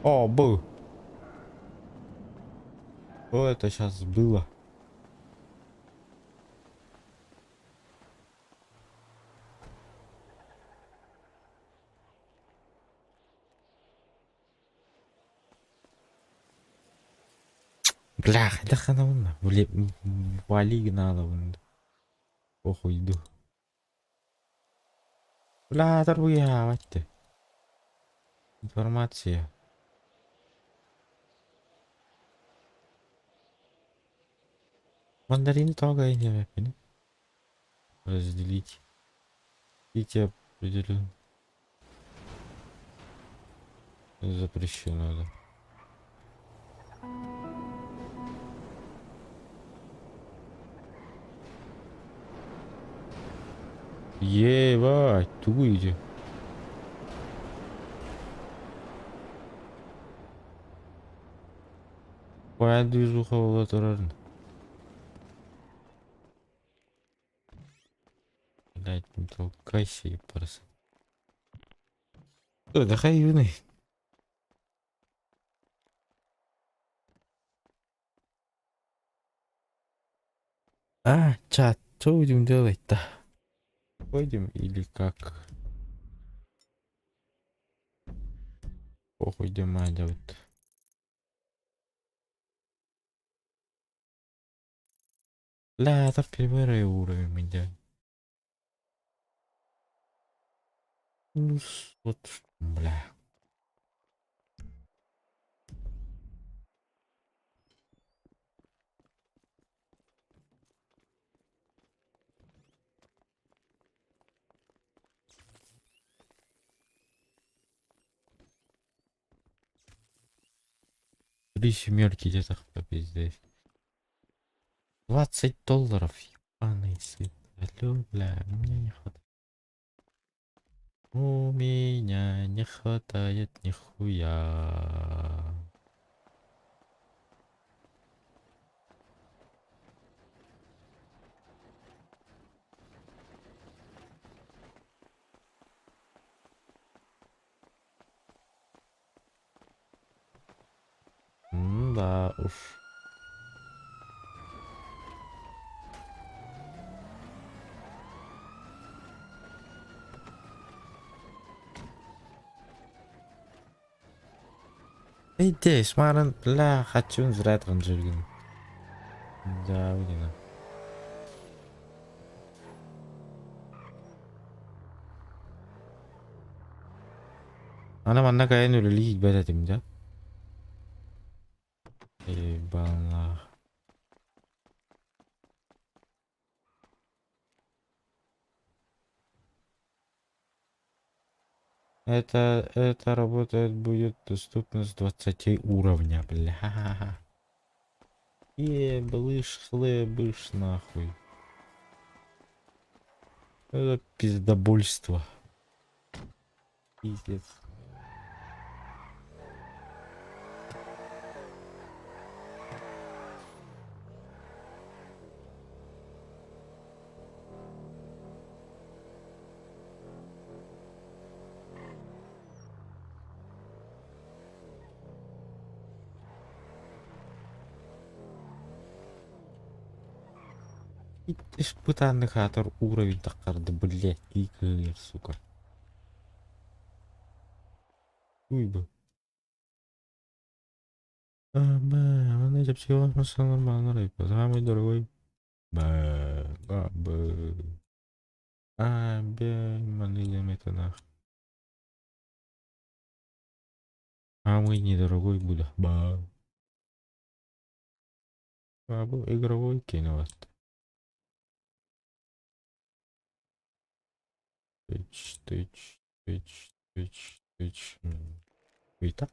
О, был. О, это сейчас было. Бля, хайдах гынабын Вали гынаалабын. Похуй иду. Бля, торгуйаабат. Информация. Мандарины трогай не Разделить. Видите, определен. Запрещено, да. Ебать, тугу иди. Баян движуха буола турарын. Блять, не толкайся, ебарься. Дахай юный. А, чат, что будем делать-то? Пойдем или как? Похуй, где делать. Бля, это первый уровень идет. Ну, вот, бля. Три семерки где-то пиздец. 20 долларов, ебаный сын. Алло, бля, у меня не хватает. У меня не хватает нихуя. Да уж. Иди, марын, бля, хочу зря жүрген. Да, блин. Ана манна кайын үлэлии билбэт этим да. Ебана. Это работает будет доступно с 20 уровня, бля. Еблыш, хлебыш, нахуй. Это пиздобольство. Пиздец. Испытанный уровень такар, да блять, кикер, сука. Уй бы. А, б, он эти нормально, самый дорогой. Б, А, Б. А, Б, манылем это нах. Самый недорогой буду. Б. А, был игровой кино. Тыч, тыч, тыч, тыч. Үч. Ыйта.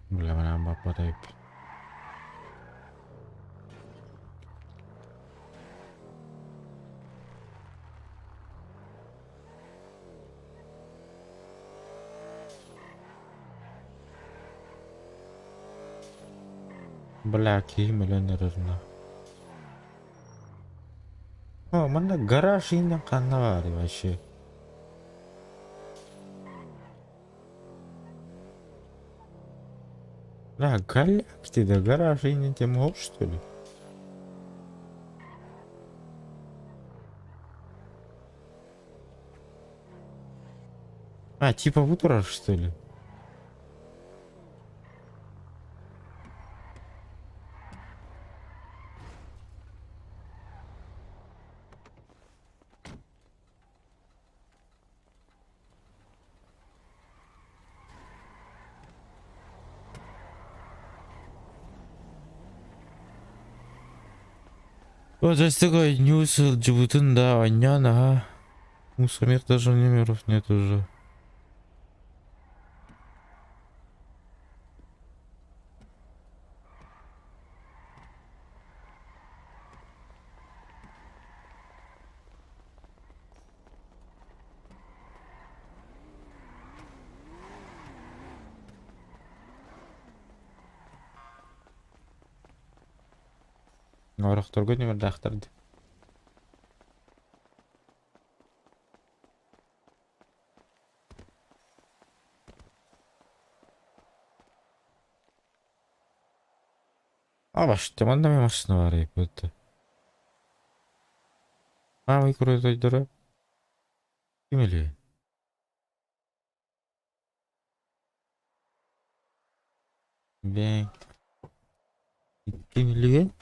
Бля, манан баппата эбиппин. Бля, киһим өлөн эрэр на. О, манна гараж иһинэн ханна баарый вообще? Бля, голяк ты да гараж иһинэн тем что ли? А, типа утро, что ли? Вот такой ньюс сылдьыбытын да анньан аһа. У самих даже номеров нет уже. Орохторго ньымардаахтар дии. А башта манна эмиэ массыына баар эбит. Аамай курдайдара ким илиэй? Бэҥ икки миллион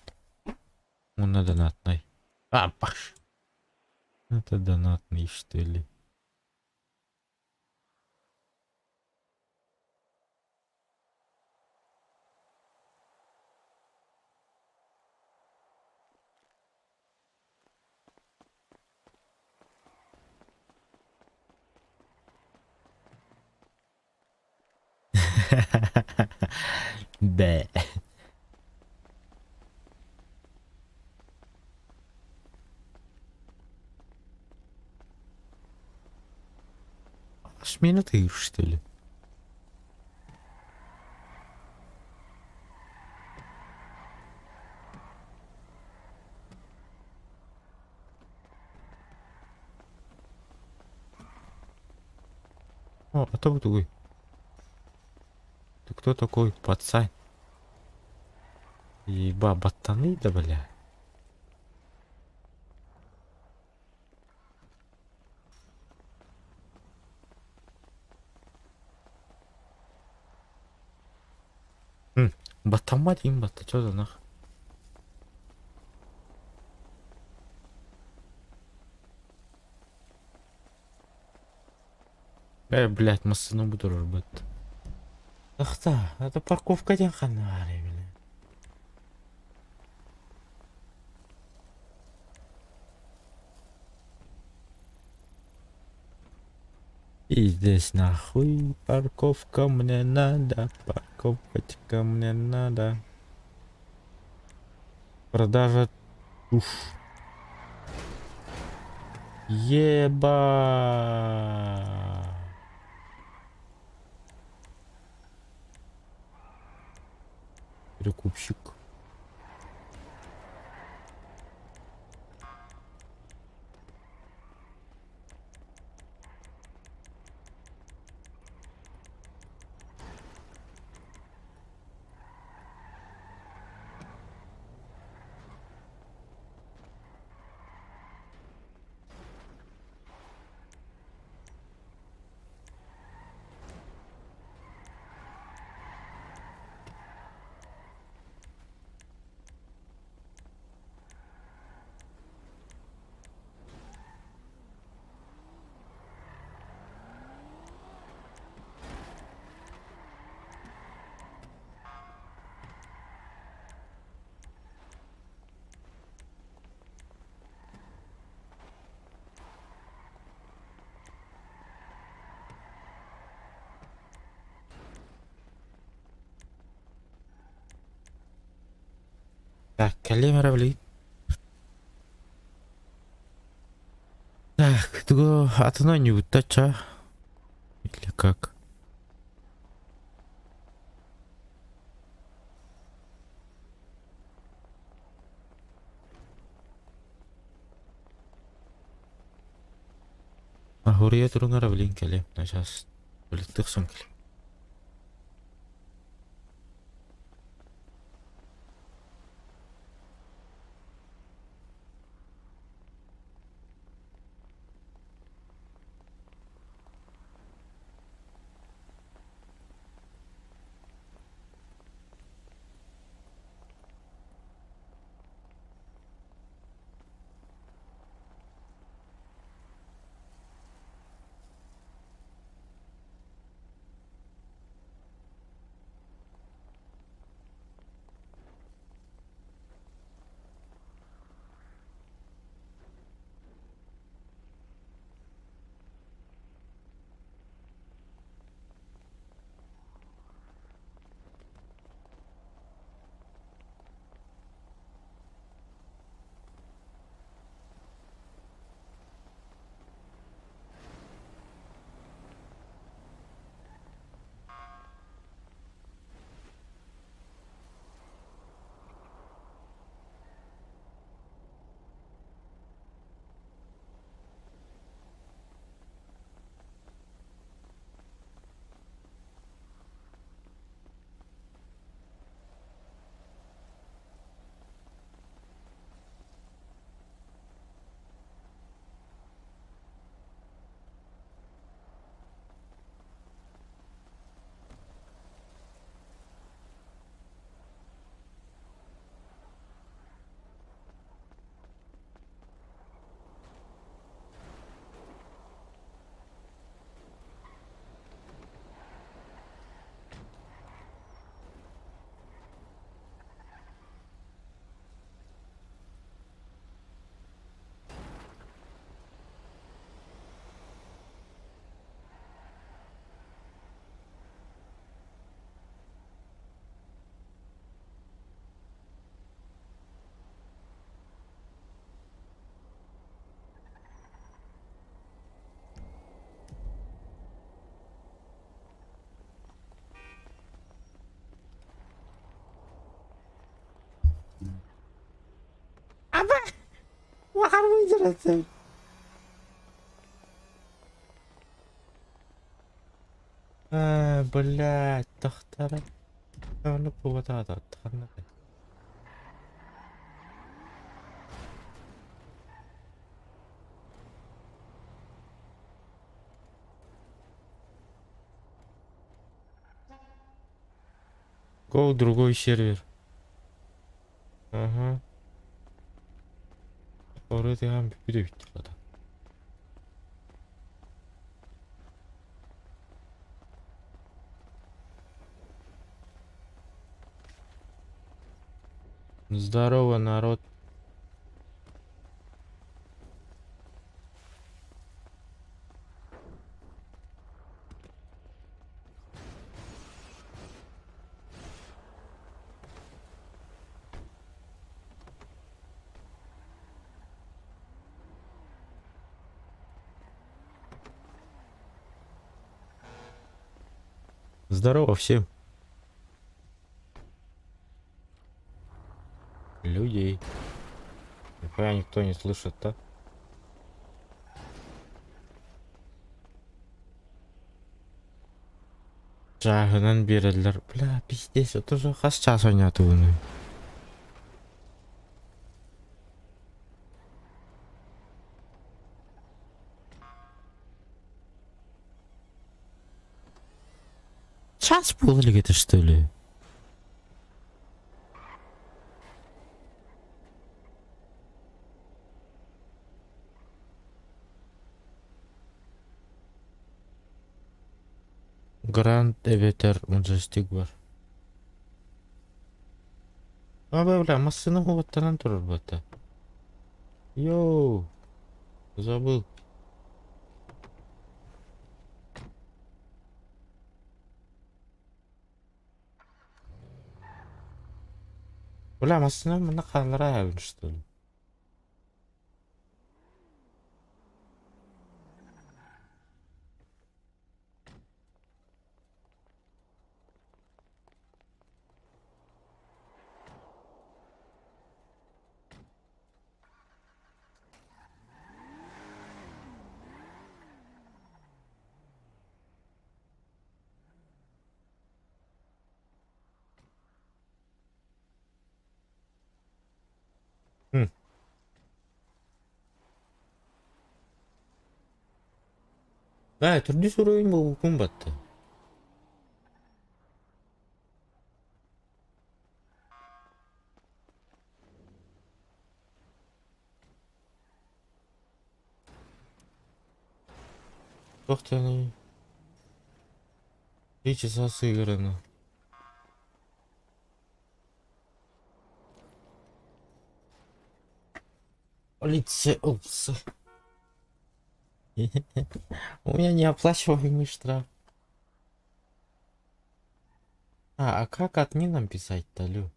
уонна донатнай. А, паш. Это донатный, что ли? Бээ. Смена ты, что ли? О, а то такой. Ты кто такой, пацан? Еба, ботаны да, бля. Баттаммат им батта, чё за нах? Э, блядь, массыына бу турарбыт. Тахта, это парковка диэн ханна баарый, бля. Пиздец нахуй, парковка мне надо, парковочка мне надо. Продажа туш. Еба. Перекупщик. Так, кэлиэм эрэ билигин. Так, тугу атын оонньуубут ча? Или как? Ахуруйа туруҥ эрэ билигин кэлиэм. Сейчас билиттик сон кэлиэм. Аба! Уахармын Аа, блядь, тохтара. Ону пугатаата ханна. Go другой сервер. Ага. Оры тыган бүппүтэ бүттэ. Здорово, народ. Здорово всем. Людей. Нихуя никто не слышит, да? Чааһынан биэрэллэр. Бля, пиздец, это же хас чаас оонньоотубунуй? Час буола илик этэ что ли? Гранд эбэтэр Majestic бар. А, бля, массыына уоттанан турар буолта. Йоу! Забыл. Бля, массыына манна хааллара эбит что ли? Хм. Бээ, төрдүс уровень буолбуккун батта. Туох диэний? 3 часа сыграно. Полиция, упс. У меня неоплачиваемый штраф. А как админам писать-то, алё?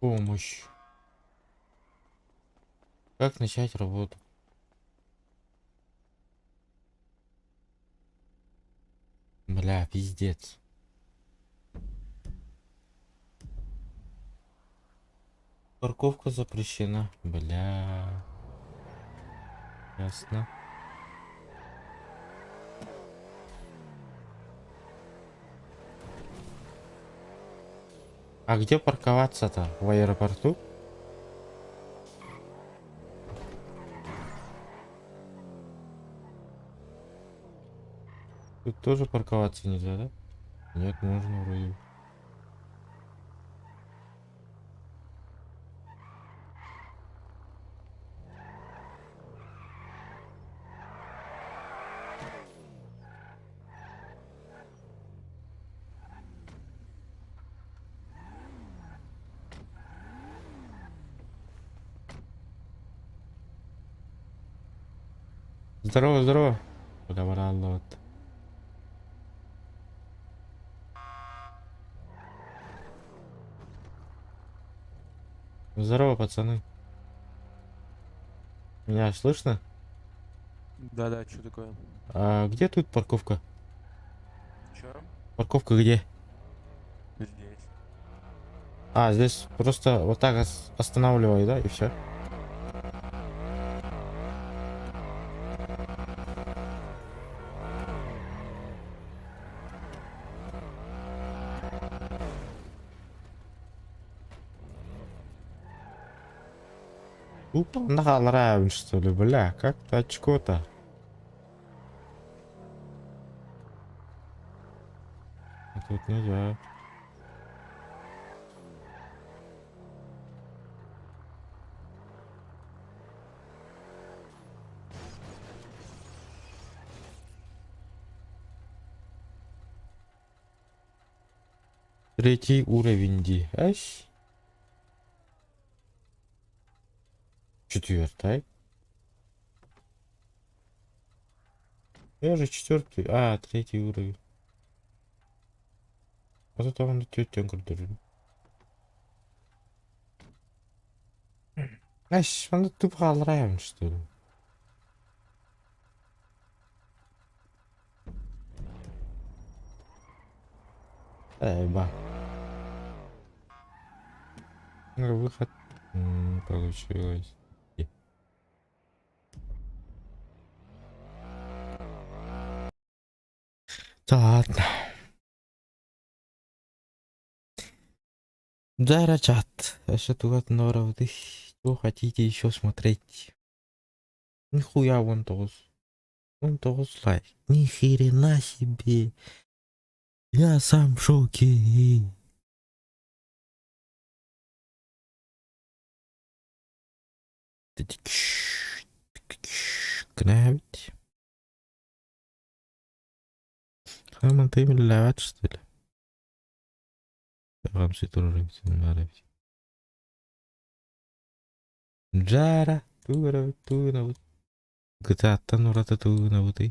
Помощь. Как начать работу? Бля, пиздец. Парковка запрещена. Бля. Ясно. А где парковаться-то? В аэропорту? Тут тоже парковаться нельзя, да? Нет, можно вроде. Здорово, здорово. Куда вот. Здорово, пацаны. Меня слышно? Да-да, что такое? А где тут парковка? Чё? Парковка где? Здесь. А, здесь просто вот так останавливай, да, и все. Тупо нахалраем, что ли, бля, как-то очко-то. А тут нельзя. Третий уровень Ди. Ась. Четвертый. Я же четвертый. А, третий уровень. А тут он тетя көрдөрөр. Ась, он тупо хааллараем, что ли? Эй, ба. Ну, выход получилось. Е. Да ладно. Да, чат. Еще тут норов. Что хотите еще смотреть? Нихуя вон тоғыз. Вон тоғыз лайк. Ни хрена себе. Я сам в шоке. Гнавить. Мантыйым үлэлээбэт что ли? Хамсыы турар эбит, баар эбит. Дьаара, тугу көрөбүт, тугу гынабыт? Кытааттан ураты тугу гынабытый?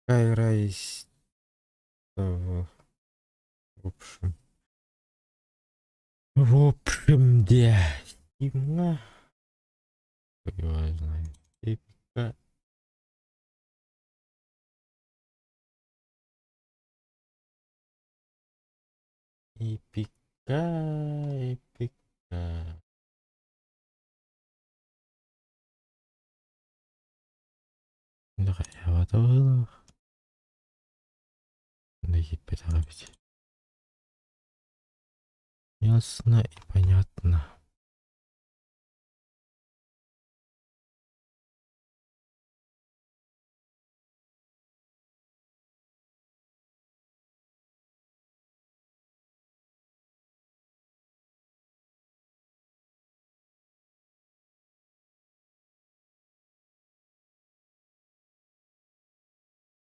Игра в общем. В общем, де. Стимҥа. Его знает. Эпика. Эпика, эпика. Хайаабата быһыылаах. Да киирбэтэх эбит. Ясно и понятно.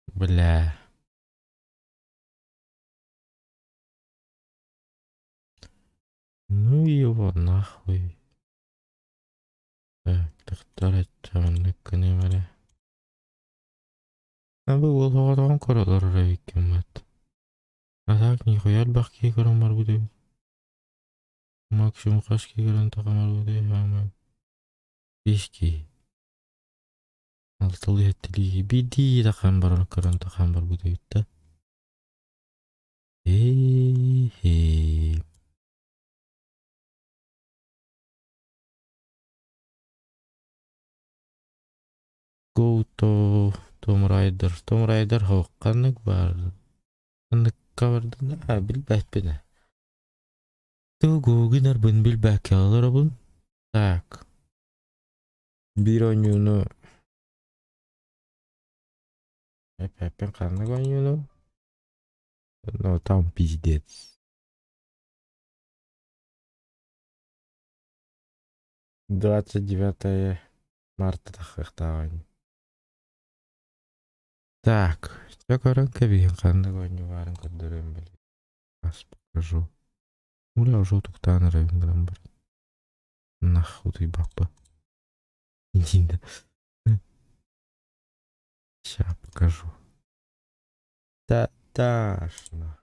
Бля. Ну его нахуй. Так, тахтар гыныам эрэ. Бу уол оҕотоҕун көрө олорор эбиккин бат. А так нихуя элбэх киһи көрөн барбыт эбит. Максимум хас киһи көрөн тахан барбыт эбит. Биэс киһи. Алтылыы сэттэлии биирдии тахан баран көрөн тахан барбыт эбит да. Ээ Go to Tomb Raider. Tomb Raider ханнык баар? Ханныкка бардын? Аа, билбэппин ээ. Тугу гынарбын билбэккэ олоробун. Так. Биир оонньууну эппэппин ханнык оонньууну? Ну, там пиздец. 29 марта тахсыахтааҕын. Так, чэ көрөн кэбиһин ханнык оонньуу баарын көрдөрүөм били. Сейчас покажу. Бля, уже утуктаан эрэбин гынан баран. Нахуй утуйбаппын. Иди да. Сейчас покажу. Таташно.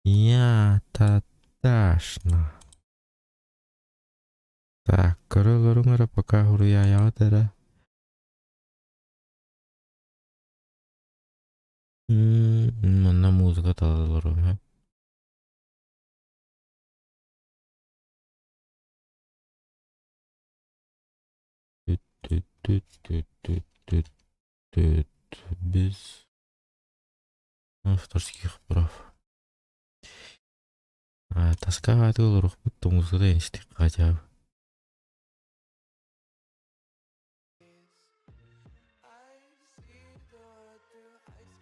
Я таташно. Так, көрө олоруҥ эрэ пока суруйаайаҕыт эрэ. Манна музыка талаллар Түт түт түт түт түт без авторских прав. Тоска ааты олоруохпут тоҥусата инстик хотя бы.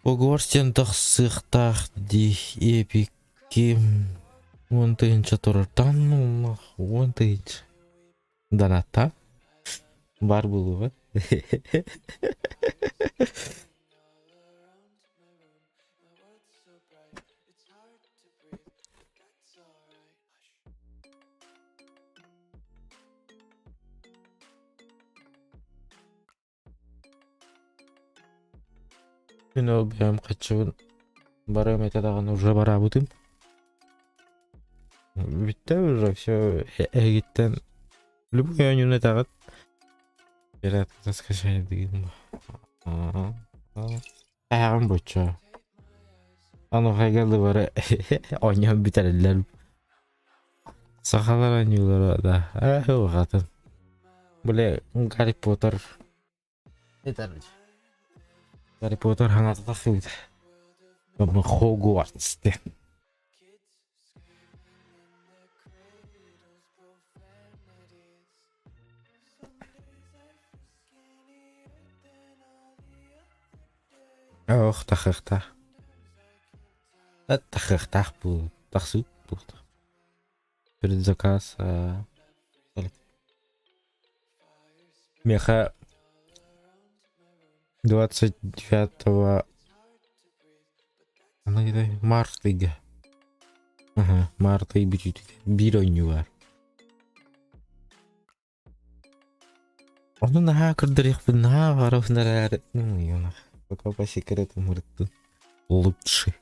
Хогвартс диэн тахсыахтаах дии эпикки 10 000 турартан 10 000 донаттаан баар буолуоҕа. Мин ол бэйэм хаччыбын барыам этэ даҕаны уже бараабытым. Бүттэ уже все эһигиттэн любой оонньууну этэҕит. Пиратка скачай дигин. Эһэҕин боччо. Аны бары оонньоон бүтэрэллэр. Сахалар оонньуулара да э атын. Бля, Гарри Поттер. Гарри Поттер хаҥата тахсыбыта. Хогвартс диэн. Ох, тахыахтаах. Тахыахтаах бу тахсыы буолуохтаах. Предзаказ Меха 29 марта ыйга. Аха, март ый бүтүүтүгэр биир оонньуу баар. Ону наһаа көрдөрүөхпүн наһаа баҕарабын эрээри, пока по секрету мырыттын лучше.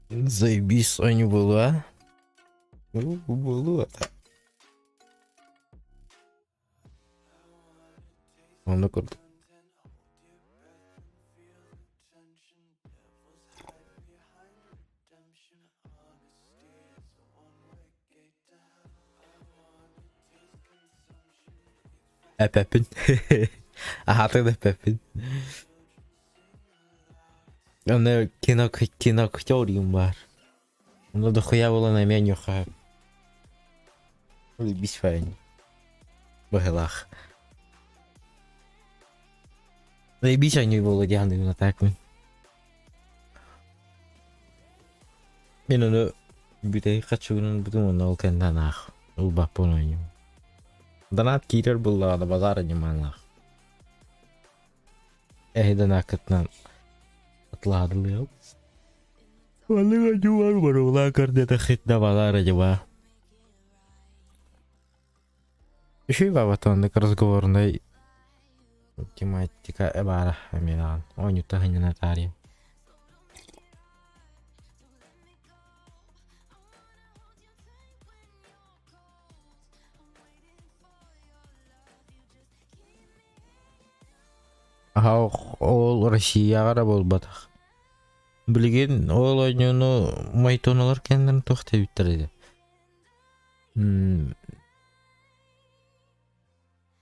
Заебись оонньуу буолуо, буолуо Онно курдук. Эпэппин. Аһаатык да эппэппин. Аны кино кино теориям баар. Ону дохуя буолан эмиэ ньуха. Бис файн. Быһылаах. Заебись они было дианы так мин. Мин ону бүтэй хаччыгынан бүтүн онно ол кэннэ аах. Ылбаппын ойнум. Донат киирэр буллаҕына базар ньымааннаах. Эһи донаккытынан атылаадылыам. Балыга дьуар барула көрдөтө хит да балар дьуа. Үчүй бабатоннык разговорный тематика баара эмиэ оонньута хынньана таарыйа. Аха ол Россияҕа эрэ буолбатах. Билигин ол оонньууну майтоналар кэннин туох диэбиттэр этэ.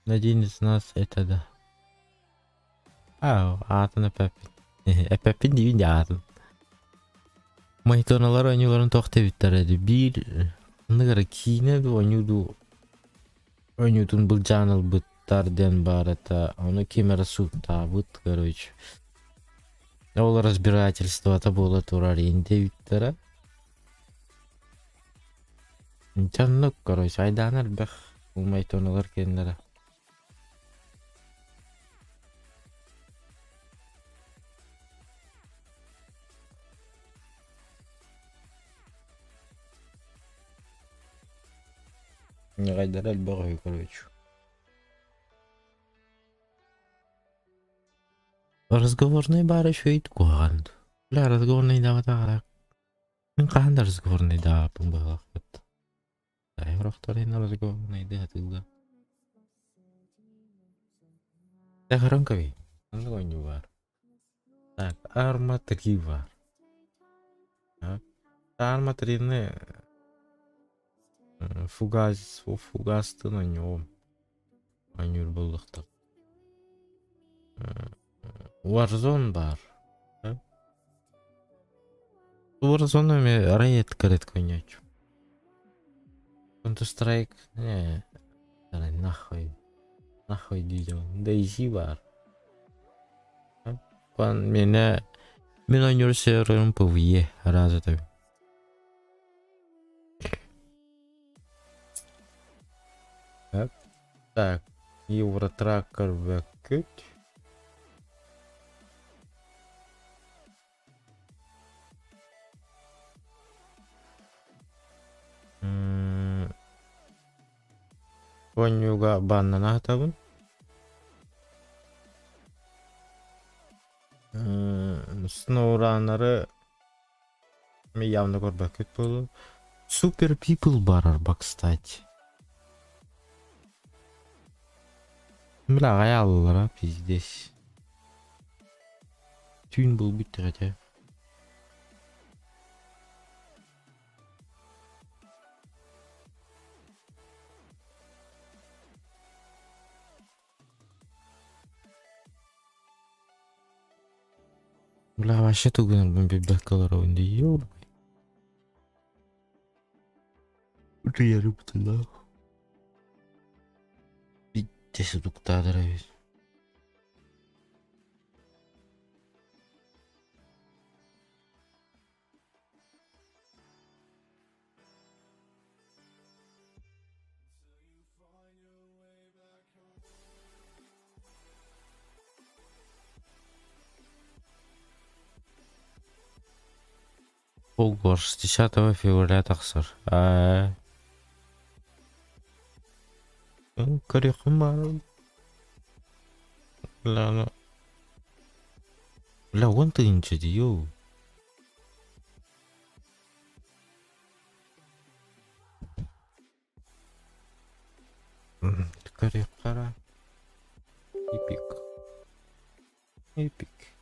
Один из нас это да. Аа, аатын эппэппин. Эппэппин диибин дии аатын. Майтоналар оонньууларын туох диэбиттэр этэ. Биир ханнык эрэ киинэ дуу оонньуу дуу оонньуутун былдьаан ылбыттар диэн баар этэ. Ону ким эрэ сууттаабыт, короче. Ол разбирательствота буола турар иин диэбиттэрэ. Дьоннук, короче, айдаан элбэх умайтонулар киэннэрэ. Ньыгайдара элбэх үһү, короче. Разговорный баар үчүгэй куһаҕан. Бля, разговорный даҕатаҕара Мин хаһан да разговорныйдаабаппын быһыылаахпыт. Таайырохтор иһин разговорныйдыы сатыыллар. Тэхэрэн кэбий. Ханнык оонньуу баар? Так, Арма 3 баар. Арма 3-ны Фугас, фугастын оонньуом. Оонньуур буоллахтар. Warzone баар. Warzone эмиэ Riot кэрет оонньооччу. Counter Strike не нахуй. Нахуй дии DayZ баар. Миэнэ мин оонньуур серверым PvE араас этэ. Так, Евротрак көрбөккүт. Оонньууга бааннана сатабын. Сноураннары явно көрбөккүт буолуо. Super People барар кстати. Бля, аҕай пиздец. Түүн булбут этэ. Бля, вообще тугунарбын билбэккэ олоробун дии, ё Утуйары бытылаах. Биттэ сутуктаатар эбит. Хогвартс 10 февраля тахсар. Аа. Көрүөххүн баар. Бля, бля, 10 тыһыынча дии, йоу. Көрүөххэ Эпик. Эпик.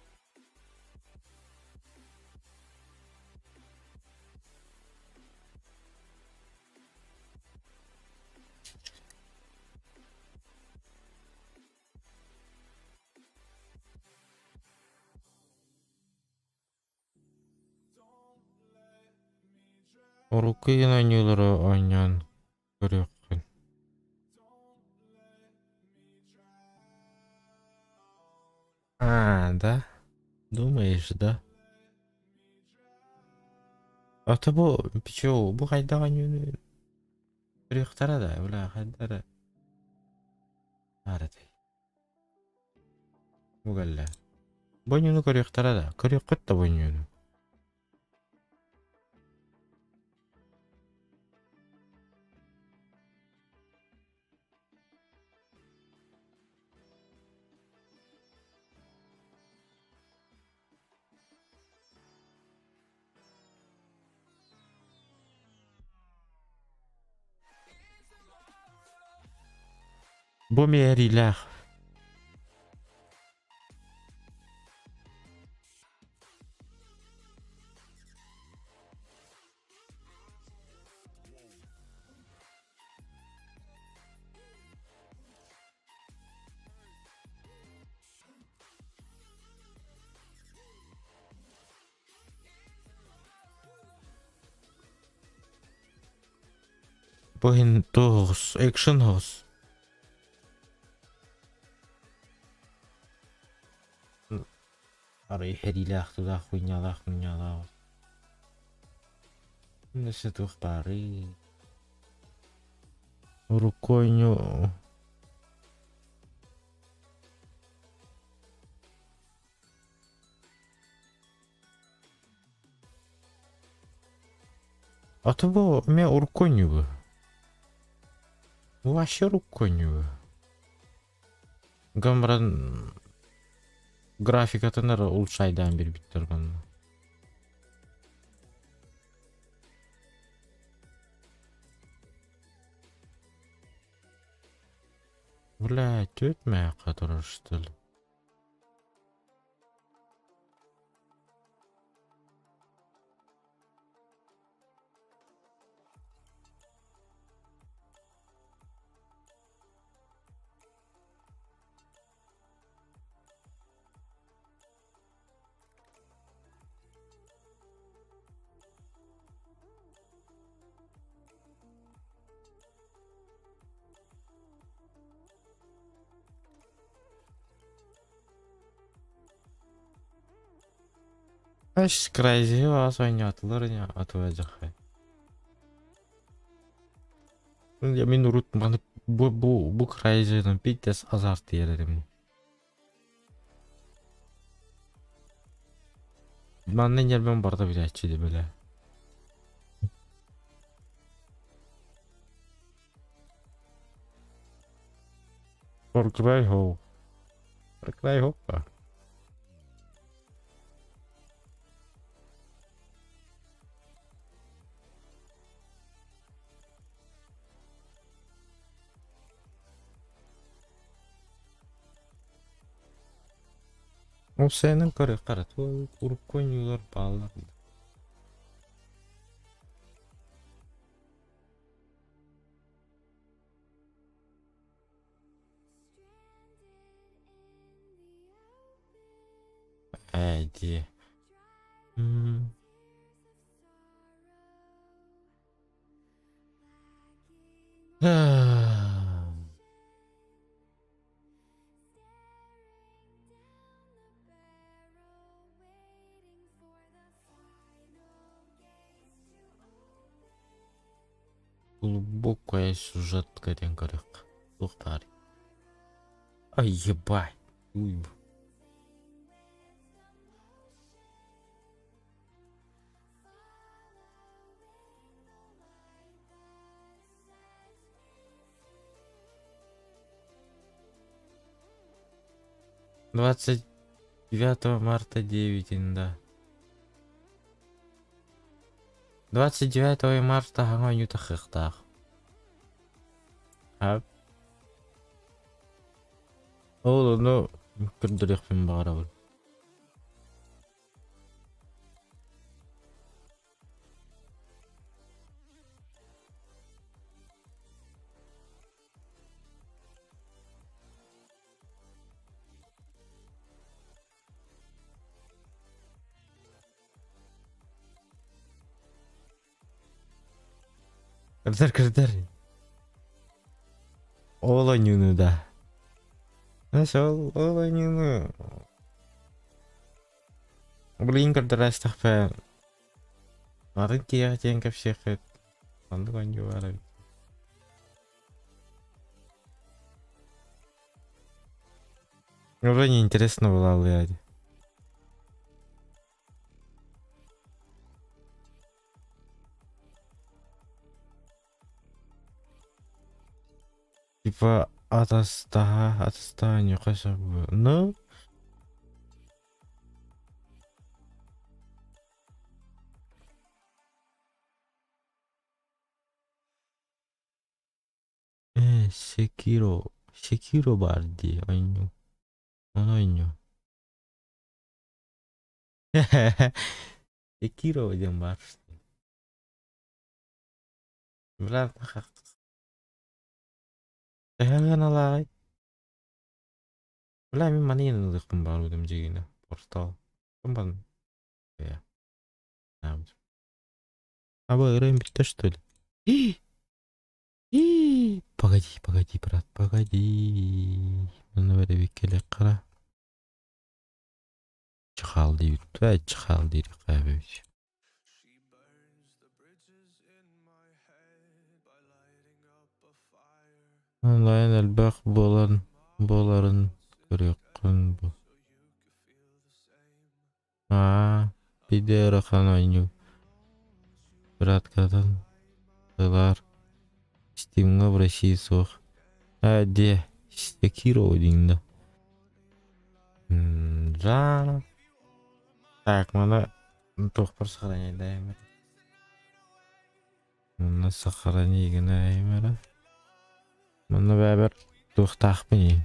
Урукку игин оонньуулары оонньоон көрүөххүн. А, да? Думаешь, да? А то бу чё, бу хайдах оонньууну көрүөхтэрэ да, бля, хайда эрэ Ааратай. Бу кэллэ. Бу оонньууну көрүөхтэрэ да, көрүөххүт да бу оонньууну. Бу мээриилээх. Бу иһин туох экшен оҕус. Арай хэриилээх тулаах хуйнялаах хуйнялаах. Өссө туох баарый? Урукку оонньуу А то бу эмиэ урукку оонньуу Бу вообще урукку оонньуу Гынан баран графикатын эрэ улучшайдаан биэрбиттэр манна. Бля, түөрт мээххэ турар что ли? Аш Crysis бас ойнатылар ини атыла Я мин урут маны бу бу бу Crysis-дан пиздец азарт диэр этим. Манна ньэрбэм барыта билээччи дии бile. Far Cry Ho. Far Cry Hoppa. Ол сeenin көрө урукку ойнуулар бааллар. Ээ дии. М. Глубокая сюжетка диэн көрүөх. Туох баарый? Ай ебать. Уй. 29 марта 9 да. 29 марта хаҥа оонньуута хыахтаах. А? Ол ону көрдөрүөхпүн баҕарабын. Көрдөр көрдөр. Ол оонньууну да. Знаешь, ол ол оонньууну Блин көрдөрөөстөхпө атын киһиэхэ диэн кэпсиэххит. Оннук оонньуу баар эбит. Уже неинтересно было блядь. Типа атастаһа атастаһа ньуха Ну Э, Sekiro. Sekiro баар дии оонньуу. Ону оонньуу. Sekiro диэн баар. Бля, төһө сыаналааҕый? Бля, мин маны ылыахпын баҕарбытым дьиҥинэ. Портал. Ким А вы играем бүттэ что ли? Погоди, погоди, брат, погоди. Манна бэрэ хара. Чхал диибит. Чхал диир хайабыт. Онлайн элбэх буолан буоларын көрүөххүн бу. Аа, биирдэ ыарахан оонньуу. Быраткатын ылар. Стимҥа в России суох. А, де, Секиро диҥ да. Да. Так, маны туохпар сохраняйдаайым эрэ. Манна сохрани гынаайым эрэ. Манна бэйэбэр туохтаахпын ии.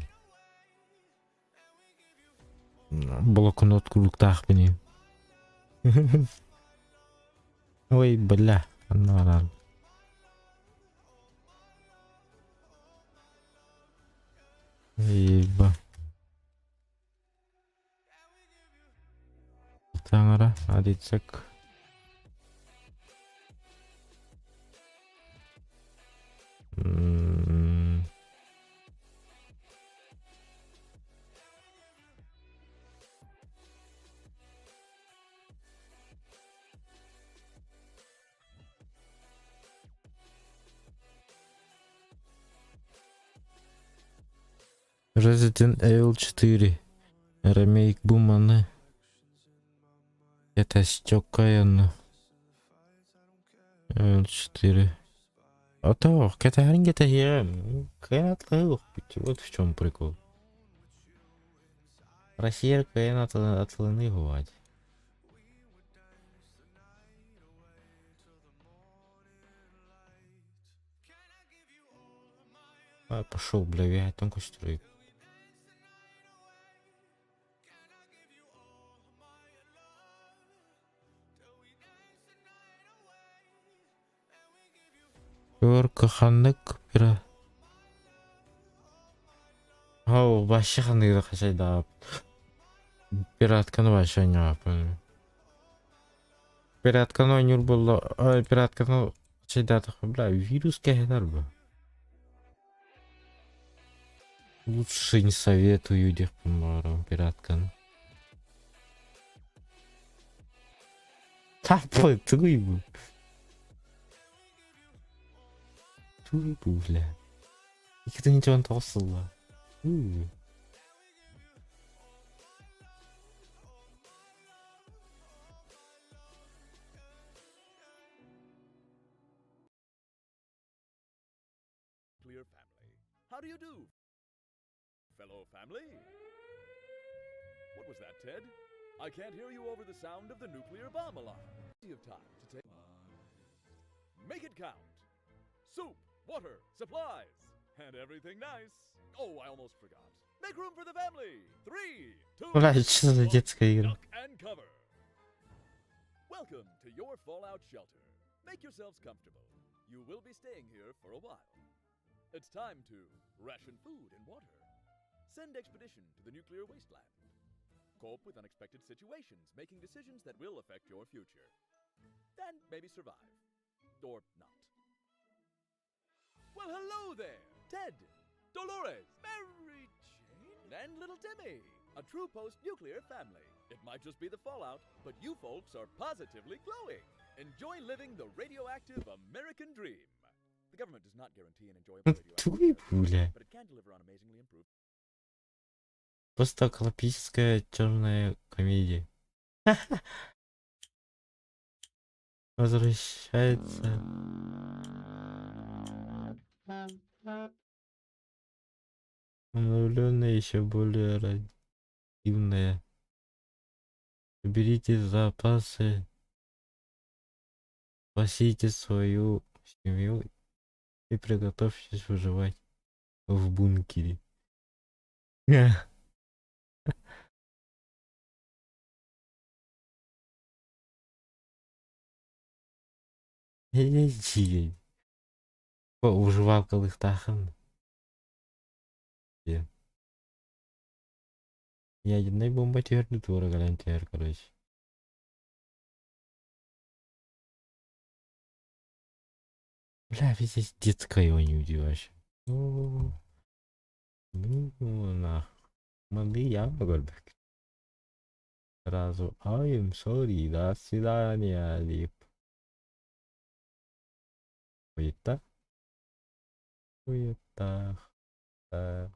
Блокнот курдуктаахпын ии. Ой, бля, анна баран. Еба. Таҥара, адицек. М. Resident Evil 4 ремейк бу маны кэтэсчоккайаны Evil 4. А то кэтэһэрин кэтэһиэҕим. Кыайан атлаһыахпыт. Вот в чем прикол. Россия кыайан атылыныы бывает. А, пошел, бля, я там костры. Өр каханнык пира. Ау, вообще ханныгы хачайдаап. Пиратканы вообще оонньообоппун. Пиратканы оонньуур буолла, пиратканы хачайдаатахха, бля, вирус кэһэтэр бу. Лучше не советую диэхпин баҕарабын пиратканы. Таппы, тугуй бу? Тугуй бу, бля? 2019 сылла. Уу. Nuclear family. How do you do, fellow family? What was that, Ted? I can't hear you over the sound of the nuclear bomb alarm. Plenty of time to take. Make it count. Soup, water, supplies, and everything nice. Oh, I almost forgot. Make room for the family. Three, two, Бля, что за детская игра? duck and cover. Welcome to your fallout shelter. Make yourselves comfortable. You will be staying here for a while. It's time to ration food and water. Send expedition to the nuclear wasteland. Cope with unexpected situations, making decisions that will affect your future. And maybe survive. Or not. Well, hello there! Ted, Dolores, Mary Jane, and little Timmy. A true post nuclear family. It might just be the fallout, but you folks are positively glowing. Enjoy living the radioactive American dream. The government does not guarantee an enjoyable radioactive Тугуй, бля. but it can deliver on amazingly improved Постапокалиптическая черная комедия. Возвращается. Обновленная еще более радивная. Берите запасы. Спасите свою семью и приготовьтесь выживать в бункере. Выживалкалыахтааххын. Диэн. Ядернай бомба түһэр туора кэлэн түһэр короче. Бля, здесь детская не вообще. Ну, ну нах. Маны явно көрбөк. Сразу, I'm sorry, до свидания, Лип. Хуета. Хуета. Та.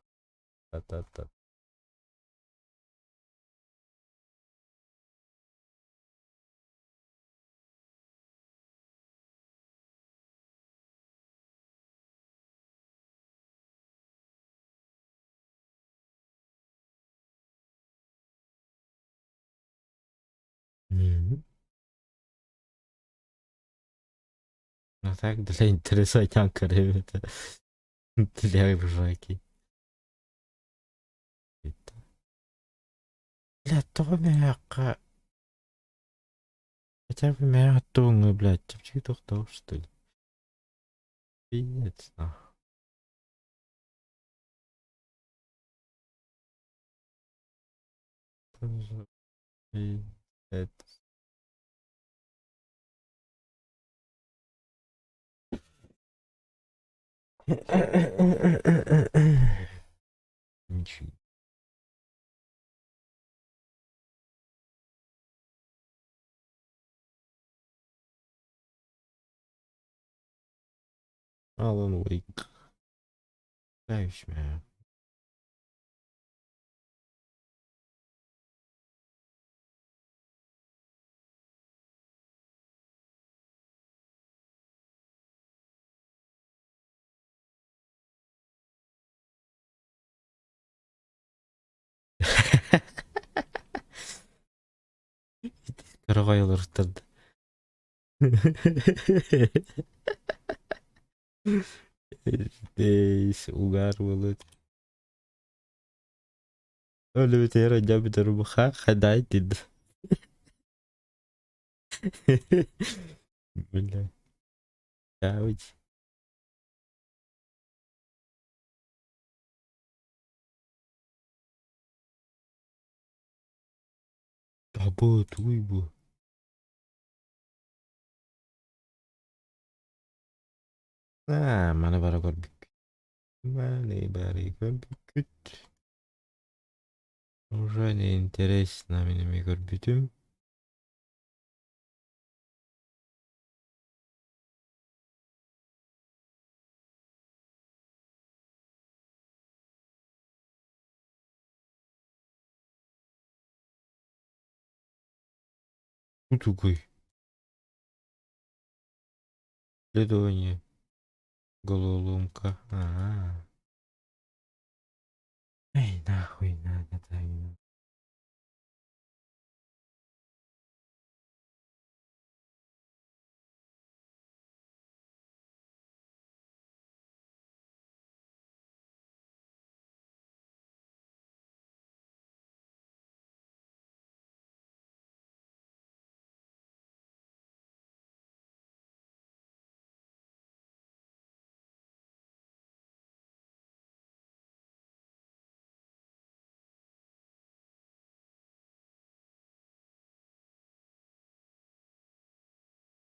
Та-та-та. Мгм. Ну так, для интересантянка, ребята. Для ржаки. Это. Бля, тоҕо мээххэ хотя бы мээхэ туоҥҥа, блядь, чэпчэки тохтоо, что ли? Пиздец, нах. Пиздец. Ничего. Alan Wake. Знаешь, Кыраҕай олорустар да. Здесь угар буолуо. Өлүбүтүгэр өйдөөбүтэр бу хадай дид. Бля. Ауч. Абы тугуй бу? Аа, маны бара көрбүккүт. Маны бары көрбүккүт. Уже не интересно мин эмиэ көрбүтүм. Бу тугуй? Исследование. Головоломка. Аа. Эй, нахуй надо так.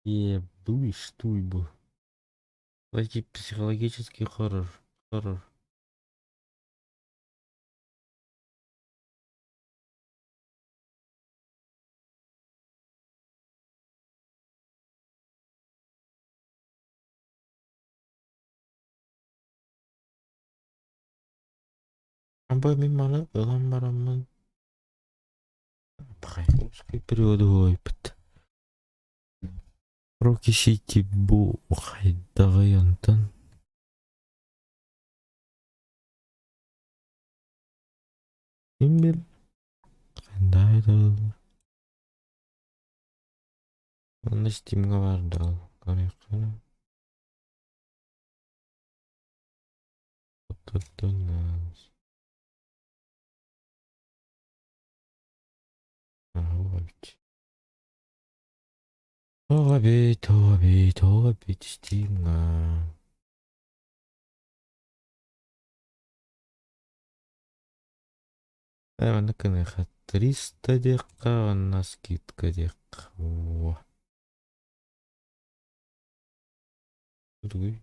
Ебуй, штуйбу. Давайте психологический хоррор. Хоррор. Бу мин маны ылан бараммын Русский переводы буолбут. Рокки Сити бу хайдаҕый онтон? Ким бил? Хайдаҕый да Онно Steam'ҥа баар да ол көрүөххэ. Тоҕо эбит, тоҕо эбит, тоҕо эбит Steam'ҥа. Ээ маннык гыныахха 300 диэххэ уонна скидка диэххэ. Оо. Тугуй?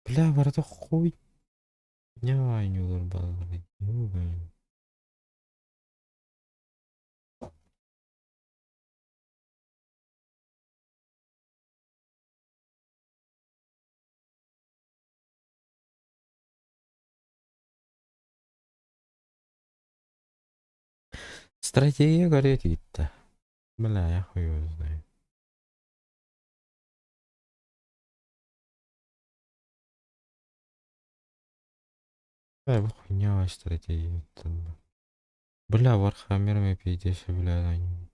Бля, барыта хуй оонньуулар бааллар Стратегия горит иитта. Бля, я хуй его знаю. Бля, бу хуйня стратегия. Бля, Warhammer ме пиздец, бля, они.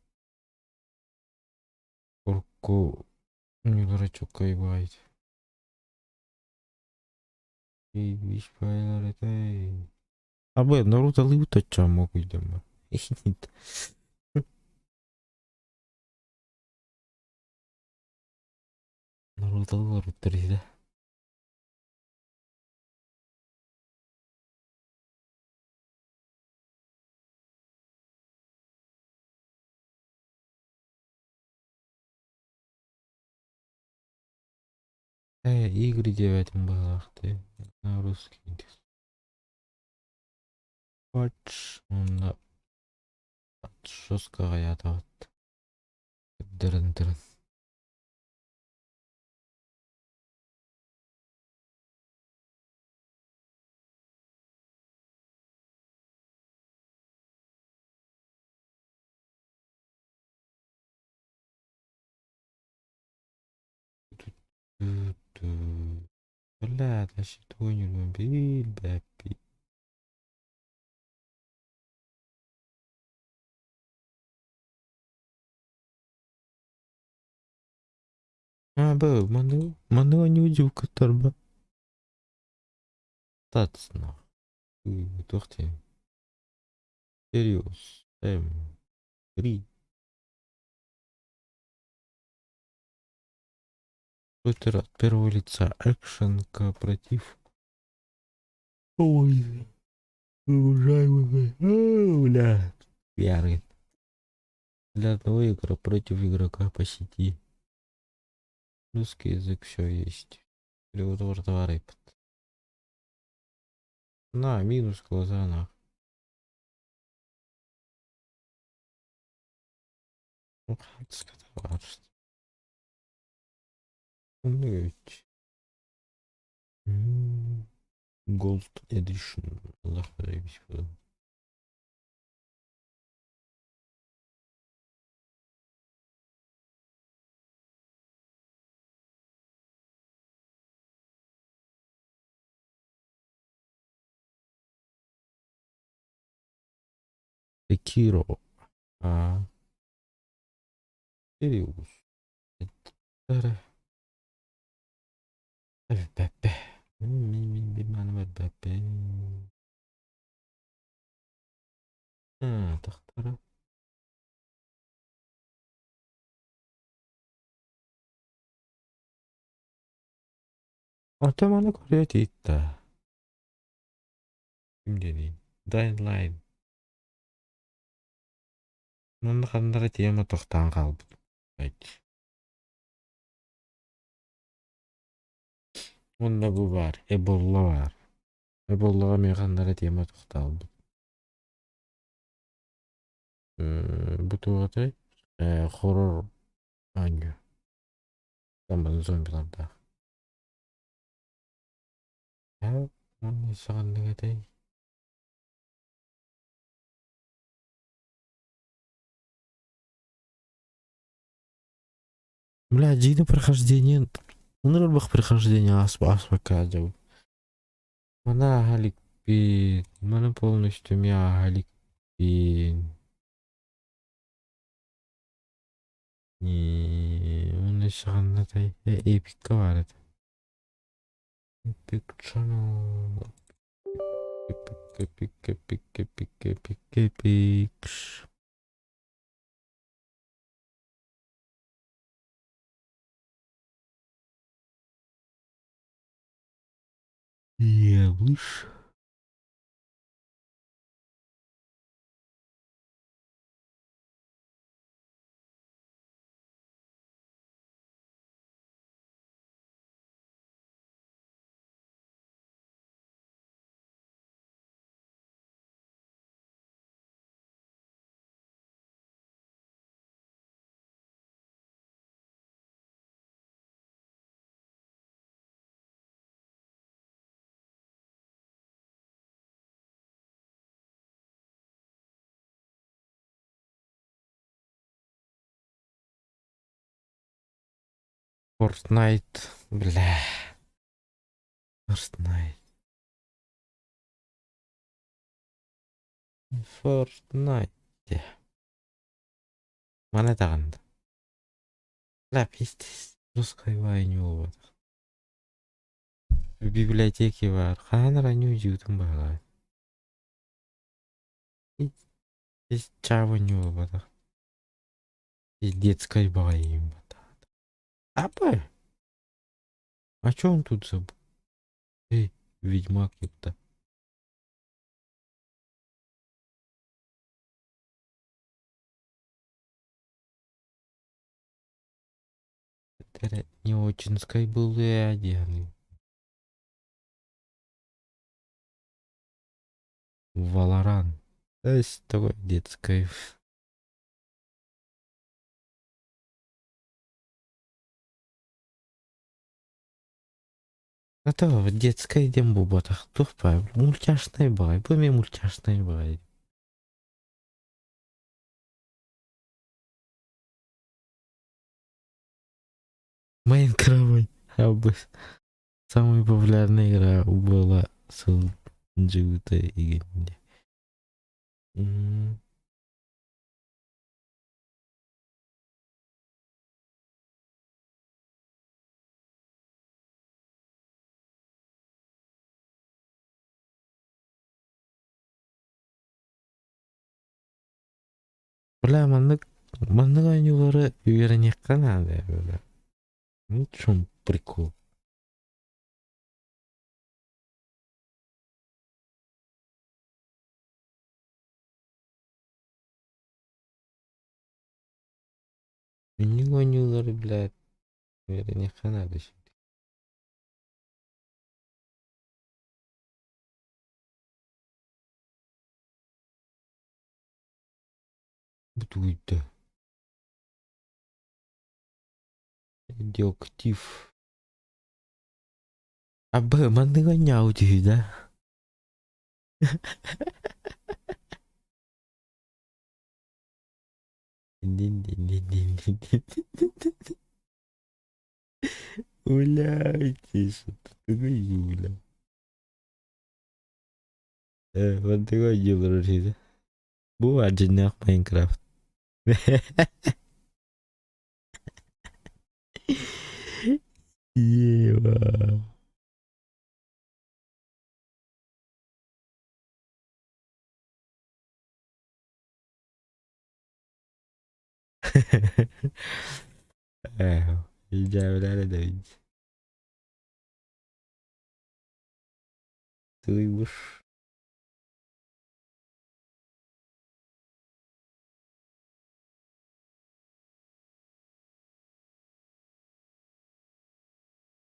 Урку не дурачок ебать. И виш это. А б, Наруто лыутача мог уйдем. Наруто лыутарida. Игры девятым ты на русский. Патч, онно жестко ятабыт. Дырын дырын. Бля, значит, ойнуурбун билбэппин. А, бу, маны, маны оонньуу кыттарба. Татсно. Туох диэн. Serious Sam 3. Шутер от первого лица. Экшен кооператив. Ой, уважаемый. Бля. Пьяный. Для одного игра против игрока по сети. Русский язык все есть. Перевод На, минус глаза нах. Gold Edition. Allah заебись. Sekiro. А. Sirius. Тахтара. Ата маны көрө тиитта. Ким диэний? Dying Light. Манна ханна эрэ тема тохтоон хаалбыт. Уонна бу баар, Эболла баар. Эболлаҕа эмиэ ханна эрэ тема тохтообут. Бу туох этэй? Хоррор оонньуу. Там зомбилардаах. Уонна саҕаннык этэй? Бля, дьиҥэ прохождение Онор прохождение ааспакка дьабын. Маны ааһа иликпин, маны полностью эмиэ ааһа иликпин. Уонна саҕаннатай эпикка баар этэ. Epic Channel. Epic, Epic, Epic, Epic, Epic, Epic. Явыш. Fortnite, бля. Fortnite. Fortnite. Маны даҕаны. Бля, пиздец. Русская оонньуу буолбатах. В библиотеке баар. Хаһан эрэ оонньуу дьиибитин баҕалаах. Здесь чаба оонньуу буолбатах. Здесь детская баҕайы Апа! А чё он тут забыл? Эй, Ведьмак, ёпта. Это не очень был и Валоран. То есть такой детской. Это детская диэн буолбатах туох баар мультяшнай баҕайы бу эмиэ мультяшнай баҕайы. Майнкрафт. Самая популярная игра была сылдьыбыта игин М. Бля, маннык маннык оонньуулары үөрэниэххэ наада бля. Ну, в чем прикол? Маннык оонньуулары, блядь, үөрэниэххэ наада Бу тугуйда? Радиоактив. Абы маннык оонньообут үһү да? Бля, что-то Э, маннык оонньуулар үһү Бу дьиҥнээх Майнкрафт. Ева. Э, дьээбэлээн этэбин. Тыый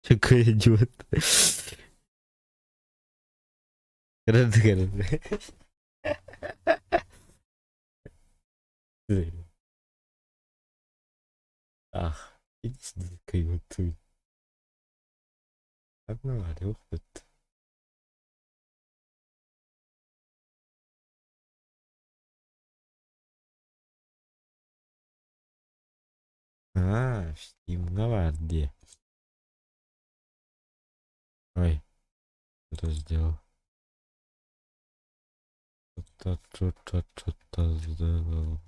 Какой идиот. Города, Ах, иди сюда, тут. Одна Аа, Steam'ҥа баар дии. Ой, что сделал? Что-то, что-то, что-то сделал.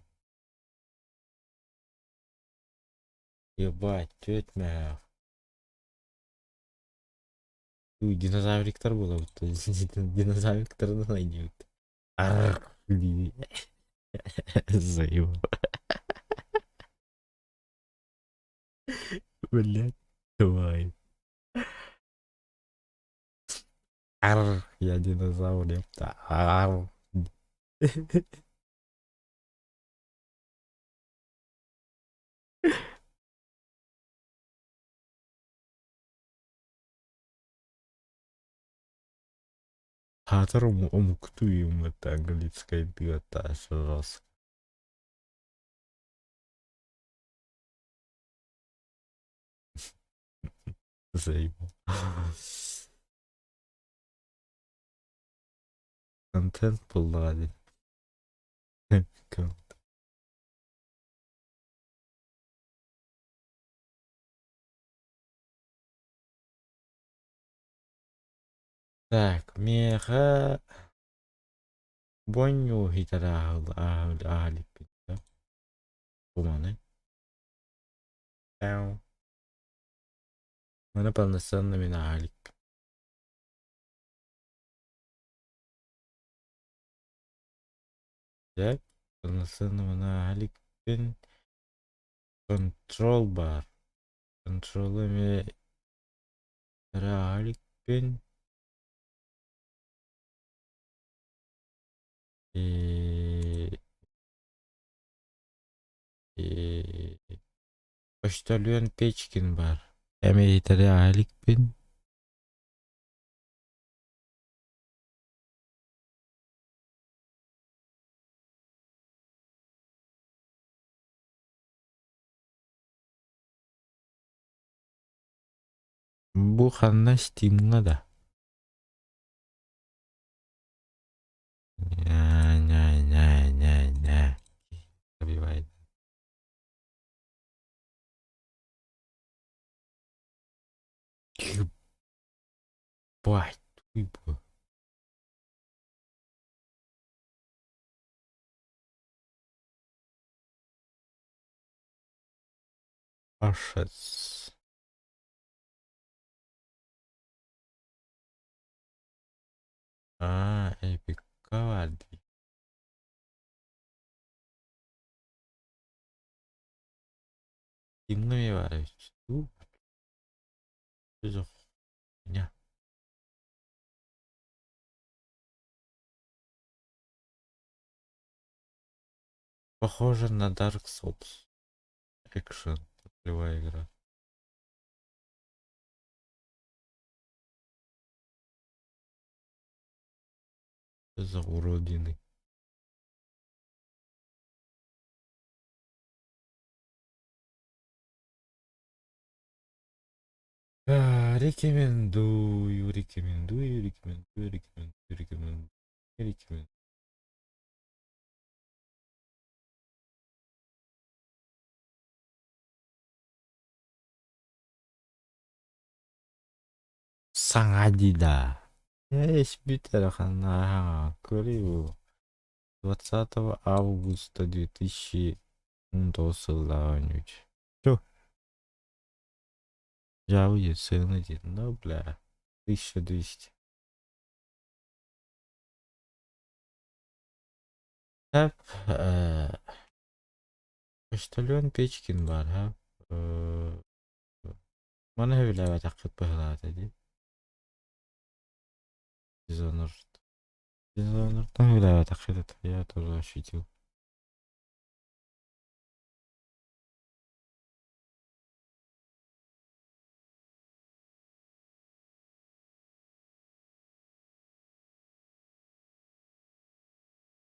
Ебать, тетя моя. Динозавриктар буолабыт. Динозавриктарынан найдет. Арр, Заебал. Блядь, давай. Арр, я динозавр, ёпта. Арр. Хаатар омуктуу это английская тыата жестко. Заебал. Контент буллаҕа дии. Так, миэхэ бонньуу иһитэр ааһалиппит да. Бу маны. Маны полноценно мин ааһаликпин. Так, полноценно маны ааһаликпин. Контрол бар. Контролу эмиэ эрэ ааһаликпин. Почтальон Печкин баар. Эмиэ иһитэри ааһа иликпин. Бу ханна Steamҥа да? Не-не-не-не-не. Забивай. Ебать, туй бу. Ашец. А, Эпик Кавальди. Кимҥэ эмиэ баар эбит дуу? Суох. Похоже на Dark Souls. Экшен. Ролевая игра. Что за уродины? Рекомендую, рекомендую, рекомендую, рекомендую, рекомендую, рекомендую. Саҥа дии да. Эс бүтэр ханна көрүү. 20 августа 2019 сыллааҕы оонньуучу. Чё? Жабы цены диэн, ну бля, 1200. Хап, почтальон Печкин баар, хап. Маны сөбүлээбэтэххит быһыылаата дии. Dishonored. Dishonored сөбүлээбэтэххит это я тоже ощутил.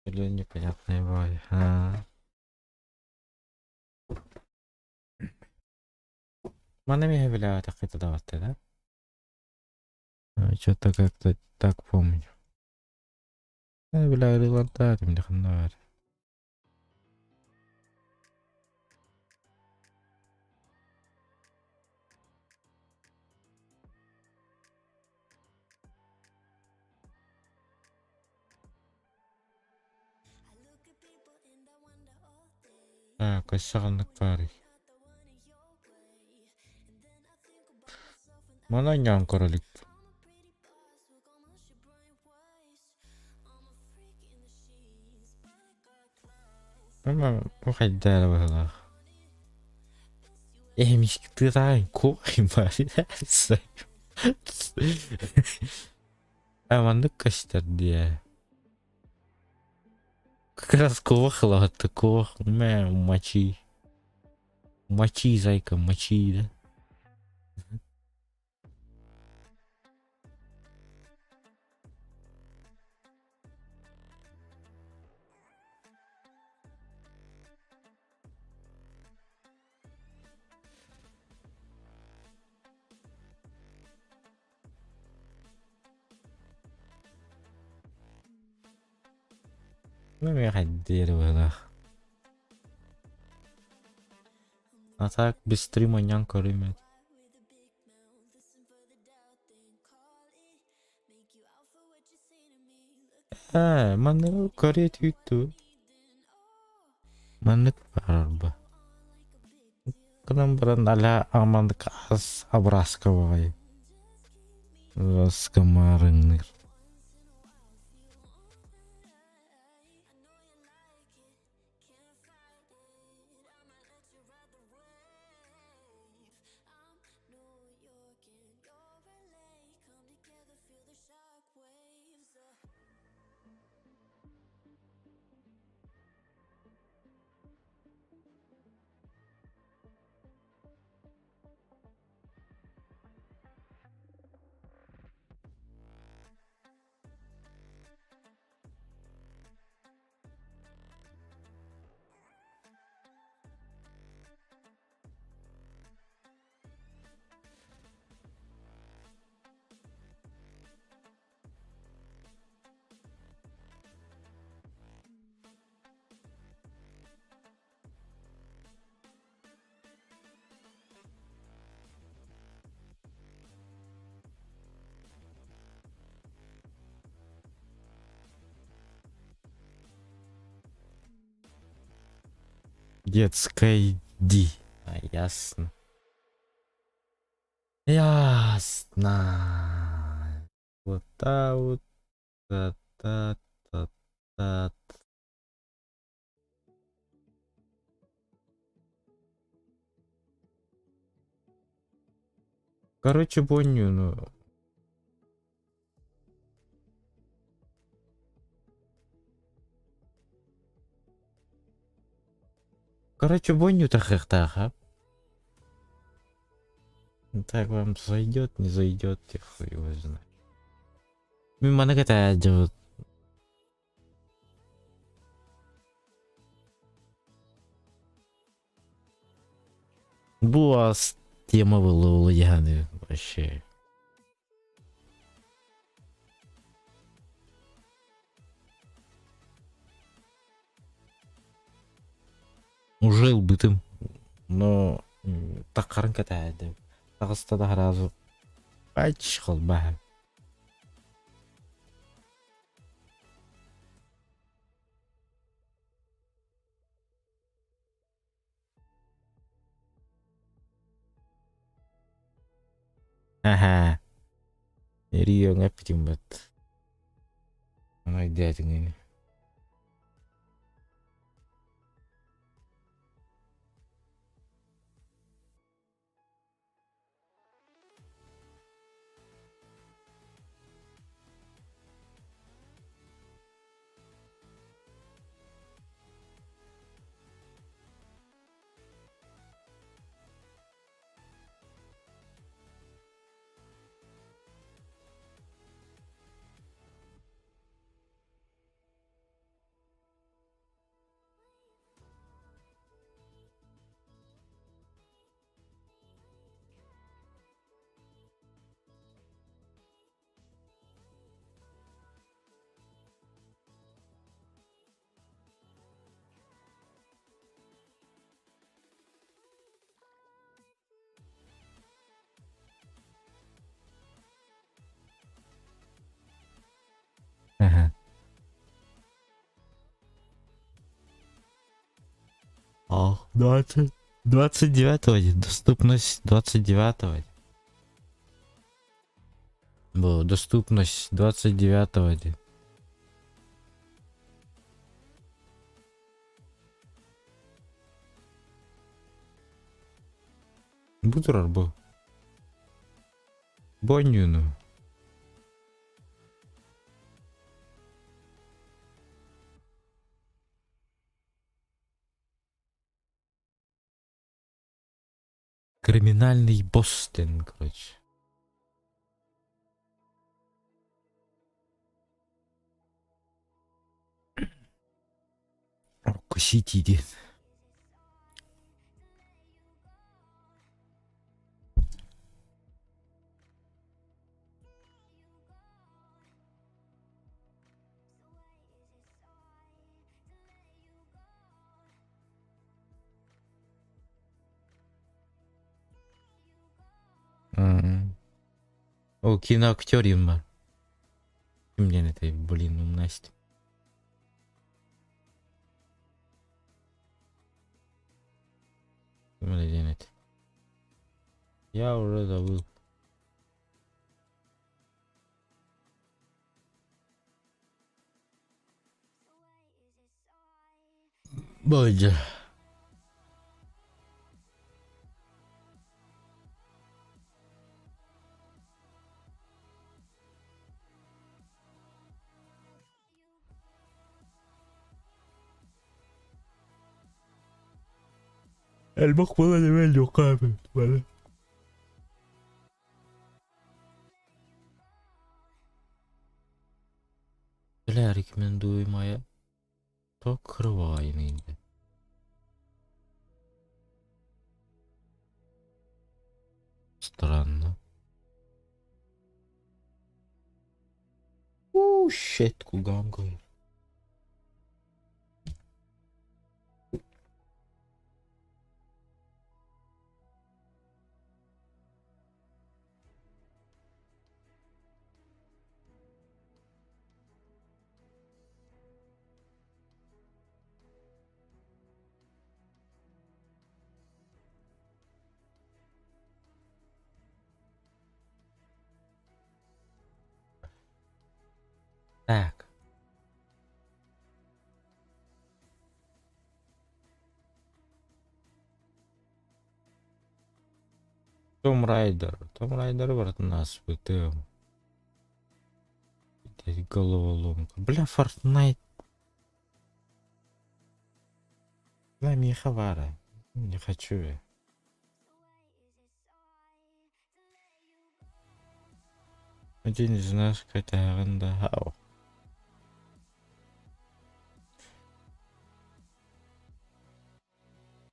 Или непонятные бывали. А. Маны эмиэ сөбүлээбэтэххит даҕаты да? Что-то как-то так помню. Бля, ырылантаатым ханна баар. Так, өссө ханнык баарый? Маны оонньоон көрө иликпин. Бу хайда эрэ быһыылаах. Эмискитыраан Маннык көстөр дии. Как раз куох ылаҕытта куох мэ мочи. Мочи, зайка, мочи, да? Ну, быһыылаах. А так без стрима ньаҥ көрүм этэ. Ээ, маннык көрүө этибит дуу? Маннык баарар ба. Гынан баран аля амандык ас абраска баҕайы. Раскамарыҥныыр. Детской Ди. А, ясно. Ясно. Вот так вот. Та-та-та-та. Короче, понял, ну. Короче, бойню тахахтаха. Так вам зайдет, не зайдет, я хуй его знает. Мимо это делают. Бу тема была вообще. Уже ылбытым, но таххарын кэтэһэрдим. Таҕыста да сразу ач холбаһа. Аһаа. Эрийиэҥ эппитим бат. Ону өйдөөтүҥ ини. Ага. Ах, 20, 29 доступность 29. Было доступность 29. Бутер был. Бонюну. Криминальный Бостон, короче. Сити диэн. О, киноактер юм Ким диэн этэй, блин, умнасть. Ким эле диэн этэй? Я уже забыл. Боже. Элбэх буолан эбэ бары. Бля, рекомендуемая. То кырвайный. Странно. У, щет, кугамгой. Так. Том Райдер. Том Райдер барытын ааспытым. Головоломка. Бля, Fortnite. Бля, миэхэ баара. Не хочу я. Один из нас кэтээҕин да хау.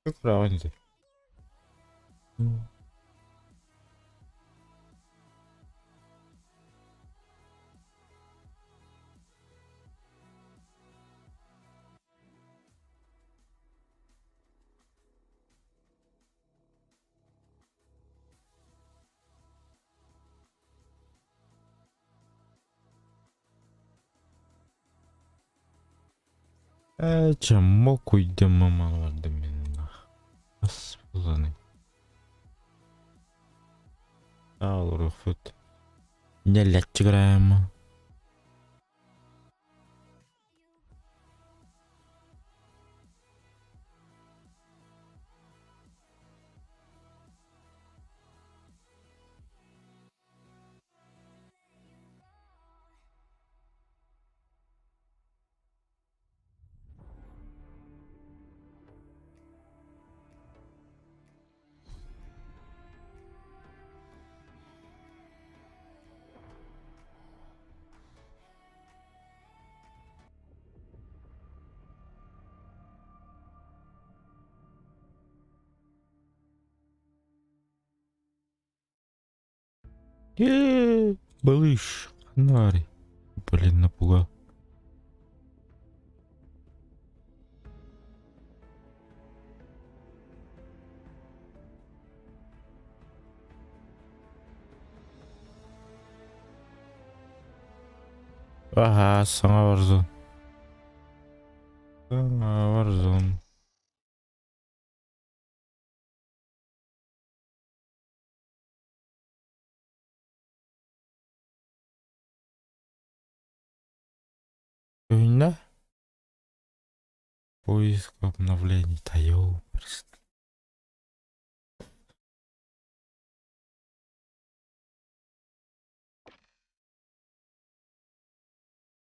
Кыраҕын ити. Ээ, чэ, мокуйдым бардым мин ас буланы. Олоруохпут. Нэлэччигрэм. Ээ, балыш, ханна Блин, напугал. Ага, саҥа Warzone. Саҥа Warzone. Көһүннэ? Поиск обновлений. Да ёпрст.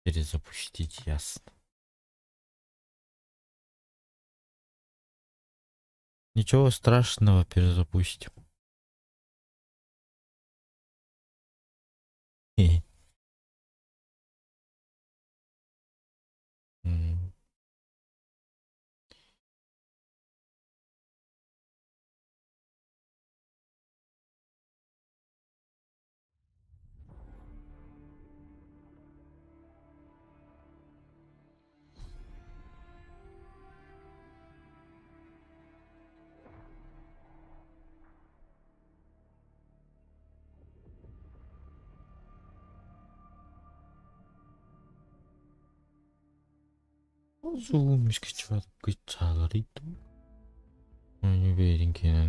Перезапустить, ясно. Ничего страшного, перезапустим. Хе. М.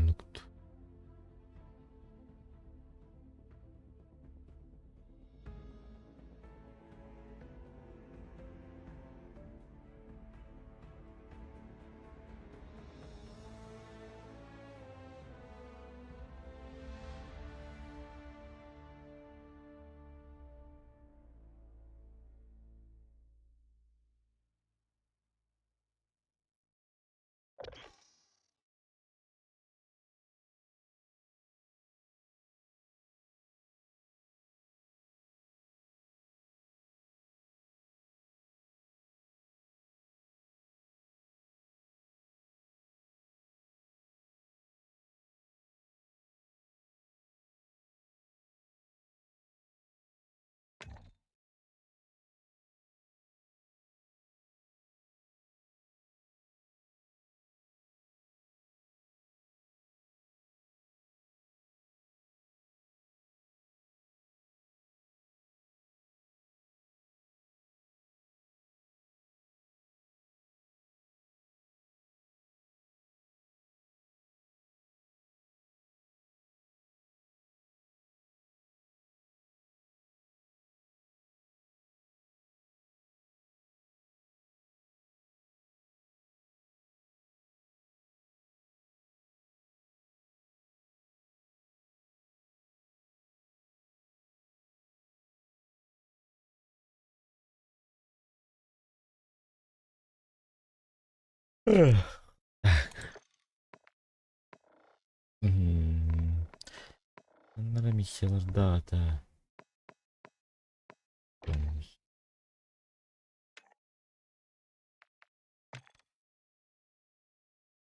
Itu. Манна миссиялардаата.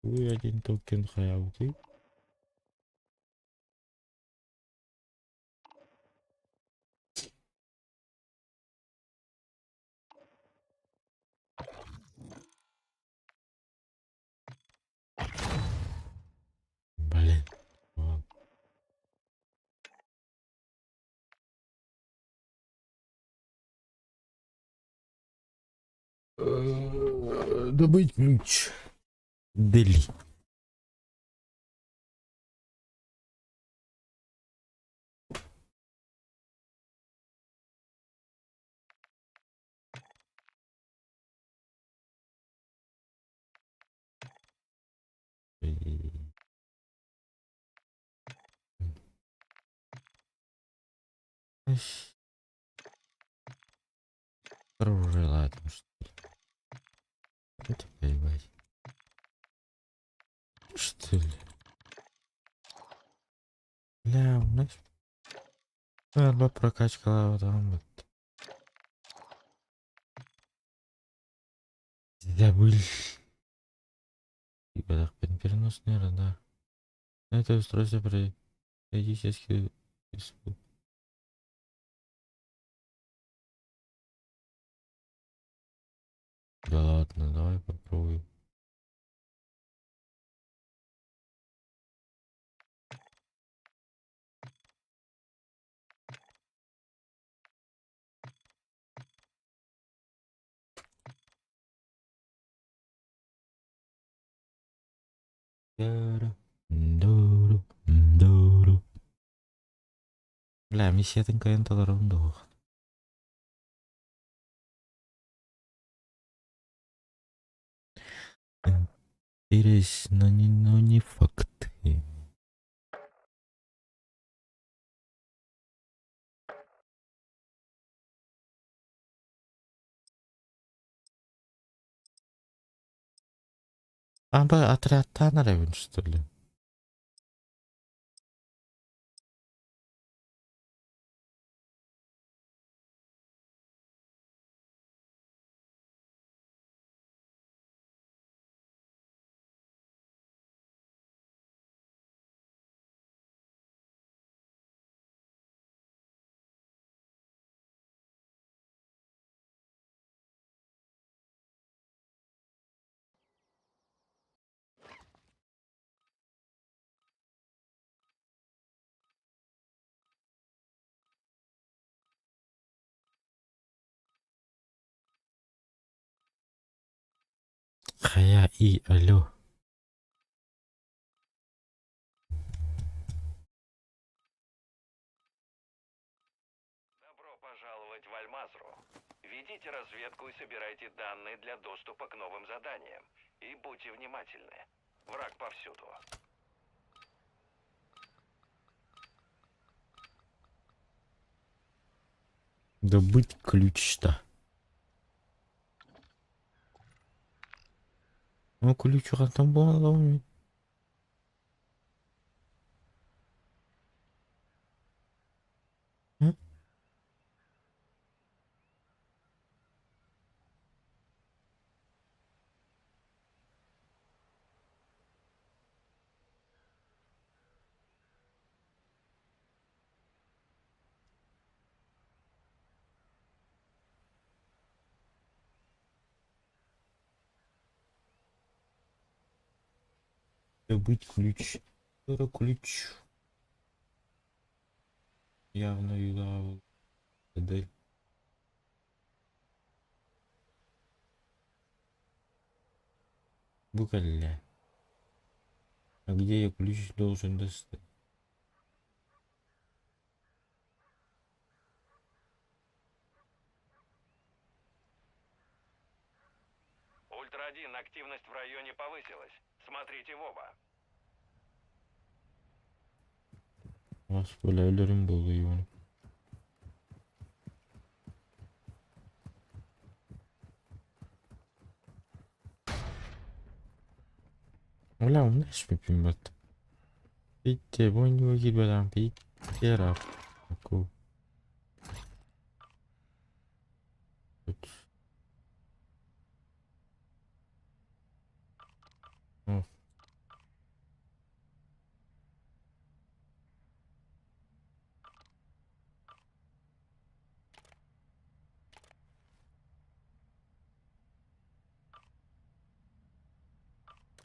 Уй один токен хаябытый. Блин. Добыть ключ. Дели. Оружие, что ли? Это поебать. Что ли? Бля, у нас одна прокачка там вот. Забыл. Переносный радар. Это устройство периодически Да ладно, давай попробуем. Бля, миссиятын кыайан толорорум дуо? Интересно, но не факт. А, отряд Танаревин, что ли? Хая и алло. Добро пожаловать в Альмазру. Ведите разведку и собирайте данные для доступа к новым заданиям. И будьте внимательны. Враг повсюду. Добыть ключ-то. Ну, ключ там был. Добыть ключ. Это ключ. Явно юда. Модель. Букаля. А где я ключ должен достать? Ультра-1, активность в районе повысилась. Смотрите в оба. Вас өлөрүм болду. Бля, умна испиппин бат. Итте бу иннигэр киирбэтэҕим питер аку.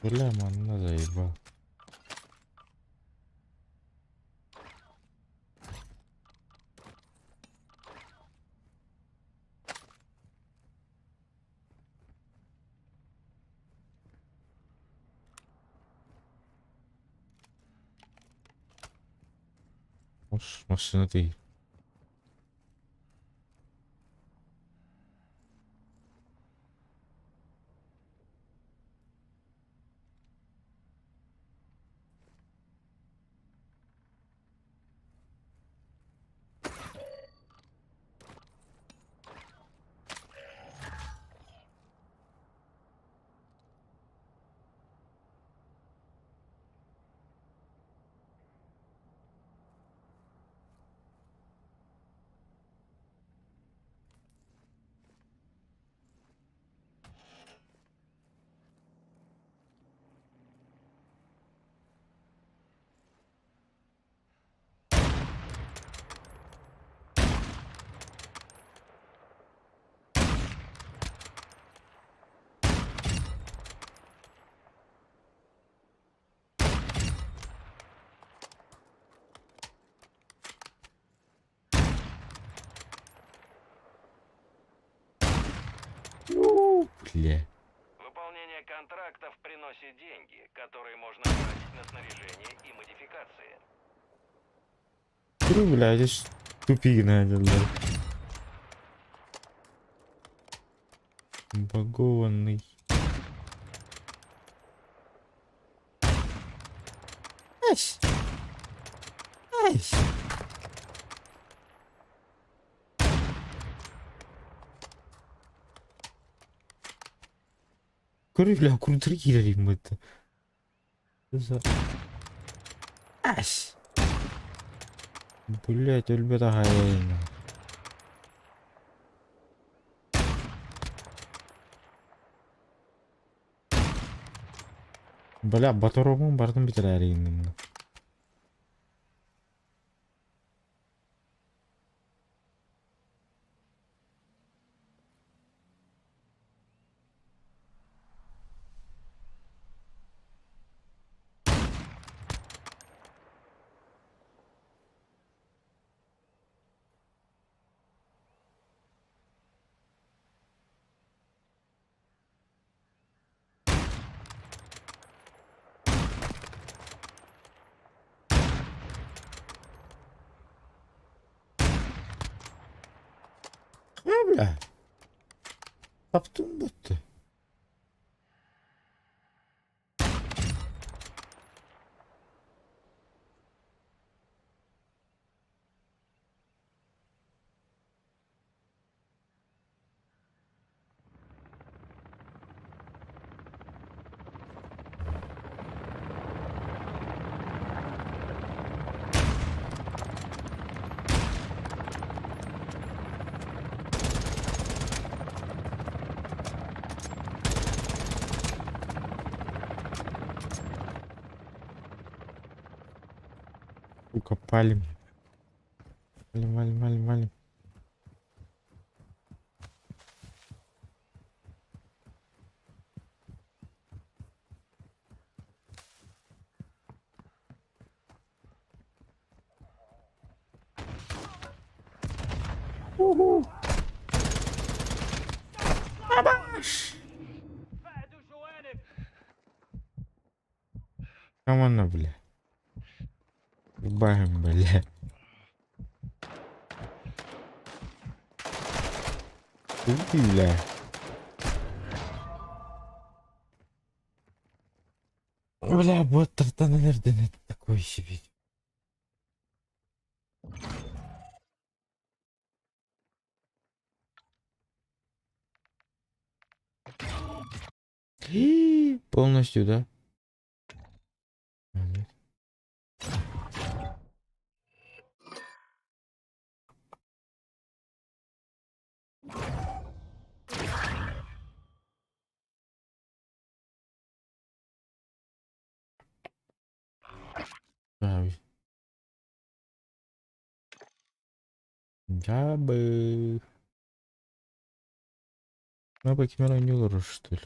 Бля, манна заебал. Машина ты. Бля. Выполнение контрактов приносит деньги, которые можно тратить на снаряжение и модификации. Бля, здесь тупик найден, да. Багованный. Ась! Ась! Көрү бля, курдур киирэрим бытта. Ась! Блять, өлбөт аһайын. Бля, баторобун бардым бүтэрээригин Бля. Таптым бутты. Сука, палим. Валим, валим, валим, валим. Уху. Абаш! Камана, бля. Бам, бля. Ух ты, бля. Бля, вот наверное, это такой себе. Полностью, да? Дьаабы. Мапа ким эрэ оонньуу олорор что ли?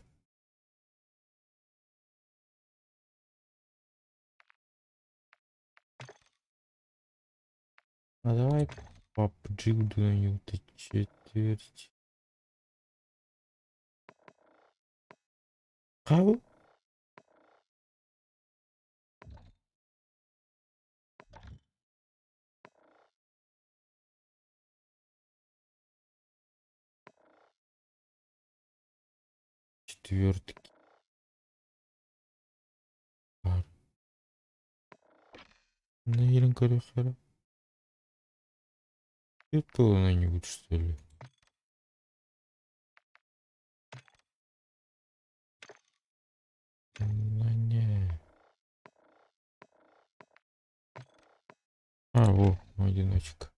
А давай PUBG буду четверть. Кого? Четвертый. Наверное, короче. Это нибудь что ли? Ну не. А, во, одиночка.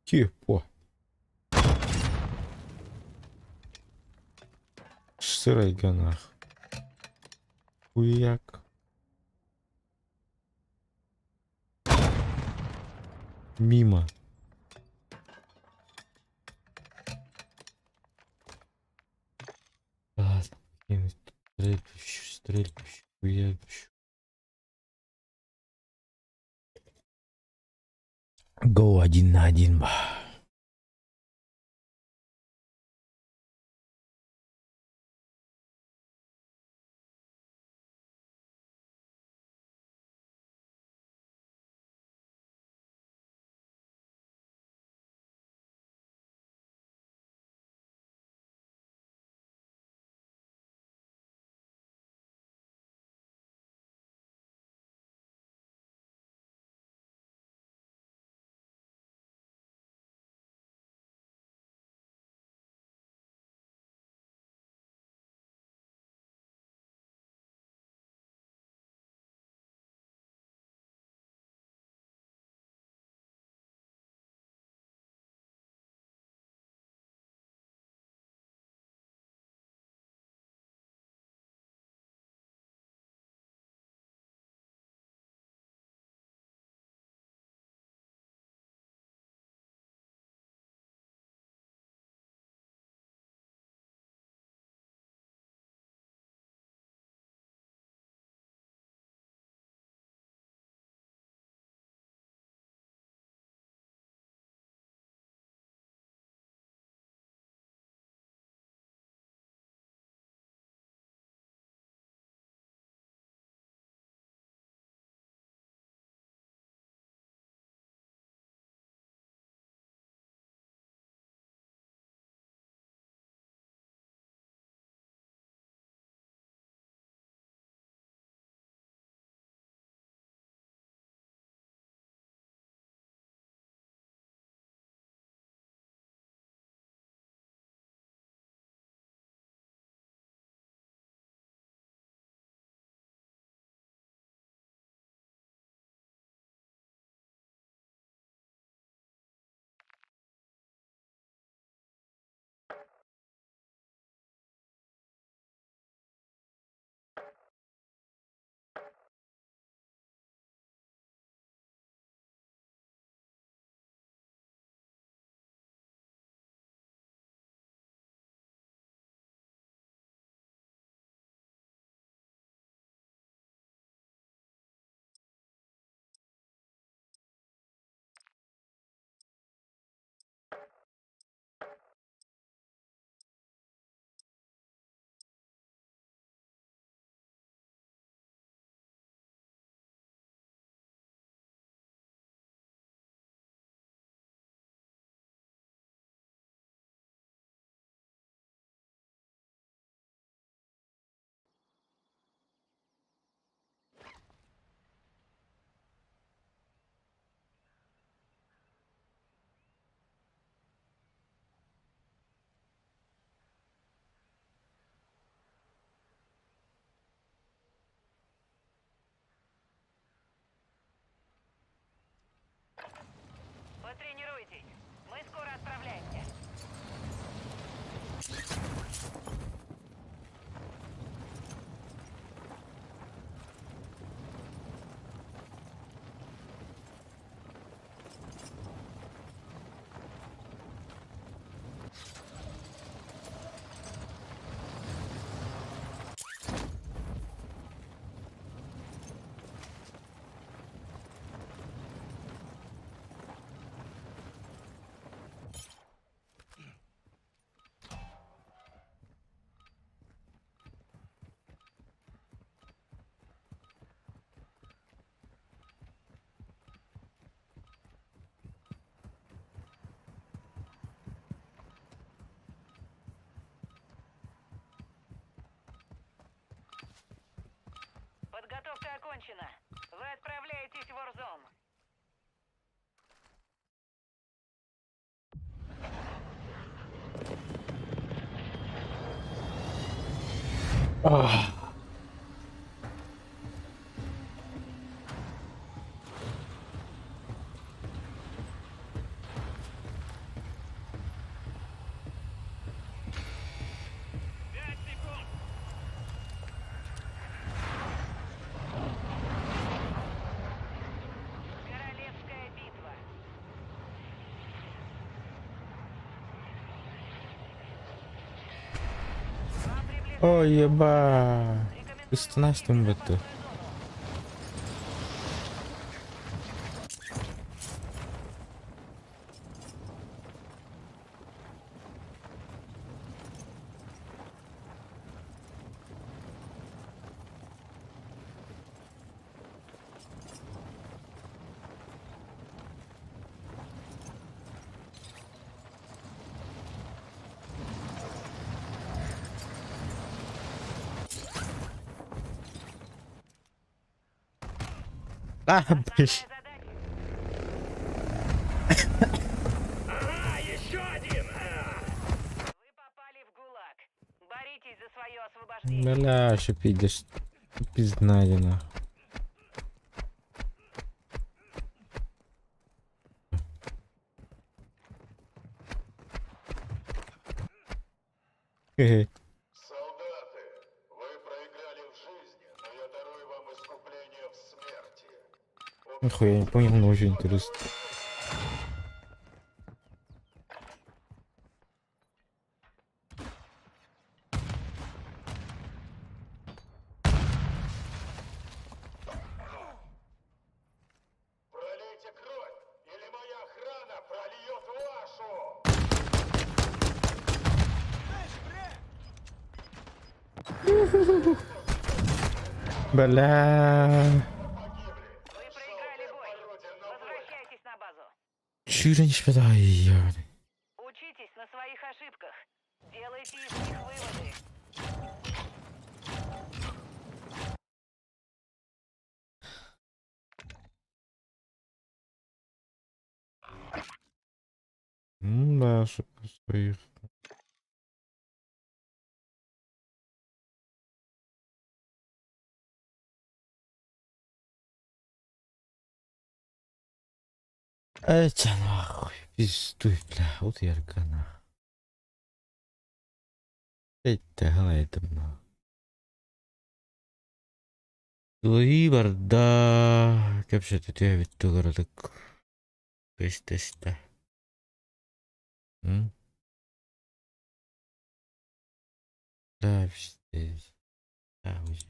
Типа. Сырайганах. Хуяк. Мимо. Ладно, покинуть стрельбище, стрельбище, хуябище. Го один на один, ба. Потренируйтесь. Мы скоро отправляемся. Подготовка окончена. Вы отправляетесь в Warzone. Ах. Королевская битва. Ой, еба. Ыстанастым бітті. А, блядь. Ага, еще один! Вы попали в ГУЛАГ. Боритесь за свое освобождение. Бля, ще підеш. Пізнаді нахуй. Хе-хе. Солдаты, вы проиграли в жизни, но я дарую вам искупление в смерти. Нихуя не понял, но очень интересно. Пролейте кровь, или моя охрана прольет вашу! Бля. Вы проиграли бой. Возвращайтесь на базу. Чуть не шпитай, ёбаный. Учитесь на своих ошибках. Делайте из них выводы. Ну да, ошибка своих. Это нахуй, пиздуй, бля, вот ярко нахуй. Это это нахуй. Лови барда. Кэпсэт үтүө бүттү Көстөстө. М? Да, пиздец. Да, уже.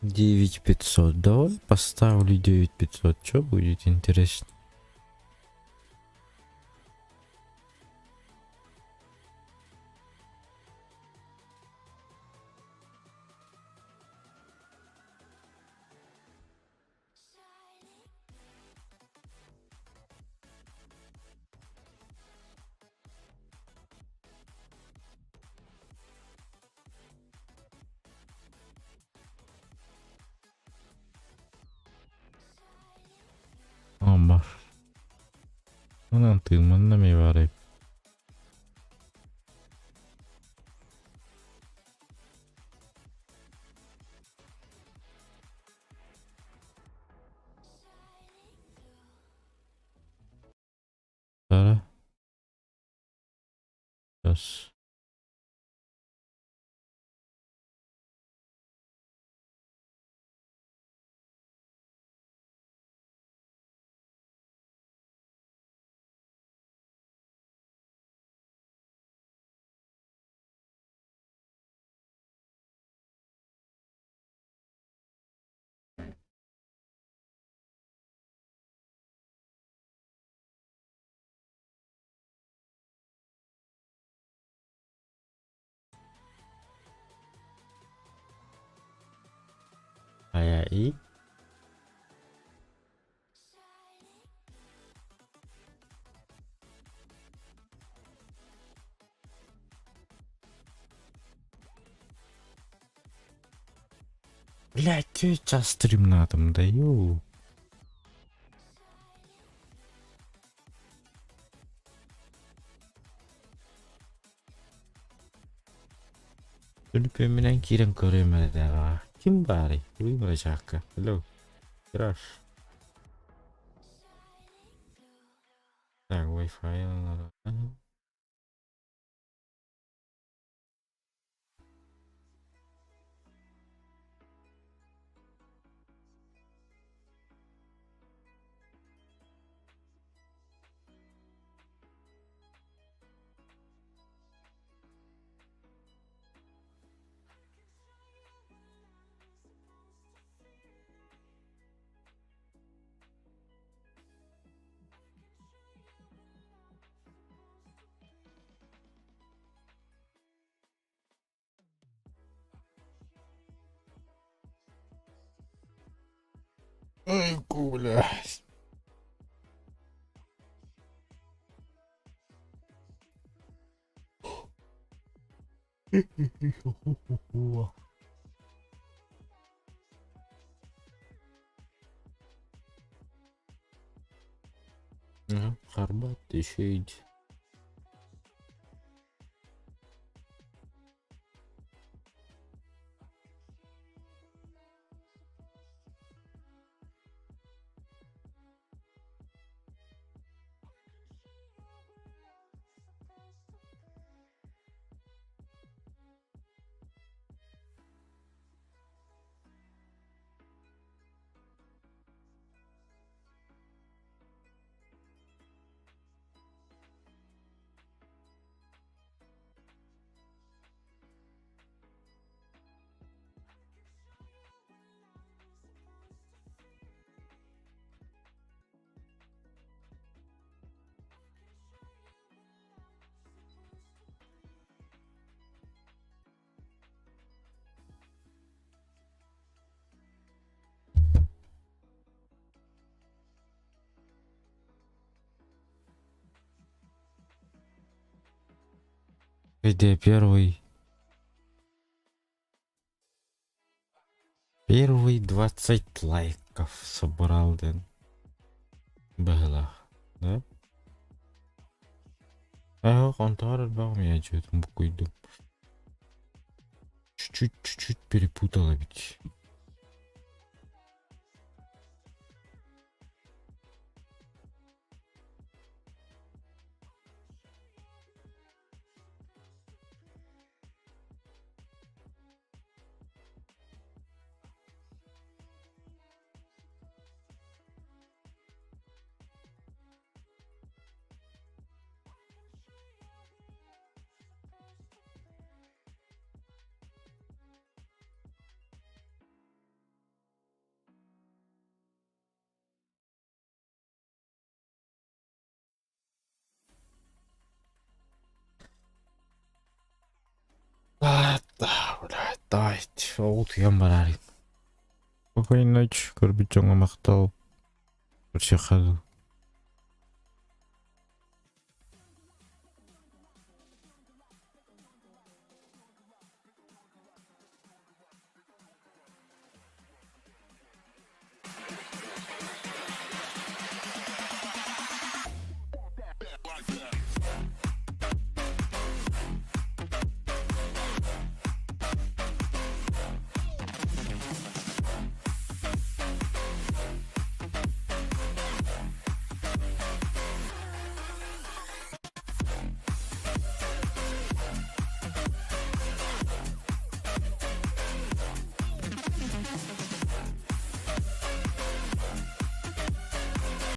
9500. Давай поставлю 9500. Что будет интересно? Онон тыымманна эмиэ баар эбит. Тара. Сейчас. Хайа и? Блядь, чё час стримнатым, да ё. Түлүпүөммүнэн киирэн көрүөм эрэ дэҕэ. Ким баарый? Уйун ырачаакка. Hello. Краш. Так, Wi-Fi Ой, блядь. Ага, Харбат еще иди. Где первый? Первый 20 лайков собрал, дэн. Быһылаах, да? Ээ, онтоор элбэҕим я дьиэтин буккуйдум. Чуть-чуть, чуть-чуть перепутала ведь. Блядь, давайте, утуйан бараарый. Спокойной ночи, көрбүт дьоҥҥо махтал. Көрсүөххэ дуу.